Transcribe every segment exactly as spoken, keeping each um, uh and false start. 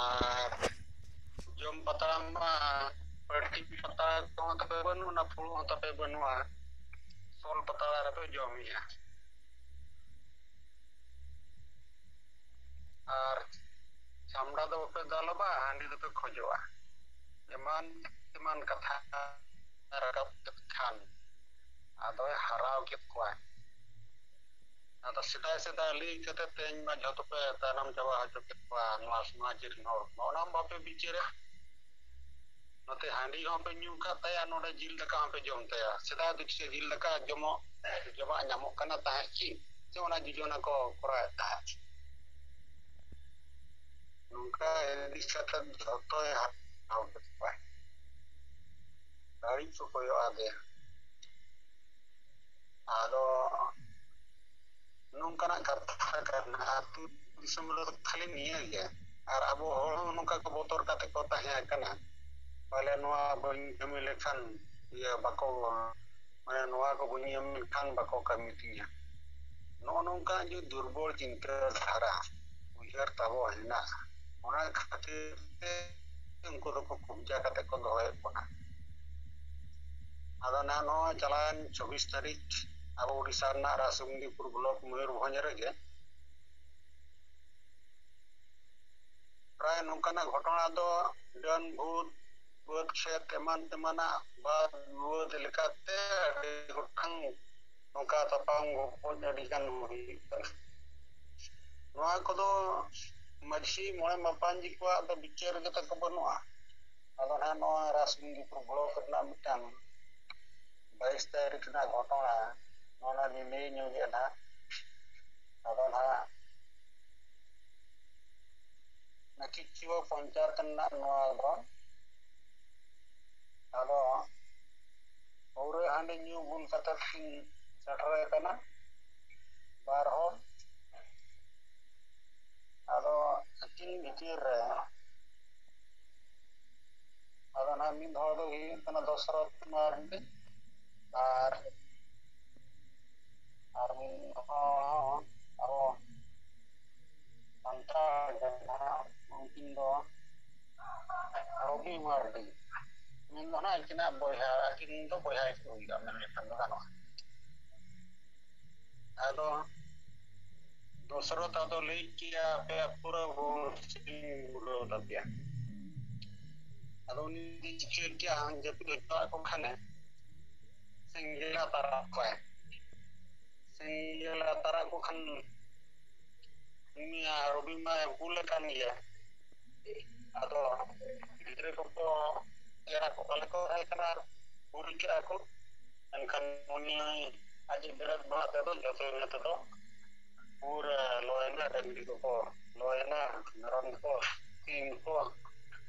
ᱟᱨ ᱡᱚᱢ ᱯᱟᱛᱲᱟ ᱢᱟ ᱯᱟᱹᱴᱤ ᱯᱟᱛᱲᱟ ᱠᱚᱦᱚᱸ ᱛᱟᱯᱮ ᱵᱟᱹᱱᱩᱜᱼᱟ, ᱯᱷᱩᱲᱩᱜ ᱦᱚᱸ ᱛᱟᱯᱮ ᱵᱟᱹᱱᱩᱜᱼᱟ, ᱥᱚᱞ ᱯᱟᱛᱲᱟ ᱨᱮᱯᱮ ᱡᱚᱢᱮᱜᱼᱟ᱾ ᱟᱨ ᱪᱷᱟᱢᱰᱟ ᱫᱚ ᱵᱟᱯᱮ ᱫᱟᱞᱚᱵᱟ, ᱦᱟᱺᱰᱤ ᱫᱚᱯᱮ ᱠᱷᱚᱡᱚᱜᱼᱟ᱾ ᱮᱢᱟᱱ ᱮᱢᱟᱱ ᱠᱟᱛᱷᱟ ᱨᱟᱠᱟᱵ ᱠᱮᱫ ᱠᱷᱟᱱ ᱟᱫᱚᱭ ᱦᱟᱨᱟᱣ ᱠᱮᱫ ᱠᱚᱣᱟ᱾ ᱟᱫᱚ ᱥᱮᱫᱟᱭ ᱥᱮᱫᱟᱭ ᱞᱟᱹᱭ ᱠᱟᱛᱮ ᱛᱮᱦᱮᱧ ᱢᱟ ᱡᱷᱚᱛᱚ ᱯᱮ ᱛᱟᱭᱱᱚᱢ ᱪᱟᱵᱟ ᱦᱚᱪᱚ ᱠᱮᱫ ᱠᱚᱣᱟ ᱱᱚᱣᱟ ᱥᱚᱢᱟᱡᱽ ᱨᱮᱱ ᱦᱚᱲ᱾ ᱚᱱᱟ ᱢᱟ ᱵᱟᱯᱮ ᱵᱤᱪᱟᱹᱨᱟ᱾ ᱱᱚᱛᱮ ᱦᱟᱺᱰᱤ ᱦᱚᱸᱯᱮ ᱧᱩ ᱠᱟᱜ ᱛᱟᱭᱟ, ᱱᱚᱰᱮ ᱡᱤᱞ ᱫᱟᱠᱟ ᱦᱚᱸᱯᱮ ᱡᱚᱢ ᱛᱟᱭᱟ᱾ ᱥᱮᱫᱟᱭ ᱫᱚ ᱪᱮᱫ ᱡᱤᱞ ᱫᱟᱠᱟ ᱡᱚᱢᱚᱜ, ᱡᱚᱢᱟᱜ ᱧᱟᱢᱚᱜ ᱠᱟᱱᱟ ᱛᱟᱦᱮᱸᱫ ᱪᱮᱫ? ᱥᱮ ᱚᱱᱟ ᱡᱳᱡᱚᱱᱟ ᱠᱚ ᱠᱚᱨᱟᱣᱮᱫ ᱛᱟᱦᱮᱸᱫ? ᱱᱚᱝᱠᱟ ᱤᱫᱤ ᱠᱟᱛᱮ ᱡᱷᱚᱛᱚᱭ ᱦᱟᱛᱟᱣ ᱠᱮᱫ ᱠᱚᱣᱟ᱾ ᱵᱟᱹᱲᱤᱡ ᱠᱚ ᱠᱚᱭᱚᱜ ᱟᱫᱮᱭᱟ᱾ ᱟᱫᱚ ᱱᱚᱝᱠᱟᱱᱟᱜ ᱠᱟᱛᱷᱟ ᱠᱟᱱᱟ, ᱟᱹᱛᱩ ᱫᱤᱥᱚᱢ ᱨᱮᱫᱚ ᱠᱷᱟᱹᱞᱤ ᱱᱤᱭᱟᱹ ᱜᱮ᱾ ᱟᱨ ᱟᱵᱚ ᱦᱚᱲ ᱦᱚᱸ ᱱᱚᱝᱠᱟ ᱠᱚ ᱵᱚᱛᱚᱨ ᱠᱟᱛᱮ ᱠᱚ ᱛᱟᱦᱮᱸ ᱠᱟᱱᱟ, ᱯᱟᱞᱮ ᱱᱚᱣᱟ ᱵᱟᱹᱧ ᱠᱟᱹᱢᱤ ᱞᱮᱠᱷᱟᱱ ᱤᱭᱟᱹ ᱵᱟᱠᱚ, ᱢᱟᱱᱮ ᱱᱚᱣᱟ ᱠᱚ ᱵᱟᱹᱧ ᱮᱢ ᱞᱮᱠᱷᱟᱱ ᱵᱟᱠᱚ ᱠᱟᱹᱢᱤ ᱛᱤᱧᱟ᱾ ᱱᱚᱜᱼᱚ ᱱᱚᱝᱠᱟ ᱡᱮ ᱫᱩᱨᱵᱚᱞ ᱪᱤᱱᱛᱟᱹ ᱫᱷᱟᱨᱟ ᱩᱭᱦᱟᱹᱨ ᱛᱟᱵᱚ ᱦᱮᱱᱟᱜᱼᱟ, ᱚᱱᱟ ᱠᱷᱟᱹᱛᱤᱨ ᱛᱮ ᱩᱱᱠᱩ ᱫᱚᱠᱚ ᱠᱚᱵᱽᱡᱟ ᱠᱟᱛᱮ ᱠᱚ ᱫᱚᱦᱚᱭᱮᱫ ᱵᱚᱱᱟ᱾ ᱟᱫᱚ ᱱᱟᱦᱟᱜ ᱱᱚᱣᱟ ᱪᱟᱞᱟᱣᱮᱱ ᱪᱚᱵᱵᱤᱥ ᱛᱟᱹᱨᱤᱠᱷ ᱟᱵᱚ ᱩᱰᱤᱥᱟ ᱨᱮᱱᱟᱜ ᱨᱟᱥᱩᱝᱜᱤᱯᱩᱨ ᱵᱞᱚᱠ ᱢᱚᱭᱩᱨᱵᱷᱚᱸᱡᱽ ᱨᱮᱜᱮ ᱯᱨᱟᱭ ᱱᱚᱝᱠᱟᱱᱟᱜ ᱜᱷᱚᱴᱚᱱᱟ ᱫᱚ ᱰᱟᱹᱱ ᱵᱷᱩᱛ, ᱵᱟᱹᱫᱽ ᱠᱷᱮᱛ ᱮᱢᱟᱱ ᱛᱮᱢᱟᱱᱟᱜ ᱵᱟᱫ ᱵᱟᱹᱫᱽ ᱞᱮᱠᱟᱛᱮ ᱟᱹᱰᱤ ᱜᱚᱴᱟᱝ ᱱᱚᱝᱠᱟ ᱛᱟᱯᱟᱢ ᱜᱚᱯᱚᱡ ᱟᱹᱰᱤ ᱜᱟᱱ ᱦᱩᱭᱩᱜ ᱠᱟᱱᱟ᱾ ᱱᱚᱣᱟ ᱠᱚᱫᱚ ᱢᱟᱹᱡᱷᱤ ᱢᱚᱬᱮ ᱢᱟᱯᱟᱧᱡᱤ ᱠᱚᱣᱟᱜ ᱫᱚ ᱵᱤᱪᱟᱹᱨ ᱜᱮ ᱛᱟᱠᱚ ᱵᱟᱹᱱᱩᱜᱼᱟ᱾ ᱟᱫᱚ ᱱᱟᱦᱟᱜ ᱱᱚᱣᱟ ᱨᱟᱥ ᱢᱚᱱᱫᱤᱯᱩᱨ ᱵᱞᱚᱠ ᱨᱮᱱᱟᱜ ᱢᱤᱫᱴᱟᱝ ᱵᱟᱭᱤᱥ ᱛᱟᱹᱨᱤᱠᱷ ᱨᱮᱱᱟᱜ ᱜᱷᱚᱴᱚᱱᱟ, ᱱᱚᱣᱟ ᱞᱤᱧ ᱞᱟᱹᱭ ᱧᱚᱜᱮᱫᱼᱟ ᱱᱟᱦᱟᱜ᱾ ᱟᱫᱚ ᱱᱟᱦᱟᱜ ᱱᱟᱹᱠᱤᱪᱩᱣᱟᱹ ᱯᱚᱧᱪᱟᱭᱮᱛ ᱨᱮᱱᱟᱜ ᱱᱚᱣᱟ ᱫᱚ᱾ ᱟᱫᱚ ᱯᱟᱹᱣᱨᱟᱹ ᱦᱟᱺᱰᱤ ᱧᱩ ᱵᱩᱞ ᱠᱟᱛᱮ ᱠᱤᱱ ᱥᱮᱴᱮᱨ ᱟᱠᱟᱱᱟ ᱵᱟᱨ ᱦᱚᱲ᱾ ᱟᱫᱚ ᱟᱹᱠᱤᱱ ᱵᱷᱤᱛᱤᱨ ᱨᱮ ᱟᱫᱚ ᱱᱟᱦᱟᱜ ᱢᱤᱫ ᱦᱚᱲ ᱫᱚ ᱦᱩᱭᱩᱜ ᱠᱟᱱᱟ ᱫᱚᱥᱨᱚᱛᱷ ᱢᱟᱨᱰᱤ, ᱟᱨ ᱟᱨ ᱢᱤᱫ ᱦᱚᱲ ᱦᱚᱸ ᱟᱵᱚ ᱥᱟᱱᱛᱟᱲ ᱡᱟᱦᱟᱸ ᱩᱱᱠᱤᱱ ᱫᱚ ᱨᱚᱵᱤ ᱢᱟᱨᱰᱤ, ᱩᱱᱤ ᱫᱚ ᱱᱟᱦᱟᱜ ᱟᱹᱠᱤᱱᱟᱜ ᱵᱚᱭᱦᱟ, ᱟᱹᱠᱤᱱ ᱫᱚ ᱵᱚᱭᱦᱟ ᱜᱮᱠᱤᱱ ᱦᱩᱭᱩᱜᱼᱟ ᱢᱮᱱ ᱞᱮᱠᱷᱟᱱ ᱫᱚ ᱜᱟᱱᱚᱜᱼᱟ᱾ ᱟᱫᱚ ᱫᱚᱥᱨᱚᱛ ᱟᱫᱚ ᱞᱟᱹᱭ ᱠᱮᱜᱼᱟ, ᱟᱯᱮᱭᱟᱜ ᱯᱩᱨᱟᱹ ᱵᱚᱦᱚᱜ ᱥᱤᱧ ᱩᱰᱟᱹᱣ ᱛᱟᱯᱮᱭᱟ᱾ ᱟᱫᱚ ᱩᱱᱤ ᱪᱤᱠᱟᱹ ᱠᱮᱜᱼᱟ, ᱡᱟᱹᱯᱤᱫ ᱦᱚᱪᱚᱣᱟᱜ ᱠᱚ ᱠᱷᱟᱱᱮ ᱥᱮᱸᱜᱮᱞ ᱟᱛᱟᱨᱟᱜ ᱠᱚᱣᱟᱭ᱾ ᱥᱮᱸᱜᱮᱞ ᱟᱛᱟᱨᱟᱜ ᱠᱚ ᱠᱷᱟᱱ ᱩᱱᱤ ᱨᱚᱵᱤ ᱢᱟᱭ ᱵᱷᱩᱞ ᱟᱠᱟᱱ ᱜᱮᱭᱟ᱾ ᱟᱫᱚ ᱜᱤᱫᱽᱨᱟᱹ ᱠᱚᱠᱚ ᱮᱨᱟ ᱠᱚ ᱵᱟᱞᱮ ᱠᱚ ᱛᱟᱦᱮᱸ ᱠᱟᱱᱟ, ᱟᱨ ᱵᱷᱩᱞ ᱠᱮᱜᱼᱟ ᱠᱚ᱾ ᱮᱱᱠᱷᱟᱱ ᱩᱱᱤ ᱟᱡ ᱵᱮᱨᱮᱫ ᱵᱟᱲᱟ ᱛᱮᱫᱚ ᱡᱚᱛᱚ ᱤᱱᱟᱹ ᱛᱮᱫᱚ ᱯᱩᱨᱟᱹ ᱞᱚᱭᱮᱱᱟ, ᱰᱟᱹᱝᱨᱤ ᱠᱚᱠᱚ ᱞᱚᱭᱮᱱᱟ, ᱢᱮᱨᱚᱢ ᱠᱚ, ᱥᱤᱢ ᱠᱚ᱾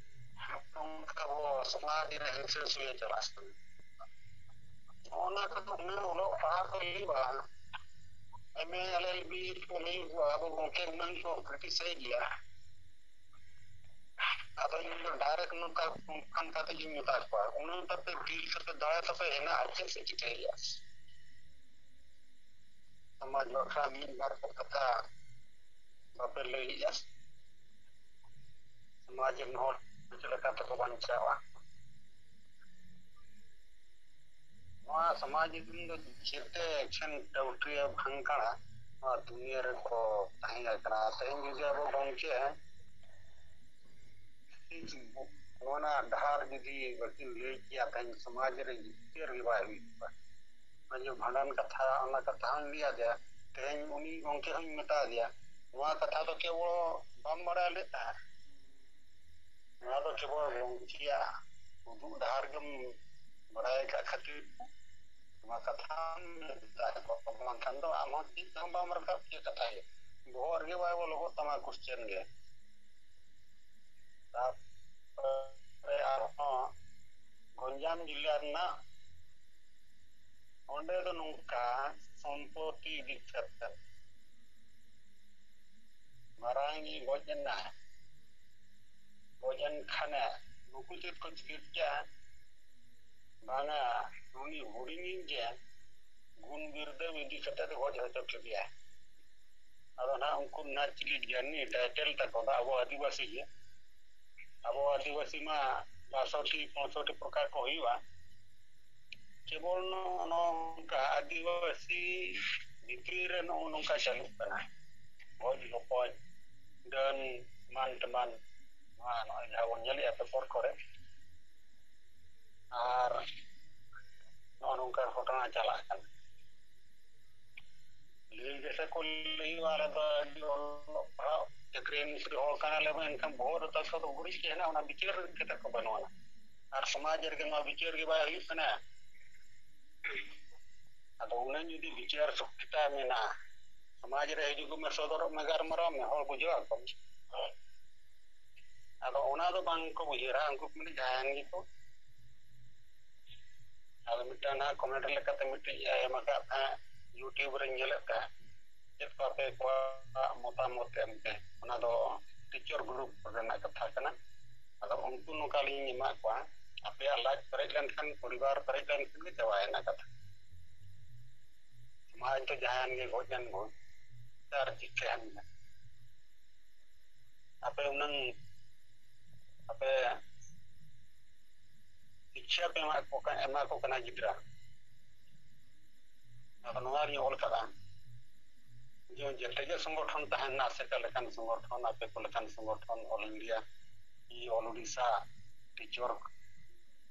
ᱱᱚᱝᱠᱟ ᱟᱵᱚ ᱥᱚᱢᱟᱡᱽ ᱨᱮ ᱦᱤᱝᱥᱟᱹ ᱥᱩᱭᱟᱹ ᱪᱟᱞᱟᱜ ᱠᱟᱱᱟ᱾ ᱚᱱᱟ ᱠᱚᱫᱚ ᱩᱱᱟᱹᱜ ᱚᱞᱚᱜ ᱯᱟᱲᱦᱟᱜ ᱠᱚ ᱞᱟᱹᱭ ᱵᱟᱲᱟ, ᱮᱢ ᱮ, ᱮᱞ ᱮᱞ ᱵᱤ ᱠᱚ ᱞᱟᱹᱭ ᱵᱟᱲᱟ, ᱟᱵᱚ ᱜᱚᱢᱠᱮ ᱩᱱᱟᱹᱝ ᱠᱚ ᱠᱨᱤᱴᱤᱥᱟᱭᱤᱡᱽ ᱜᱮᱭᱟ᱾ ᱟᱫᱚ ᱤᱧ ᱫᱚ ᱰᱟᱭᱨᱮᱠᱴ ᱱᱚᱝᱠᱟ ᱯᱷᱳᱱ ᱠᱟᱛᱮ ᱜᱤᱧ ᱢᱮᱛᱟ ᱠᱚᱣᱟ, ᱩᱱᱟᱹᱝ ᱛᱟᱯᱮ ᱰᱤᱞ ᱠᱟᱛᱮ ᱫᱟᱲᱮ ᱛᱟᱯᱮ ᱦᱮᱱᱟᱜᱼᱟ, ᱪᱮᱫ ᱯᱮ ᱪᱤᱠᱟᱹᱭᱮᱫᱼᱟ? ᱥᱚᱢᱟᱡᱽ ᱵᱟᱠᱷᱨᱟ ᱢᱤᱫ ᱵᱟᱨ ᱠᱟᱛᱷᱟ ᱵᱟᱯᱮ ᱞᱟᱹᱭᱮᱫᱼᱟ? ᱥᱚᱢᱟᱡᱽ ᱨᱮᱱ ᱦᱚᱲ ᱪᱮᱫ ᱞᱮᱠᱟ ᱛᱮᱠᱚ ᱵᱟᱧᱪᱟᱣᱟ? ᱱᱚᱣᱟ ᱥᱚᱢᱟᱡᱽ ᱨᱮᱱ ᱫᱚ ᱡᱮᱛᱮ ᱮᱠᱷᱮᱱ ᱰᱟᱹᱣᱴᱨᱤᱭᱟᱹ ᱵᱷᱟᱝ ᱠᱟᱱᱟ, ᱱᱚᱣᱟ ᱫᱩᱱᱤᱭᱟᱹ ᱨᱮᱠᱚ ᱛᱟᱦᱮᱸ ᱟᱠᱟᱱᱟ᱾ ᱛᱮᱦᱮᱧ ᱡᱩᱫᱤ ᱟᱵᱚ ᱜᱚᱢᱠᱮ ᱱᱚᱣᱟ ᱰᱟᱦᱟᱨ ᱡᱩᱫᱤ ᱵᱟᱹᱠᱤᱱ ᱞᱟᱹᱭ ᱠᱮᱭᱟ, ᱛᱮᱦᱮᱧ ᱥᱚᱢᱟᱡᱽ ᱨᱮ ᱡᱤᱛᱠᱟᱹᱨ ᱜᱮ ᱵᱟᱭ ᱦᱩᱭ ᱠᱚᱜᱼᱟ᱾ ᱚᱱᱟ ᱡᱮ ᱵᱷᱟᱸᱰᱟᱱ ᱠᱟᱛᱷᱟ, ᱚᱱᱟ ᱠᱟᱛᱷᱟ ᱦᱚᱸᱧ ᱞᱟᱹᱭ ᱟᱫᱮᱭᱟ᱾ ᱛᱮᱦᱮᱧ ᱩᱱᱤ ᱜᱚᱢᱠᱮ ᱦᱚᱸᱧ ᱢᱮᱛᱟ ᱫᱮᱭᱟ, ᱱᱚᱣᱟ ᱠᱟᱛᱷᱟ ᱫᱚ ᱠᱮᱵᱚᱞ ᱵᱟᱢ ᱵᱟᱲᱟᱭ ᱞᱮᱫ ᱛᱟᱦᱮᱸᱫ, ᱱᱚᱣᱟ ᱫᱚ ᱠᱮᱵᱚᱞ ᱜᱚᱢᱠᱮᱭᱟᱜ ᱩᱫᱩᱜ ᱰᱟᱦᱟᱨ ᱜᱮᱢ ᱵᱟᱲᱟᱭ ᱟᱠᱟᱫ ᱠᱷᱟᱹᱛᱤᱨ ᱱᱚᱣᱟ ᱠᱟᱛᱷᱟᱢ ᱢᱮᱱ ᱫᱟ᱾ ᱵᱟᱝᱠᱷᱟᱱ ᱫᱚ ᱟᱢ ᱦᱚᱸ ᱪᱮᱫ ᱦᱚᱸ ᱵᱟᱢ ᱨᱟᱠᱟᱵ ᱠᱮᱭᱟ ᱠᱟᱛᱷᱟ ᱜᱮ, ᱵᱚᱦᱚᱜ ᱨᱮᱜᱮ ᱵᱟᱭ ᱵᱚᱞᱚ ᱠᱚᱜ ᱛᱟᱢᱟ ᱠᱚᱥᱪᱮᱱ ᱜᱮ᱾ ᱛᱟᱨᱯᱚᱨᱮ ᱟᱨᱦᱚᱸ ᱜᱚᱧᱡᱟᱢ ᱡᱮᱞᱟ ᱨᱮᱱᱟᱜ ᱚᱸᱰᱮ ᱫᱚ ᱱᱚᱝᱠᱟ, ᱥᱚᱢᱯᱚᱛᱤ ᱤᱫᱤ ᱠᱟᱛᱮ ᱢᱟᱨᱟᱝ ᱜᱮ ᱜᱚᱡ ᱮᱱᱟ᱾ ᱜᱚᱡ ᱮᱱ ᱠᱷᱟᱱᱮ ᱱᱩᱠᱩ ᱪᱮᱫ ᱠᱚ ᱪᱤᱠᱟᱹ ᱠᱮᱜᱼᱟ? ᱵᱟᱝᱟ, ᱩᱱᱤ ᱦᱩᱰᱤᱧᱤᱡ ᱜᱮ ᱜᱩᱱ ᱵᱤᱨᱫᱟᱹ ᱤᱫᱤ ᱠᱟᱛᱮ ᱫᱚ ᱜᱚᱡ ᱦᱚᱪᱚ ᱠᱮᱫᱮᱭᱟ᱾ ᱟᱫᱚ ᱱᱟᱦᱟᱜ ᱩᱱᱠᱩ ᱱᱟᱦᱟᱜ ᱪᱤᱞᱤ ᱡᱟᱹᱨᱱᱤ ᱴᱟᱭᱴᱮᱞ ᱛᱟᱠᱚ ᱫᱚ ᱟᱵᱚ ᱟᱹᱫᱤᱵᱟᱹᱥᱤ ᱜᱮ᱾ ᱟᱵᱚ ᱟᱹᱫᱤᱵᱟᱹᱥᱤ ᱢᱟ ᱵᱟᱥᱚᱴᱤ ᱯᱚᱸᱭᱥᱚᱴᱤ ᱯᱨᱚᱠᱟᱨ ᱠᱚ ᱦᱩᱭᱩᱜᱼᱟ᱾ ᱠᱮᱵᱚᱞ ᱱᱚᱜᱼᱚ ᱱᱚᱝᱠᱟ ᱟᱹᱫᱤᱵᱟᱹᱥᱤ ᱵᱷᱤᱛᱨᱤ ᱨᱮ ᱱᱚᱜᱼᱚ ᱱᱚᱝᱠᱟ ᱪᱟᱹᱞᱩᱜ ᱠᱟᱱᱟ, ᱜᱚᱡ ᱜᱚᱯᱚᱡ, ᱰᱟᱹᱱ, ᱮᱢᱟᱱ ᱛᱮᱢᱟᱱ, ᱱᱚᱣᱟ ᱱᱚᱜᱼᱚᱭ ᱡᱟᱦᱟᱸ ᱵᱚᱱ ᱧᱮᱞᱮᱫᱼᱟ ᱯᱮᱯᱚᱨ ᱠᱚᱨᱮ, ᱟᱨ ᱱᱚᱜᱼᱚ ᱱᱚᱝᱠᱟ ᱜᱷᱚᱴᱚᱱᱟ ᱪᱟᱞᱟᱜ ᱠᱟᱱᱟ᱾ ᱞᱟᱹᱭ ᱜᱮᱥᱮ ᱠᱚ ᱞᱟᱹᱭᱚᱜᱼᱟ, ᱟᱞᱮ ᱫᱚ ᱟᱹᱰᱤ ᱚᱞᱚᱜ ᱯᱟᱲᱦᱟᱣ ᱪᱟᱹᱠᱨᱤ ᱱᱩᱠᱨᱤ ᱦᱚᱲ ᱠᱟᱱᱟᱞᱮ, ᱢᱮᱱᱠᱷᱟᱱ ᱵᱚᱦᱚᱜ ᱨᱮ ᱛᱟᱠᱚ ᱫᱚ ᱜᱩᱨᱤᱡ ᱜᱮ ᱦᱮᱱᱟᱜᱼᱟ, ᱚᱱᱟ ᱵᱤᱪᱟᱹᱨ ᱠᱟᱛᱮ ᱠᱚ ᱵᱟᱹᱱᱩᱜᱼᱟ᱾ ᱟᱨ ᱥᱚᱢᱟᱡᱽ ᱨᱮᱜᱮ ᱱᱚᱣᱟ ᱵᱤᱪᱟᱹᱨ ᱜᱮ ᱵᱟᱭ ᱦᱩᱭᱩᱜ ᱠᱟᱱᱟ᱾ ᱟᱫᱚ ᱩᱱᱟᱹᱜ ᱡᱩᱫᱤ ᱵᱤᱪᱟᱹᱨ ᱥᱚᱠᱛᱤᱛᱟ ᱢᱮᱱᱟᱜᱼᱟ, ᱥᱚᱢᱟᱡᱽ ᱨᱮ ᱦᱤᱡᱩᱜ ᱢᱮ, ᱥᱚᱫᱚᱨᱚᱜ ᱢᱮ, ᱜᱟᱞᱢᱟᱨᱟᱣ ᱢᱮ, ᱦᱚᱲ ᱵᱩᱡᱷᱟᱹᱣ ᱟᱠᱚ᱾ ᱟᱫᱚ ᱚᱱᱟ ᱫᱚ ᱵᱟᱝ ᱠᱚ ᱩᱭᱦᱟᱹᱨᱟ, ᱩᱱᱠᱩ ᱠᱚ ᱢᱮᱱᱟ ᱡᱟᱦᱟᱸᱭᱮᱱ ᱜᱮᱠᱚ᱾ ᱟᱫᱚ ᱢᱤᱫᱴᱟᱝ ᱱᱟᱦᱟᱜ ᱠᱚᱢᱮᱱᱴ ᱞᱮᱠᱟᱛᱮ ᱢᱤᱫᱴᱤᱡ ᱮ ᱮᱢ ᱟᱠᱟᱫ ᱛᱟᱦᱮᱸᱫ, YouTube ᱨᱮᱧ ᱧᱮᱞᱮᱫ ᱛᱟᱦᱮᱸᱫ, ᱪᱮᱫ ᱠᱚ ᱟᱯᱮ ᱠᱚᱣᱟᱜ ᱢᱚᱛᱟᱢᱚᱛ ᱮᱢ ᱯᱮ, ᱚᱱᱟ ᱫᱚ ᱴᱤᱪᱟᱨ ᱜᱨᱩᱯ ᱨᱮᱱᱟᱜ ᱠᱟᱛᱷᱟ ᱠᱟᱱᱟ᱾ ᱟᱫᱚ ᱩᱱᱠᱩ ᱱᱚᱝᱠᱟ ᱞᱤᱧ ᱮᱢᱟᱫ ᱠᱚᱣᱟ, ᱟᱯᱮᱭᱟᱜ ᱞᱟᱡ ᱯᱮᱨᱮᱡ ᱞᱮᱱᱠᱷᱟᱱ, ᱯᱚᱨᱤᱵᱟᱨ ᱯᱮᱨᱮᱡ ᱞᱮᱱᱠᱷᱟᱱ ᱜᱮ ᱪᱟᱵᱟᱭᱮᱱᱟ ᱠᱟᱛᱷᱟ᱾ ᱥᱚᱢᱟᱡᱽ ᱫᱚ ᱡᱟᱦᱟᱸᱭᱮᱱ ᱜᱮ, ᱜᱚᱡ ᱮᱱ ᱜᱚᱡ, ᱟᱨ ᱪᱤᱠᱟᱹᱭᱮᱱ ᱜᱮ᱾ ᱟᱯᱮ ᱩᱱᱟᱹᱝ, ᱟᱯᱮ ᱥᱤᱠᱠᱷᱟ ᱯᱮ ᱮᱢᱟ ᱠᱚ ᱠᱟ-, ᱮᱢᱟ ᱠᱚ ᱠᱟᱱᱟ ᱜᱤᱫᱽᱨᱟᱹ᱾ ᱟᱫᱚ ᱱᱚᱣᱟ ᱨᱤᱧ ᱚᱞ ᱠᱟᱫᱟ ᱡᱮ ᱡᱮᱛᱮ ᱜᱮ ᱥᱚᱝᱜᱚᱴᱷᱚᱱ ᱛᱟᱦᱮᱱᱟ, ᱟᱥᱮᱠᱟ ᱞᱮᱠᱟᱱ ᱥᱚᱝᱜᱚᱴᱷᱚᱱ, ᱟᱯᱮ ᱠᱚ ᱞᱮᱠᱟᱱ ᱥᱚᱝᱜᱚᱴᱷᱚᱱ, ᱚᱞ ᱤᱱᱰᱤᱭᱟ, ᱤ ᱚᱞ ᱩᱰᱤᱥᱟ, ᱴᱤᱪᱚᱨ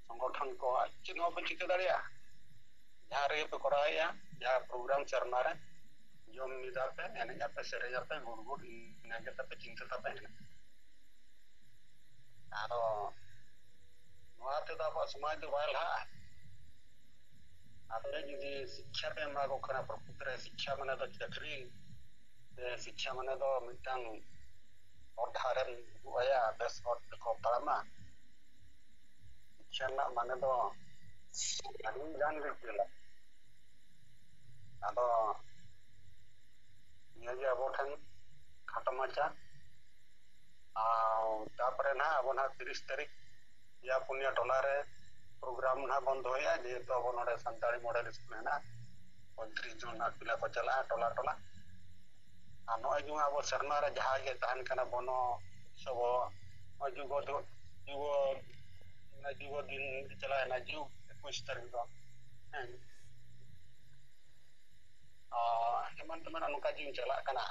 ᱥᱚᱝᱜᱚᱴᱷᱚᱱ ᱠᱚ, ᱟᱨ ᱪᱮᱫ ᱦᱚᱸ ᱵᱟᱯᱮ ᱪᱤᱠᱟᱹ ᱫᱟᱲᱮᱭᱟᱜᱼᱟ᱾ ᱡᱟᱦᱟᱸ ᱨᱮᱜᱮ ᱯᱮ ᱠᱚᱨᱟᱣᱮᱫᱼᱟ, ᱡᱟᱦᱟᱸ ᱯᱨᱳᱜᱨᱟᱢ ᱥᱮᱨᱢᱟ ᱨᱮ, ᱡᱚᱢ ᱧᱩᱭ ᱫᱟᱯᱮ, ᱮᱱᱮᱡ ᱟᱯᱮ, ᱥᱮᱨᱮᱧ ᱟᱯᱮ, ᱜᱩᱲ ᱜᱩᱲ, ᱤᱱᱟᱹ ᱜᱮ ᱛᱟᱯᱮ ᱪᱤᱱᱛᱟᱹ ᱛᱟᱯᱮ ᱦᱮᱱᱟᱜᱼᱟ᱾ ᱟᱫᱚ ᱱᱚᱣᱟ ᱛᱮᱫᱚ ᱟᱵᱚᱣᱟᱜ ᱥᱚᱢᱟᱡᱽ ᱫᱚ ᱵᱟᱭ ᱞᱟᱦᱟᱜᱼᱟ᱾ ᱟᱯᱮ ᱡᱩᱫᱤ ᱥᱤᱠᱠᱷᱟ ᱯᱮ ᱮᱢᱟ ᱠᱚ ᱠᱷᱟᱱ, ᱯᱨᱚᱠᱨᱤᱛ ᱨᱮ ᱥᱤᱠᱠᱷᱟ ᱢᱟᱱᱮ ᱫᱚ ᱪᱟᱹᱠᱨᱤ, ᱥᱮ ᱥᱤᱠᱠᱷᱟ ᱢᱟᱱᱮ ᱫᱚ ᱢᱤᱫᱴᱟᱝ ᱦᱚᱨ ᱰᱟᱦᱟᱨᱮᱢ ᱩᱫᱩᱜ ᱟᱭᱟ, ᱵᱮᱥ ᱦᱚᱨ ᱛᱮᱠᱚ ᱛᱟᱲᱟᱢᱟ᱾ ᱥᱤᱠᱠᱷᱟ ᱨᱮᱱᱟᱜ ᱢᱟᱱᱮ ᱫᱚ ᱟᱹᱰᱤ ᱜᱟᱱ ᱜᱮ ᱡᱚᱴᱤᱞᱟ᱾ ᱟᱫᱚ ᱱᱤᱭᱟᱹᱜᱮ ᱟᱵᱚ ᱴᱷᱮᱱ ᱠᱷᱟᱴᱚ ᱢᱟᱪᱷᱟ᱾ ᱟᱨ ᱛᱟᱨᱯᱚᱨᱮ ᱱᱟᱦᱟᱜ ᱟᱵᱚ ᱱᱟᱦᱟᱜ ᱛᱤᱨᱤᱥ ᱛᱟᱹᱨᱤᱠᱷ ᱯᱮᱭᱟ ᱯᱩᱱᱭᱟ ᱴᱚᱞᱟ ᱨᱮ ᱯᱨᱳᱜᱨᱟᱢ ᱱᱟᱦᱟᱜ ᱵᱚᱱ ᱫᱚᱦᱚᱭᱟ, ᱡᱮᱦᱮᱛᱩ ᱟᱵᱚ ᱱᱚᱰᱮ ᱥᱟᱱᱛᱟᱲᱤ ᱢᱚᱰᱮᱞ ᱥᱠᱩᱞ ᱦᱮᱱᱟᱜᱼᱟ᱾ ᱯᱚᱸᱭᱛᱨᱤᱥ ᱡᱚᱱ ᱱᱟᱦᱟᱜ ᱯᱤᱞᱟ ᱠᱚ ᱪᱟᱞᱟᱜᱼᱟ ᱴᱚᱞᱟ ᱴᱚᱞᱟ᱾ ᱟᱨ ᱱᱚᱜᱼᱚᱭ ᱡᱮᱢᱚᱱ ᱟᱵᱚ ᱥᱮᱨᱢᱟ ᱨᱮ ᱡᱟᱦᱟᱸ ᱜᱮ ᱛᱟᱦᱮᱱ ᱠᱟᱱᱟ ᱵᱚᱱᱚ ᱩᱛᱥᱚᱵᱚ, ᱱᱚᱜᱼᱚᱭ ᱡᱩᱵᱚ ᱫᱚ, ᱡᱩᱵᱚ, ᱢᱟᱱᱮ ᱡᱩᱵᱚ ᱫᱤᱱ ᱪᱟᱞᱟᱣᱮᱱᱟ, ᱡᱩᱵ ᱮᱠᱩᱥ ᱛᱟᱹᱨᱤᱠᱷ ᱫᱚ, ᱦᱮᱸ᱾ ᱟᱨ ᱮᱢᱟᱱ ᱛᱮᱢᱟᱱ ᱱᱚᱝᱠᱟ ᱡᱤᱣᱤ ᱪᱟᱞᱟᱜ ᱠᱟᱱᱟ,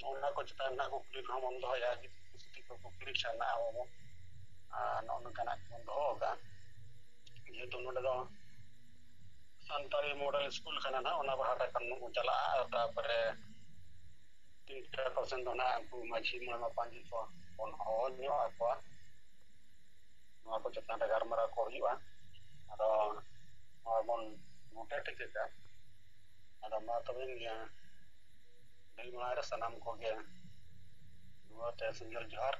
ᱚᱱᱟ ᱠᱚ ᱪᱮᱛᱟᱱ ᱨᱮᱱᱟᱜ ᱠᱩᱠᱞᱤ ᱠᱚᱦᱚᱸ ᱵᱚᱱ ᱫᱚᱦᱚᱭᱟ, ᱡᱩᱫᱤ ᱠᱩᱥᱤ ᱠᱚ ᱠᱩᱠᱞᱤ ᱠᱷᱟᱱ ᱟᱵᱚ ᱵᱚᱱ, ᱟᱨ ᱱᱚᱜᱼᱚ ᱱᱚᱝᱠᱟᱱᱟᱜ ᱵᱚᱱ ᱫᱚᱦᱚ ᱟᱠᱟᱫᱼᱟ᱾ ᱡᱮᱦᱮᱛᱩ ᱱᱚᱰᱮ ᱫᱚ ᱥᱟᱱᱛᱟᱲᱤ ᱢᱚᱰᱮᱞ ᱥᱠᱩᱞ ᱠᱟᱱᱟ ᱱᱟᱦᱟᱜ, ᱚᱱᱟ ᱵᱟᱦᱟᱴᱟ ᱠᱷᱚᱱ ᱵᱚᱱ ᱪᱟᱞᱟᱜᱼᱟ᱾ ᱟᱨ ᱛᱟᱨᱯᱚᱨᱮ ᱛᱤᱱᱴᱟ ᱠᱚ ᱥᱮᱱ ᱫᱚ ᱱᱟᱦᱟᱜ ᱩᱱᱠᱩ ᱢᱟᱹᱡᱷᱤ ᱢᱚᱬᱮ ᱢᱟᱯᱟᱧᱡᱤ ᱠᱚ ᱵᱚᱱ ᱦᱚᱦᱚ ᱧᱚᱜ ᱟᱠᱚᱣᱟ᱾ ᱱᱚᱣᱟ ᱠᱚ ᱪᱮᱛᱟᱱ ᱨᱮ ᱜᱟᱞᱢᱟᱨᱟᱣ ᱠᱚ ᱦᱩᱭᱩᱜᱼᱟ᱾ ᱟᱫᱚ ᱱᱚᱣᱟ ᱵᱚᱱ ᱱᱚᱰᱮ ᱴᱷᱤᱠ ᱟᱠᱟᱫ᱾ ᱟᱫᱚ ᱢᱟ ᱛᱚᱵᱮ ᱱᱤᱭᱟᱹ ᱫᱟᱹᱭ ᱢᱟᱲᱟᱝ ᱨᱮ ᱥᱟᱱᱟᱢ ᱠᱚᱜᱮ ᱱᱚᱣᱟ ᱛᱮ ᱥᱤᱸᱜᱟᱹᱲ ᱡᱚᱦᱟᱨ᱾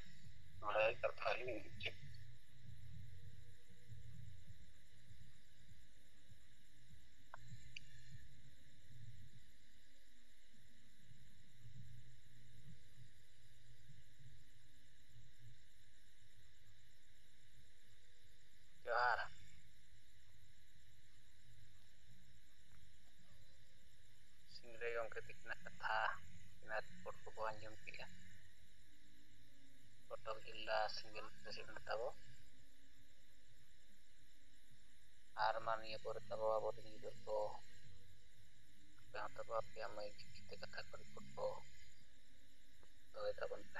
ᱱᱚᱰᱮ ᱠᱟᱛᱷᱟ ᱞᱤᱧ ᱢᱩᱪᱟᱹᱫ᱾ ᱡᱚᱦᱟᱨ᱾ ᱥᱤᱝᱨᱟᱹᱭ ᱜᱚᱢᱠᱮ ᱛᱤᱠᱤᱱᱟᱜ ᱠᱟᱛᱷᱟ, ᱛᱤᱠᱤᱱᱟᱜ ᱨᱤᱯᱳᱨᱴ ᱠᱚᱵᱚ ᱟᱸᱡᱚᱢ ᱠᱮᱜᱼᱟ᱾ ᱠᱚᱴᱚᱠ ᱡᱮᱞᱟ ᱥᱤᱝᱜᱮᱞ ᱯᱨᱮᱥᱤᱰᱮᱱᱴ ᱛᱟᱵᱚ᱾ ᱟᱨ ᱢᱟ ᱱᱤᱭᱟᱹ ᱯᱚᱨᱮ ᱛᱟᱵᱚ ᱟᱵᱚᱨᱮᱱ ᱜᱤᱫᱽᱨᱟᱹ ᱠᱚ ᱟᱯᱮ ᱦᱚᱸ ᱛᱟᱵᱚ ᱟᱯᱮᱭᱟᱜ ᱢᱟᱹᱭ ᱪᱤᱠᱤᱛᱮ ᱠᱟᱛᱷᱟ ᱠᱚ ᱨᱤᱯᱳᱨᱴ ᱠᱚ ᱫᱚᱦᱚᱭ ᱛᱟᱵᱚᱱ ᱯᱮ᱾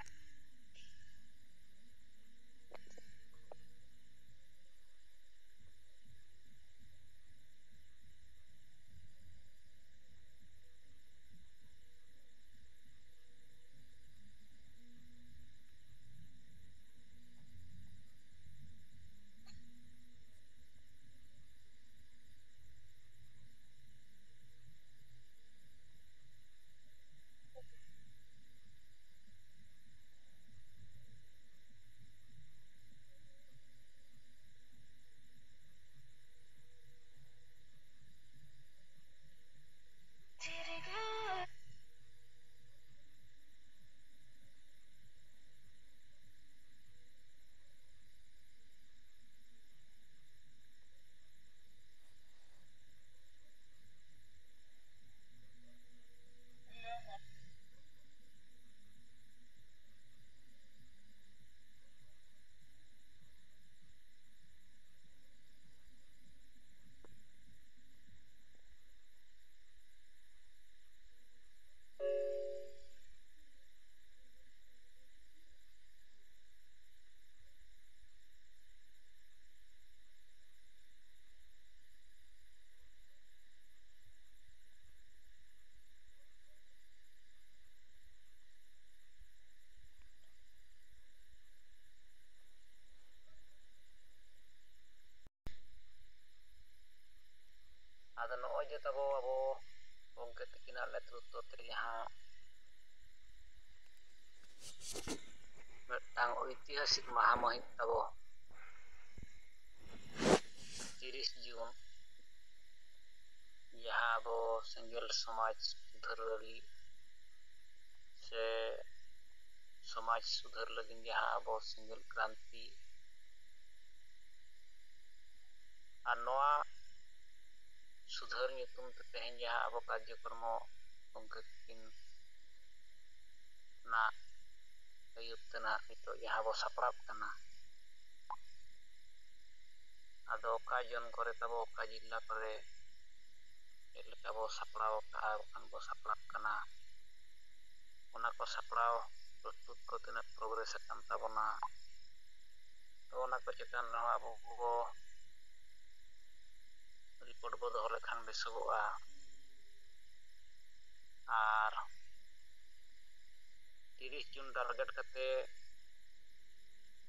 ᱛᱟᱵᱚ ᱟᱵᱚ ᱜᱚᱢᱠᱮ ᱛᱤᱠᱤᱱᱟᱜ ᱱᱮᱛᱨᱚᱛᱛᱚ ᱛᱮ ᱡᱟᱦᱟᱸ ᱢᱤᱫᱴᱟᱝ ᱳᱭᱛᱤᱦᱟᱥᱤᱠ ᱢᱟᱦᱟ ᱢᱟᱹᱦᱤᱛ ᱛᱟᱵᱚ ᱛᱤᱨᱤᱥ ᱡᱩᱱ, ᱡᱟᱦᱟᱸ ᱟᱵᱚ ᱥᱮᱸᱜᱮᱞ ᱥᱚᱢᱟᱡᱽ ᱥᱩᱫᱷᱟᱹᱨ ᱞᱟᱹᱜᱤᱫ ᱥᱮ ᱥᱚᱢᱟᱡᱽ ᱥᱩᱫᱷᱟᱹᱨ ᱞᱟᱹᱜᱤᱫ ᱡᱟᱦᱟᱸ ᱟᱵᱚ ᱥᱮᱸᱜᱮᱞ ᱠᱨᱟᱱᱛᱤ, ᱟᱨ ᱱᱚᱣᱟ ᱥᱩᱫᱷᱟᱹᱨ ᱧᱩᱛᱩᱢ ᱛᱮ ᱛᱮᱦᱮᱧ ᱡᱟᱦᱟᱸ ᱟᱵᱚ ᱠᱟᱨᱡᱚᱠᱨᱚᱢᱚ ᱜᱚᱢᱠᱮ ᱛᱤᱠᱤᱱ ᱱᱟᱜ ᱟᱹᱭᱩᱨ ᱛᱮ ᱱᱟᱜ ᱱᱤᱛᱚᱜ ᱡᱟᱦᱟᱸ ᱵᱚ ᱥᱟᱯᱲᱟᱜ ᱠᱟᱱᱟ, ᱟᱫᱚ ᱚᱠᱟ ᱡᱚᱱ ᱠᱚᱨᱮ ᱛᱟᱵᱚ, ᱚᱠᱟ ᱡᱤᱞᱟ ᱠᱚᱨᱮ ᱪᱮᱫ ᱞᱮᱠᱟ ᱵᱚ ᱥᱟᱯᱲᱟᱣ ᱟᱠᱟᱫᱼᱟ, ᱵᱟᱠᱷᱟᱱ ᱵᱚ ᱥᱟᱯᱲᱟᱜ ᱠᱟᱱᱟ, ᱚᱱᱟ ᱠᱚ ᱥᱟᱯᱲᱟᱣ ᱯᱨᱚᱥᱛᱩᱛ ᱠᱚ ᱛᱤᱱᱟᱹᱜ ᱯᱨᱚᱜᱨᱮᱥ ᱟᱠᱟᱱ ᱛᱟᱵᱚᱱᱟ, ᱛᱚ ᱚᱱᱟ ᱠᱚ ᱪᱮᱛᱟᱱ ᱨᱮᱦᱚᱸ ᱟᱵᱚ ᱵᱚ ᱨᱤᱯᱳᱨᱴ ᱵᱚ ᱫᱚᱦᱚ ᱞᱮᱠᱷᱟᱱ ᱵᱮᱥᱚᱜᱚᱜᱼᱟ᱾ ᱟᱨ ᱛᱤᱨᱤᱥ ᱡᱩᱱ ᱴᱟᱨᱜᱮᱴ ᱠᱟᱛᱮ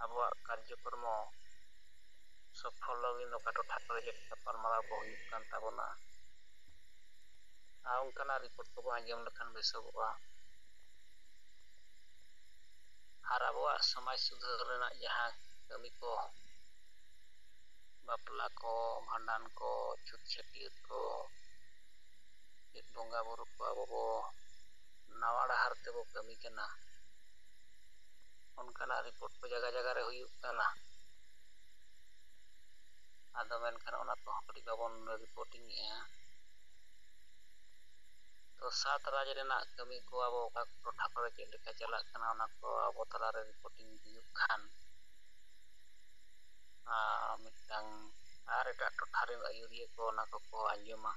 ᱟᱵᱚᱣᱟᱜ ᱠᱟᱨᱡᱚᱠᱨᱚᱢᱚ ᱥᱚᱯᱷᱚᱞ ᱞᱟᱹᱜᱤᱫ ᱚᱠᱟ ᱴᱚᱴᱷᱟ ᱠᱚᱨᱮ ᱪᱮᱫ ᱜᱟᱯᱟᱞᱢᱟᱨᱟᱣ ᱠᱚ ᱦᱩᱭᱩᱜ ᱠᱟᱱ ᱛᱟᱵᱚᱱᱟ, ᱟᱨ ᱚᱱᱠᱟᱱᱟᱜ ᱨᱤᱯᱳᱨᱴ ᱠᱚᱵᱚ ᱟᱸᱡᱚᱢ ᱞᱮᱠᱷᱟᱱ ᱵᱮᱥᱚᱜᱚᱜᱼᱟ᱾ ᱟᱨ ᱟᱵᱚᱣᱟᱜ ᱥᱚᱢᱟᱡᱽ ᱥᱩᱫᱷᱟᱹᱨ ᱨᱮᱱᱟᱜ ᱡᱟᱦᱟᱸ ᱠᱟᱹᱢᱤ ᱠᱚ, ᱵᱟᱯᱞᱟ ᱠᱚ, ᱵᱷᱟᱸᱰᱟᱱ ᱠᱚ, ᱪᱷᱩᱛ ᱪᱷᱟᱹᱴᱭᱟᱹᱨ ᱠᱚ, ᱪᱮᱫ ᱵᱚᱸᱜᱟ ᱵᱩᱨᱩ ᱠᱚ ᱟᱵᱚ ᱵᱚ ᱱᱟᱣᱟ ᱰᱟᱦᱟᱨ ᱛᱮᱵᱚ ᱠᱟᱹᱢᱤ ᱠᱟᱱᱟ, ᱚᱱᱠᱟᱱᱟᱜ ᱨᱤᱯᱳᱨᱴ ᱠᱚ ᱡᱟᱭᱜᱟ ᱡᱟᱭᱜᱟ ᱨᱮ ᱦᱩᱭᱩᱜ ᱠᱟᱱᱟ᱾ ᱟᱫᱚ ᱢᱮᱱᱠᱷᱟᱱ ᱚᱱᱟ ᱠᱚᱦᱚᱸ ᱠᱟᱹᱴᱤᱡ ᱵᱟᱵᱚᱱ ᱨᱤᱯᱳᱨᱴᱤᱝ ᱮᱜᱼᱟ᱾ ᱛᱚ ᱥᱟᱛ ᱨᱟᱡᱽ ᱨᱮᱱᱟᱜ ᱠᱟᱹᱢᱤ ᱠᱚ ᱟᱵᱚ ᱚᱠᱟ ᱴᱚᱴᱷᱟ ᱠᱚᱨᱮ ᱪᱮᱫ ᱞᱮᱠᱟ ᱪᱟᱞᱟᱜ ᱠᱟᱱᱟ, ᱚᱱᱟ ᱠᱚ ᱟᱵᱚ ᱛᱟᱞᱟᱨᱮ ᱨᱤᱯᱳᱨᱴᱤᱝ ᱦᱩᱭᱩᱜ ᱠᱷᱟᱱ, ᱟᱨ ᱢᱤᱫᱴᱟᱝ ᱟᱨ ᱮᱴᱟᱜ ᱴᱚᱴᱷᱟ ᱨᱮᱱ ᱟᱹᱭᱩᱨᱤᱭᱟᱹ ᱠᱚ ᱚᱱᱟ ᱠᱚᱠᱚ ᱟᱸᱡᱚᱢᱟ,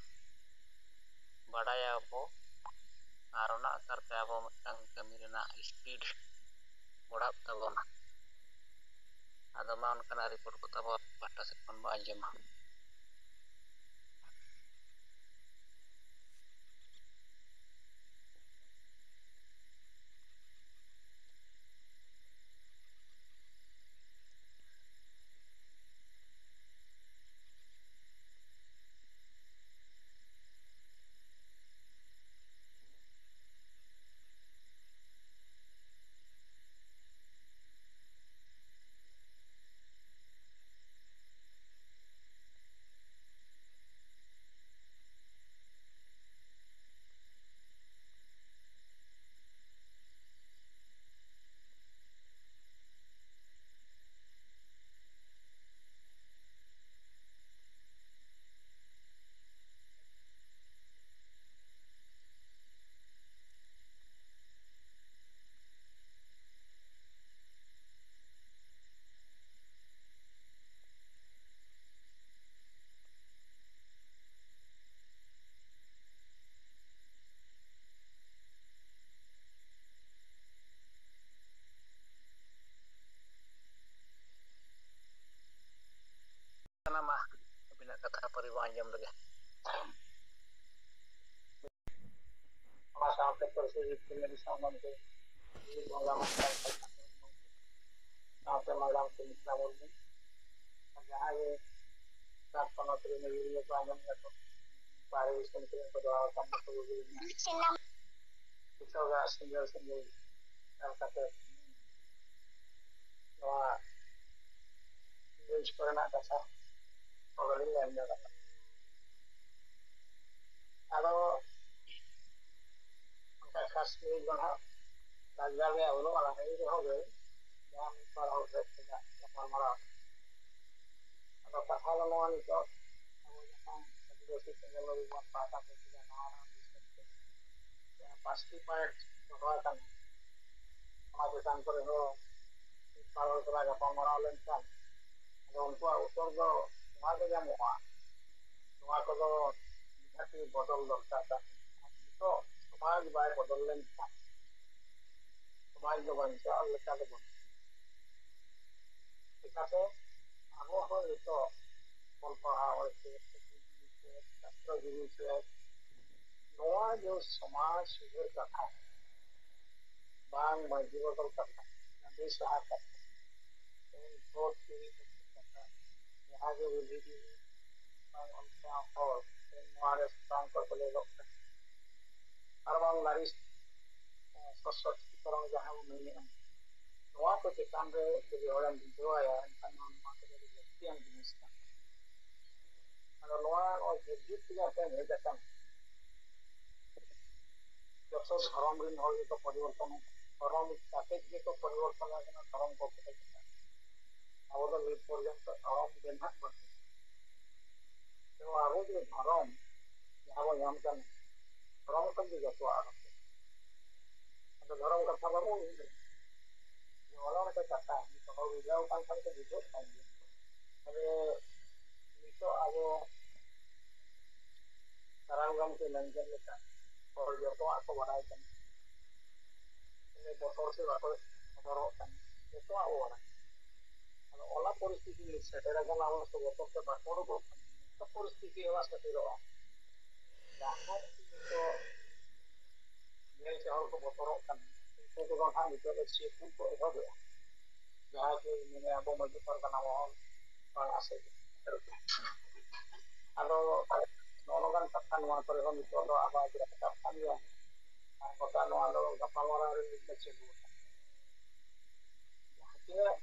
ᱵᱟᱰᱟᱭᱟᱵᱚ, ᱟᱨ ᱚᱱᱟ ᱟᱠᱟᱨ ᱛᱮ ᱟᱵᱚ ᱢᱤᱫᱴᱟᱝ ᱠᱟᱹᱢᱤ ᱨᱮᱱᱟᱜ ᱥᱯᱤᱰ ᱵᱚᱲᱦᱟᱜ ᱛᱟᱵᱚᱱᱟ᱾ ᱟᱫᱚ ᱢᱟ ᱚᱱᱠᱟᱱᱟᱜ ᱨᱤᱯᱳᱨᱴ ᱠᱚ ᱛᱟᱵᱚ ᱯᱟᱦᱴᱟ ᱥᱮᱫ ᱠᱷᱚᱱ ᱵᱚ ᱟᱸᱡᱚᱢᱟ᱾ ᱵᱚᱱ ᱟᱸᱡᱚᱢ ᱞᱮᱜᱮ᱾ ᱚᱱᱟ ᱥᱟᱶᱛᱮ ᱯᱟᱹᱨᱥᱤ ᱡᱤᱵᱽ ᱠᱚ ᱞᱟᱹᱜᱤᱫ ᱥᱟᱶ ᱢᱟᱱᱛᱮ ᱵᱤᱨ ᱵᱚᱸᱜᱟ ᱢᱟᱱᱛᱮ ᱥᱟᱶᱛᱮ ᱢᱟᱰᱟᱢ ᱥᱩᱢᱤᱛᱨᱟ ᱢᱩᱨᱢᱩ, ᱡᱟᱦᱟᱸᱭ ᱜᱮ ᱥᱟᱛ ᱯᱚᱱᱚᱛ ᱨᱮᱱ ᱟᱹᱭᱩᱨᱤᱭᱟᱹ ᱠᱚ ᱟᱸᱡᱚᱢ ᱠᱟᱛᱮ ᱵᱟᱦᱨᱮ ᱫᱤᱥᱚᱢ ᱠᱚᱨᱮ ᱠᱚ ᱫᱚᱦᱚ ᱟᱠᱟᱱ ᱱᱩᱠᱩ ᱠᱚᱜᱮ ᱱᱤᱛᱚᱜᱟᱜ ᱥᱤᱸᱜᱟᱹᱲ ᱥᱤᱸᱜᱟᱹᱲ ᱧᱮᱞ ᱠᱟᱛᱮ ᱱᱚᱣᱟ ᱱᱤᱭᱩᱡᱽ ᱠᱚᱨᱮᱱᱟᱜ ᱠᱟᱛᱷᱟ ᱠᱚᱜᱮᱞᱤᱧ ᱢᱮᱱ ᱧᱚᱜ ᱟᱠᱟᱫᱟ᱾ ᱟᱫᱚ ᱚᱱᱠᱟ ᱠᱷᱟᱥ ᱱᱤᱭᱩᱡᱽ ᱫᱚ ᱱᱟᱦᱟᱜ ᱞᱟᱡᱟᱣ ᱨᱮᱭᱟᱜ ᱵᱟᱹᱱᱩᱜᱼᱟ, ᱮᱱ ᱨᱮᱦᱚᱸ ᱜᱮ ᱡᱟᱦᱟᱸ ᱢᱤᱫ ᱵᱟᱨ ᱦᱚᱲ ᱥᱮᱫ ᱠᱷᱚᱱᱟᱜ ᱜᱟᱯᱟᱞᱢᱟᱨᱟᱣ᱾ ᱟᱫᱚ ᱠᱟᱛᱷᱟ ᱫᱚ ᱱᱚᱣᱟ ᱱᱤᱛᱚᱜ ᱟᱵᱚ ᱡᱟᱦᱟᱸ ᱟᱹᱫᱤᱵᱟᱹᱥᱤ ᱥᱮᱸᱜᱮᱞ ᱞᱟᱹᱜᱤᱫ ᱵᱚᱱ ᱯᱟᱦᱴᱟ ᱥᱮᱫ ᱛᱮ ᱱᱚᱣᱟ ᱨᱮᱱᱟᱜ ᱵᱤᱥᱚᱭ ᱛᱮ ᱡᱟᱦᱟᱸ ᱯᱟᱸᱪᱴᱤ ᱯᱚᱭᱮᱱᱴ ᱫᱚᱦᱚ ᱟᱠᱟᱱᱟ, ᱚᱱᱟ ᱪᱮᱛᱟᱱ ᱠᱚᱨᱮ ᱦᱚᱸ ᱢᱤᱫ ᱵᱟᱨ ᱦᱚᱲ ᱥᱟᱞᱟᱜ ᱜᱟᱯᱟᱞᱢᱟᱨᱟᱣ ᱞᱮᱱᱠᱷᱟᱱ ᱟᱫᱚ ᱩᱱᱠᱩᱣᱟᱜ ᱩᱛᱛᱚᱨ ᱫᱚ ᱱᱚᱣᱟ ᱜᱮ ᱧᱟᱢᱚᱜᱼᱟ, ᱱᱚᱣᱟ ᱠᱚᱫᱚ ᱱᱤᱦᱟᱹᱛᱤ ᱵᱚᱫᱚᱞ ᱫᱚᱨᱠᱟᱨ ᱠᱟᱱᱟ᱾ ᱱᱤᱛᱚᱜ ᱥᱚᱢᱟᱡᱽ ᱵᱟᱭ ᱵᱚᱫᱚᱞ ᱞᱮᱱᱠᱷᱟᱱ ᱥᱚᱢᱟᱡᱽ ᱫᱚ ᱵᱟᱧᱪᱟᱣ ᱞᱮᱠᱟ ᱫᱚ ᱵᱟᱹᱱᱩᱜᱼᱟ᱾ ᱪᱮᱠᱟᱛᱮ ᱟᱵᱚ ᱦᱚᱸ ᱱᱤᱛᱚᱜ ᱚᱞ ᱯᱟᱲᱦᱟᱣ ᱦᱚᱲ ᱥᱮ ᱪᱟᱹᱠᱨᱤ ᱡᱤᱵᱤ ᱥᱮ ᱱᱚᱣᱟ ᱡᱮ ᱥᱚᱢᱟᱡᱽ ᱥᱩᱫᱷᱟᱹᱨ ᱠᱟᱛᱷᱟ ᱵᱟᱝ ᱢᱟᱹᱡᱷᱤ ᱵᱚᱫᱚᱞ ᱠᱟᱛᱷᱟ, ᱴᱟᱺᱰᱤ ᱥᱟᱦᱟ ᱠᱟᱛᱷᱟ, ᱵᱷᱳᱴ ᱪᱩᱨᱤ ᱠᱟᱛᱷᱟ, ᱡᱟᱦᱟᱸ ᱜᱮ ᱵᱩᱫᱽᱫᱷᱤᱡᱤᱵᱤ ᱵᱟᱝ ᱚᱱᱠᱟ ᱦᱚᱲ ᱱᱚᱣᱟ ᱨᱮ ᱥᱟᱥᱟᱝ ᱠᱚ ᱥᱮᱞᱮᱫᱚᱜ ᱠᱟᱱᱟ, ᱟᱨ ᱵᱟᱝ ᱱᱟᱨᱤ ᱥᱚᱥᱚᱠᱛᱤᱠᱚᱨᱚᱱ ᱡᱟᱦᱟᱸ ᱵᱚᱱ ᱢᱮᱱᱮᱫᱼᱟ, ᱱᱚᱣᱟ ᱠᱚ ᱪᱮᱛᱟᱱ ᱨᱮ ᱡᱩᱫᱤ ᱦᱚᱲᱮᱢ ᱵᱩᱡᱷᱟᱹᱣᱟᱭᱟ, ᱮᱱᱠᱷᱟᱱ ᱱᱚᱣᱟ ᱫᱚ ᱟᱹᱰᱤ ᱞᱟᱹᱠᱛᱤᱭᱟᱱ ᱡᱤᱱᱤᱥ ᱠᱟᱱᱟ᱾ ᱟᱫᱚ ᱱᱚᱣᱟ ᱱᱚᱜᱼᱚᱭ ᱡᱩᱜᱽ ᱡᱩᱜᱽ ᱛᱮ ᱦᱮᱡ ᱟᱠᱟᱱ ᱡᱚᱛᱚ ᱫᱷᱚᱨᱚᱢ ᱨᱮᱱ ᱦᱚᱲ ᱜᱮᱠᱚ ᱯᱚᱨᱤᱵᱚᱨᱛᱚᱱ ᱟᱠᱟᱱᱟ, ᱫᱷᱚᱨᱚᱢ ᱠᱟᱛᱮ ᱜᱮᱠᱚ ᱯᱚᱨᱤᱵᱚᱨᱛᱚᱱ ᱟᱠᱟᱱᱟ, ᱫᱷᱚᱨᱚᱢ ᱠᱚ ᱠᱮᱴᱮᱡ ᱟᱠᱟᱱᱟ᱾ ᱟᱵᱚ ᱫᱚ ᱱᱤᱛ ᱯᱚᱨᱡᱚᱱᱛᱚ ᱫᱷᱚᱨᱚᱢ ᱜᱮ ᱱᱟᱦᱟᱜ ᱵᱟᱹᱱᱩᱜ᱾ ᱛᱮ ᱟᱵᱚ ᱡᱮ ᱫᱷᱚᱨᱚᱢ ᱡᱟᱦᱟᱸ ᱵᱚᱱ ᱧᱟᱢ ᱠᱟᱱᱟ, ᱫᱷᱚᱨᱚᱢ ᱠᱷᱚᱱ ᱜᱮ ᱡᱚᱛᱚᱣᱟᱜ ᱟᱨᱟᱢᱵᱷᱚᱜᱼᱟ᱾ ᱟᱫᱚ ᱫᱷᱚᱨᱚᱢ ᱠᱟᱛᱷᱟ ᱵᱟᱵᱚᱱ ᱩᱭᱦᱟᱹᱨ ᱞᱮᱫᱟ᱾ ᱚᱱᱟ ᱢᱤᱫᱴᱮᱱ ᱠᱟᱛᱷᱟ, ᱱᱤᱛᱚᱜ ᱦᱚᱲ ᱵᱩᱡᱷᱟᱹᱣ ᱠᱟᱱ ᱠᱷᱟᱱ ᱠᱚ ᱵᱩᱡᱷᱟᱹᱜ ᱠᱟᱱ ᱜᱮᱭᱟ᱾ ᱛᱚᱵᱮ ᱱᱤᱛᱚᱜ ᱟᱵᱚ ᱠᱟᱨᱟᱢ ᱜᱚᱢᱠᱮ ᱢᱮᱱ ᱠᱮᱫ ᱞᱮᱠᱟ, ᱦᱚᱲ ᱡᱚᱛᱚᱣᱟᱜ ᱠᱚ ᱵᱟᱲᱟᱭ ᱠᱟᱱᱟ, ᱵᱚᱛᱚᱨ ᱥᱮ ᱵᱟᱠᱚ ᱵᱚᱛᱚᱨᱚᱜ ᱠᱟᱱᱟ, ᱡᱚᱛᱚᱣᱟᱜ ᱠᱚ ᱵᱟᱲᱟᱭ᱾ ᱟᱫᱚ ᱚᱱᱟ ᱯᱚᱨᱤᱥᱛᱷᱤᱛᱤ ᱥᱮᱴᱮᱨ ᱟᱠᱟᱱᱟ, ᱟᱵᱚ ᱥᱮ ᱵᱚᱛᱚᱨ ᱛᱮ ᱵᱟᱠᱚ ᱩᱰᱩᱠᱚᱜ ᱠᱟᱱᱟ᱾ ᱯᱚᱨᱤᱥᱛᱷᱤᱛᱤ ᱚᱱᱟ ᱥᱮᱴᱮᱨᱚᱜᱼᱟ᱾ ᱡᱟᱦᱟᱸ ᱱᱤᱛᱚᱜ ᱧᱮᱞ ᱛᱮ ᱦᱚᱲ ᱠᱚ ᱵᱚᱛᱚᱨᱚᱜ ᱠᱟᱱᱟ, ᱩᱱᱠᱩ ᱠᱚᱫᱚ ᱱᱟᱦᱟᱜ ᱱᱤᱛᱚᱜ ᱫᱚ ᱪᱮᱫ ᱠᱚ ᱮᱦᱚᱵᱮᱜᱼᱟ, ᱡᱟᱦᱟᱸ ᱠᱤ ᱢᱟᱱᱮ ᱟᱵᱚ ᱢᱟᱹᱡᱷᱤ ᱯᱟᱨᱜᱟᱱᱟ ᱢᱚᱦᱚᱞ ᱵᱟᱝ ᱟᱥᱮ᱾ ᱟᱫᱚ ᱱᱚᱜᱼᱚ ᱱᱚᱝᱠᱟᱱ ᱠᱟᱛᱷᱟ ᱱᱚᱣᱟ ᱠᱚᱨᱮ ᱦᱚᱸ ᱱᱤᱛᱚᱜ ᱫᱚ ᱟᱵᱚ ᱟᱹᱰᱤ ᱨᱟᱠᱟᱵ ᱠᱟᱱ ᱜᱮᱭᱟ᱾ ᱟᱨ ᱜᱚᱴᱟ ᱱᱚᱣᱟ ᱫᱚ ᱜᱟᱯᱟᱞᱢᱟᱨᱟᱣ ᱨᱮ ᱢᱤᱫ ᱪᱮᱫ ᱡᱟᱦᱟᱸ ᱛᱤᱱᱟᱹᱜ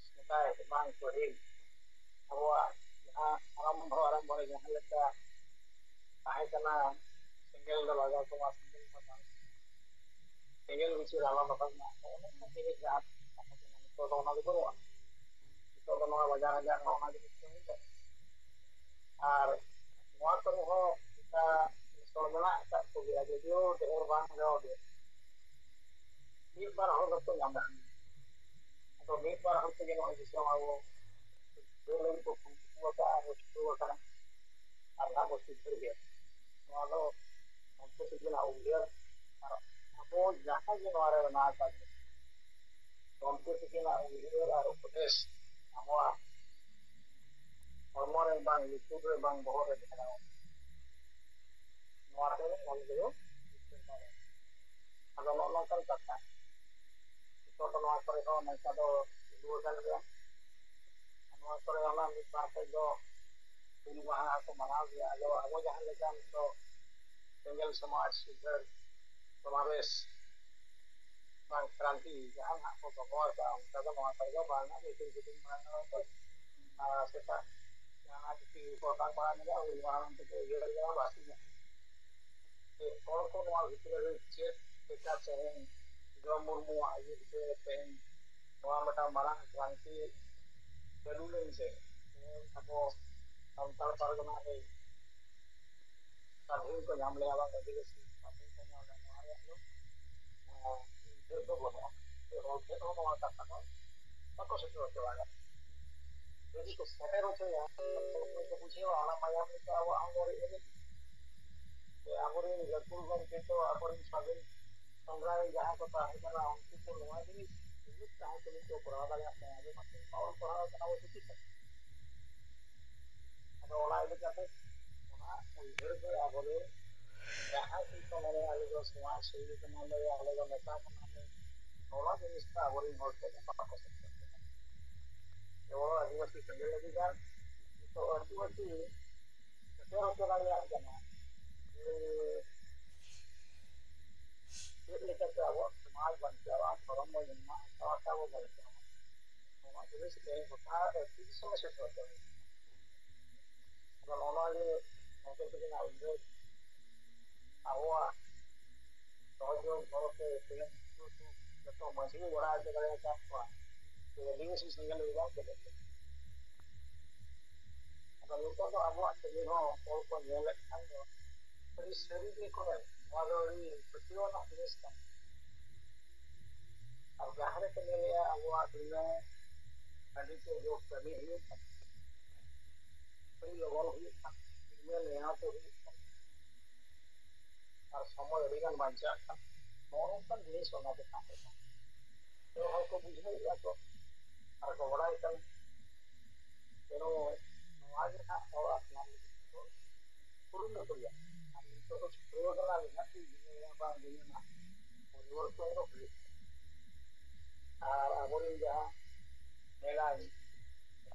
ᱥᱮᱫᱟᱭ ᱵᱟᱝ ᱯᱟᱹᱦᱤᱞ ᱟᱵᱚᱣᱟᱜ ᱡᱟᱦᱟᱸ ᱟᱨᱟᱢᱵᱷᱚ ᱟᱨᱟᱢᱵᱷᱚ ᱨᱮ ᱡᱟᱦᱟᱸ ᱞᱮᱠᱟ ᱛᱟᱦᱮᱸ ᱠᱟᱱᱟ, ᱥᱮᱸᱜᱮᱞ ᱫᱚ ᱞᱟᱜᱟᱣ ᱠᱚᱢᱟ, ᱥᱮᱸᱜᱮᱞ ᱫᱚ ᱵᱟᱝ, ᱥᱮᱸᱜᱮᱞ ᱵᱮᱥᱤ ᱞᱟᱜᱟᱣ ᱞᱟᱜᱟᱣ ᱢᱮᱱᱟᱜᱼᱟ, ᱱᱚᱜᱼᱚ ᱱᱚᱝᱠᱟ ᱡᱤᱱᱤᱥ ᱡᱟᱦᱟᱸ ᱱᱤᱛᱚᱜ ᱫᱚ ᱚᱱᱟ ᱫᱚ ᱵᱟᱹᱱᱩᱜᱼᱟ᱾ ᱱᱤᱛᱚᱜ ᱫᱚ ᱱᱚᱣᱟ ᱵᱟᱡᱟᱨ ᱨᱮᱭᱟᱜ ᱱᱚᱜᱼᱚ ᱱᱚᱣᱟ ᱡᱤᱱᱤᱥ ᱠᱚ ᱦᱩᱭᱩᱜ ᱠᱟᱱᱟ᱾ ᱟᱨ ᱱᱚᱣᱟ ᱠᱚᱨᱮ ᱦᱚᱸ ᱚᱱᱠᱟ ᱥᱚᱲ ᱢᱮᱱᱟᱜ ᱟᱠᱟᱫ ᱠᱚᱜᱮᱭᱟ, ᱡᱚᱫᱤᱭᱳ ᱰᱷᱮᱨ ᱵᱟᱝ ᱨᱮᱦᱚᱸ ᱜᱮ ᱢᱤᱫ ᱵᱟᱨ ᱦᱚᱲ ᱫᱚᱠᱚ ᱧᱟᱢᱚᱜ ᱠᱟᱱᱟ᱾ ᱟᱫᱚ ᱢᱤᱫ ᱵᱟᱨ ᱦᱚᱲ ᱛᱮᱜᱮ ᱱᱚᱜᱼᱚᱭ ᱫᱤᱥᱚᱢ ᱟᱵᱚ ᱡᱩᱞᱩᱢ ᱠᱚ ᱠᱩᱢᱠᱩ ᱟᱠᱟᱫᱼᱟ, ᱨᱟᱹᱥᱠᱟᱹ ᱟᱠᱟᱱᱟ, ᱟᱨ ᱱᱟᱦᱟᱜ ᱵᱚ ᱥᱤᱠᱷᱟᱹᱨ ᱜᱮᱭᱟ᱾ ᱱᱚᱣᱟ ᱫᱚ ᱩᱱᱠᱩ ᱛᱤᱠᱤᱱᱟᱜ ᱩᱭᱦᱟᱹᱨ, ᱟᱨ ᱟᱵᱚ ᱡᱟᱦᱟᱸ ᱜᱮ ᱱᱚᱣᱟ ᱨᱮ ᱢᱮᱱᱟᱜ ᱟᱠᱟᱫ ᱵᱚᱱᱟ, ᱜᱚᱢᱠᱮ ᱛᱤᱠᱤᱱᱟᱜ ᱩᱭᱦᱟᱹᱨ ᱟᱨ ᱩᱯᱚᱫᱮᱥ ᱟᱵᱚᱣᱟᱜ ᱦᱚᱲᱢᱚ ᱨᱮ ᱵᱟᱝ, ᱞᱩᱛᱩᱨ ᱨᱮ ᱵᱟᱝ, ᱵᱚᱦᱚᱜ ᱨᱮ ᱛᱟᱦᱮᱱᱟ᱾ ᱱᱚᱣᱟ ᱛᱮ ᱚᱞ ᱫᱚ ᱟᱫᱚ ᱱᱚᱜᱼᱚ ᱱᱚᱝᱠᱟᱱ ᱠᱟᱛᱷᱟ᱾ ᱱᱤᱛᱚᱜ ᱫᱚ ᱱᱚᱣᱟ ᱠᱚᱨᱮ ᱦᱚᱸ ᱱᱚᱝᱠᱟ ᱫᱚ ᱪᱟᱹᱞᱩ ᱟᱠᱟᱱ ᱜᱮᱭᱟ᱾ ᱱᱚᱣᱟ ᱠᱚᱨᱮ ᱚᱱᱟ ᱢᱤᱫ ᱵᱟᱨ ᱠᱚ ᱫᱚ ᱦᱩᱞ ᱢᱟᱦᱟ ᱠᱚ ᱢᱟᱱᱟᱣ ᱜᱮᱭᱟ᱾ ᱟᱫᱚ ᱟᱵᱚ ᱡᱟᱦᱟᱸ ᱞᱮᱠᱟ ᱱᱤᱛᱚᱜ ᱥᱮᱸᱜᱮᱞ ᱥᱚᱢᱟᱡᱽ ᱥᱩᱫᱷᱟᱹᱨ ᱥᱚᱢᱟᱵᱮᱥ ᱵᱟᱝ ᱠᱨᱟᱱᱛᱤ ᱡᱟᱦᱟᱸ ᱱᱟᱜ ᱠᱚ ᱫᱚᱦᱚ ᱟᱠᱟᱫᱼᱟ, ᱚᱱᱠᱟ ᱫᱚ ᱱᱚᱣᱟ ᱠᱚᱨᱮ ᱫᱚ ᱵᱟᱝ ᱦᱟᱸᱜ, ᱢᱤᱴᱤᱝ ᱯᱷᱤᱴᱤᱝ ᱢᱟᱲᱟᱝ ᱨᱮ ᱦᱚᱸ ᱠᱚ, ᱟᱨ ᱥᱮᱛᱟᱜ ᱡᱟᱦᱟᱸ ᱡᱩᱫᱤ ᱠᱚ ᱚᱴᱟᱝ ᱵᱟᱲᱟ ᱧᱚᱜᱼᱟ, ᱩᱱ ᱢᱟᱲᱟᱝ ᱛᱮᱠᱚ ᱩᱭᱦᱟᱹᱨ ᱧᱚᱜᱼᱟ, ᱵᱟᱥ ᱧᱚᱜ᱾ ᱡᱮ ᱦᱚᱲ ᱠᱚ ᱱᱚᱣᱟ ᱵᱷᱤᱛᱨᱤ ᱨᱮ ᱪᱮᱫ ᱞᱮᱠᱟ ᱛᱮᱦᱮᱧ ᱡᱚᱢ ᱢᱩᱨᱢᱩᱣᱟᱜ ᱟᱹᱭᱩᱨ ᱛᱮ ᱛᱮᱦᱮᱧ ᱱᱚᱣᱟ ᱢᱤᱫᱴᱟᱝ ᱢᱟᱨᱟᱝ ᱠᱨᱟᱱᱛᱤ ᱪᱟᱹᱞᱩ ᱞᱮᱱ ᱥᱮ, ᱛᱮᱦᱮᱧ ᱟᱵᱚ ᱥᱟᱱᱛᱟᱲ ᱯᱟᱨᱜᱟᱱᱟ ᱨᱮ ᱥᱟᱹᱫᱷᱤᱱ ᱠᱚ ᱧᱟᱢ ᱞᱮᱭᱟ ᱵᱟᱝ, ᱟᱹᱫᱤᱵᱟᱹᱥᱤ ᱥᱟᱹᱫᱷᱤᱱ ᱠᱚ ᱧᱟᱢ ᱞᱮᱭᱟ, ᱱᱚᱣᱟ ᱨᱮᱭᱟᱜ ᱫᱚ, ᱟᱸ, ᱩᱭᱦᱟᱹᱨ ᱫᱚ ᱵᱟᱹᱱᱩᱜᱼᱟ᱾ ᱥᱮ ᱦᱚᱲ ᱴᱷᱮᱱ ᱦᱚᱸ ᱱᱚᱣᱟ ᱠᱟᱛᱷᱟ ᱫᱚ ᱵᱟᱠᱚ ᱥᱮᱴᱮᱨ ᱦᱚᱪᱚ ᱫᱟᱲᱮᱭᱟᱜᱼᱟ᱾ ᱡᱩᱫᱤ ᱠᱚ ᱥᱮᱴᱮᱨ ᱦᱚᱪᱚᱭᱟ, ᱮᱱᱠᱷᱟᱱ ᱩᱱᱠᱩ ᱠᱚ ᱵᱩᱡᱷᱟᱹᱣᱟ ᱚᱱᱟ ᱢᱟᱭᱟᱢ ᱨᱮᱫᱚ ᱟᱵᱚᱣᱟᱜ ᱦᱚᱲᱢᱚ ᱨᱮ ᱮᱱᱮᱡ᱾ ᱡᱮ ᱟᱵᱚᱨᱮᱱ ᱜᱟᱹᱠᱷᱩᱲ ᱜᱚᱢᱠᱮ ᱠᱚ, ᱟᱵᱚᱨᱮᱱ ᱥᱟᱹᱫᱷᱤᱱ ᱥᱚᱝᱜᱨᱟᱢᱤ ᱡᱟᱦᱟᱸᱭ ᱠᱚ ᱛᱟᱦᱮᱸ ᱠᱟᱱᱟ, ᱩᱱᱠᱩ ᱠᱚ ᱱᱚᱣᱟ ᱡᱤᱱᱤᱥ ᱡᱩᱢᱤᱫ ᱛᱟᱦᱮᱸ ᱛᱩᱞᱩᱡ ᱠᱚ ᱠᱚᱨᱟᱣ ᱫᱟᱲᱮᱭᱟᱜ ᱠᱟᱱᱟ᱾ ᱟᱵᱚ ᱢᱟ ᱛᱮᱦᱮᱧ ᱵᱟᱵᱚᱱ ᱯᱟᱲᱦᱟᱣ ᱠᱟᱱᱟ, ᱟᱵᱚ ᱪᱤᱠᱟᱹᱛᱮ? ᱟᱫᱚ ᱚᱱᱟ ᱤᱫᱤ ᱠᱟᱛᱮ ᱚᱱᱟ ᱩᱭᱦᱟᱹᱨ ᱫᱚ ᱟᱵᱚ ᱫᱚ ᱡᱟᱦᱟᱸ ᱪᱮᱫ ᱠᱚ ᱢᱮᱱᱟ, ᱟᱞᱮ ᱫᱚ ᱥᱚᱢᱟᱡᱽ ᱥᱮᱵᱤ ᱠᱟᱱᱟᱞᱮ, ᱟᱞᱮ ᱫᱚ ᱱᱮᱛᱟ ᱠᱟᱱᱟᱞᱮ, ᱱᱚᱣᱟ ᱡᱤᱱᱤᱥ ᱫᱚ ᱟᱵᱚᱨᱮᱱ ᱦᱚᱲ ᱴᱷᱮᱱ ᱫᱚ ᱵᱟᱠᱚ ᱥᱮᱴᱮᱨ ᱠᱟᱱᱟ᱾ ᱡᱮᱢᱚᱱ ᱟᱹᱫᱤᱵᱟᱹᱥᱤ ᱥᱮᱸᱜᱮᱞ ᱟᱹᱰᱤ ᱜᱟᱱ ᱱᱤᱛᱚᱜ ᱟᱹᱫᱤᱵᱟᱹᱥᱤ ᱥᱮᱴᱮᱨ ᱦᱚᱪᱚ ᱫᱟᱲᱮᱭᱟᱜ ᱠᱟᱱᱟ ᱡᱮ ᱪᱮᱫ ᱞᱮᱠᱟᱛᱮ ᱟᱵᱚᱣᱟᱜ ᱥᱚᱢᱟᱡᱽ ᱵᱟᱧᱪᱟᱜᱼᱟ, ᱫᱷᱚᱨᱚᱢ ᱵᱚᱱ ᱧᱟᱢᱟ, ᱥᱟᱶᱛᱟ ᱵᱚᱱ ᱵᱟᱧᱪᱟᱜᱼᱟ᱾ ᱱᱚᱣᱟ ᱡᱤᱱᱤᱥ ᱛᱮᱦᱮᱧ ᱜᱚᱴᱟ ᱫᱤᱥᱚᱢ ᱥᱮᱴᱮᱨ ᱦᱚᱪᱚ ᱦᱩᱭᱩᱜᱼᱟ᱾ ᱟᱫᱚ ᱱᱚᱜᱼᱚ ᱱᱚᱣᱟ ᱜᱮ ᱜᱚᱢᱠᱮ ᱛᱟᱹᱠᱤᱱᱟᱜ ᱩᱭᱦᱟᱹᱨ, ᱟᱵᱚᱣᱟᱜ ᱥᱚᱦᱚᱡᱳᱜᱽ ᱜᱚᱲᱚ ᱛᱮ ᱛᱤᱱᱟᱹᱜ ᱠᱤᱪᱷᱩ ᱡᱚᱛᱚ ᱢᱟᱹᱡᱷᱤ ᱵᱚ ᱵᱟᱲᱟᱭ ᱦᱚᱪᱚ ᱫᱟᱲᱮᱭᱟᱠᱟᱫ ᱠᱚᱣᱟ ᱡᱮ ᱟᱹᱫᱤᱵᱟᱹᱥᱤ ᱥᱮᱸᱜᱮᱞ ᱟᱹᱰᱤ ᱜᱟᱱ ᱪᱮᱫ ᱞᱮᱠᱟ᱾ ᱟᱫᱚ ᱱᱤᱛᱚᱜ ᱫᱚ ᱟᱵᱚᱣᱟᱜ ᱠᱟᱹᱢᱤ ᱦᱚᱸ ᱦᱚᱲ ᱠᱚ ᱧᱮᱞᱮᱫ ᱠᱷᱟᱱ ᱫᱚ ᱟᱹᱰᱤ ᱥᱟᱹᱨᱤ ᱜᱮ ᱠᱚ ᱢᱮᱱ, ᱱᱚᱣᱟ ᱫᱚ ᱟᱹᱰᱤ ᱯᱟᱹᱛᱭᱟᱹᱣ ᱟᱱᱟᱜ ᱡᱤᱱᱤᱥ ᱠᱟᱱᱟ᱾ ᱟᱨ ᱡᱟᱦᱟᱸ ᱨᱮᱠᱚ ᱧᱮᱞᱮᱜᱼᱟ ᱟᱵᱚᱣᱟᱜ ᱵᱤᱱᱟᱹ ᱦᱟᱺᱰᱤ ᱛᱮ ᱡᱚ ᱠᱟᱹᱢᱤ ᱦᱩᱭᱩᱜ ᱠᱟᱱᱟ, ᱟᱹᱰᱤ ᱞᱚᱜᱚᱱ ᱦᱩᱭᱩᱜ ᱠᱟᱱᱟ, ᱵᱤᱱᱟᱹ ᱱᱮᱭᱟᱣ ᱛᱮ ᱦᱩᱭᱩᱜ ᱠᱟᱱᱟ, ᱟᱨ ᱥᱚᱢᱚᱭ ᱟᱹᱰᱤ ᱜᱟᱱ ᱵᱟᱧᱪᱟᱜ ᱠᱟᱱᱟ᱾ ᱱᱚᱜᱼᱚ ᱱᱚᱝᱠᱟᱱ ᱡᱤᱱᱤᱥ ᱚᱱᱟ ᱫᱚ ᱛᱟᱦᱮᱸ ᱠᱟᱱᱟ᱾ ᱛᱚ ᱦᱚᱲ ᱠᱚ ᱵᱩᱡᱷᱟᱹᱣᱮᱫᱼᱟ ᱠᱚ ᱟᱨ ᱠᱚ ᱵᱟᱲᱟᱭ ᱠᱟᱱᱟ᱾ ᱛᱮᱱᱩ ᱱᱚᱣᱟ ᱜᱮ ᱦᱟᱸᱜ ᱦᱚᱲ ᱟᱯᱱᱟᱨ ᱞᱟᱹᱜᱤᱫ ᱠᱚ ᱠᱩᱨᱩᱢᱩᱴᱩᱭᱟ᱾ ᱟᱨ ᱱᱤᱛᱚᱜ ᱫᱚ ᱪᱷᱩᱴᱟᱹᱣ ᱠᱟᱱᱟ ᱱᱤᱦᱟᱹᱛ ᱜᱮ ᱫᱤᱱᱟᱹᱢ ᱵᱟᱝ ᱫᱤᱱᱟᱹᱢ ᱦᱟᱸᱜ ᱯᱚᱨᱤᱵᱚᱨᱛᱚᱱ ᱫᱚ ᱦᱩᱭᱩᱜ ᱠᱟᱱᱟ᱾ ᱟᱨ ᱟᱵᱚᱨᱮᱱ ᱡᱟᱦᱟᱸ ᱢᱮᱞᱟᱭ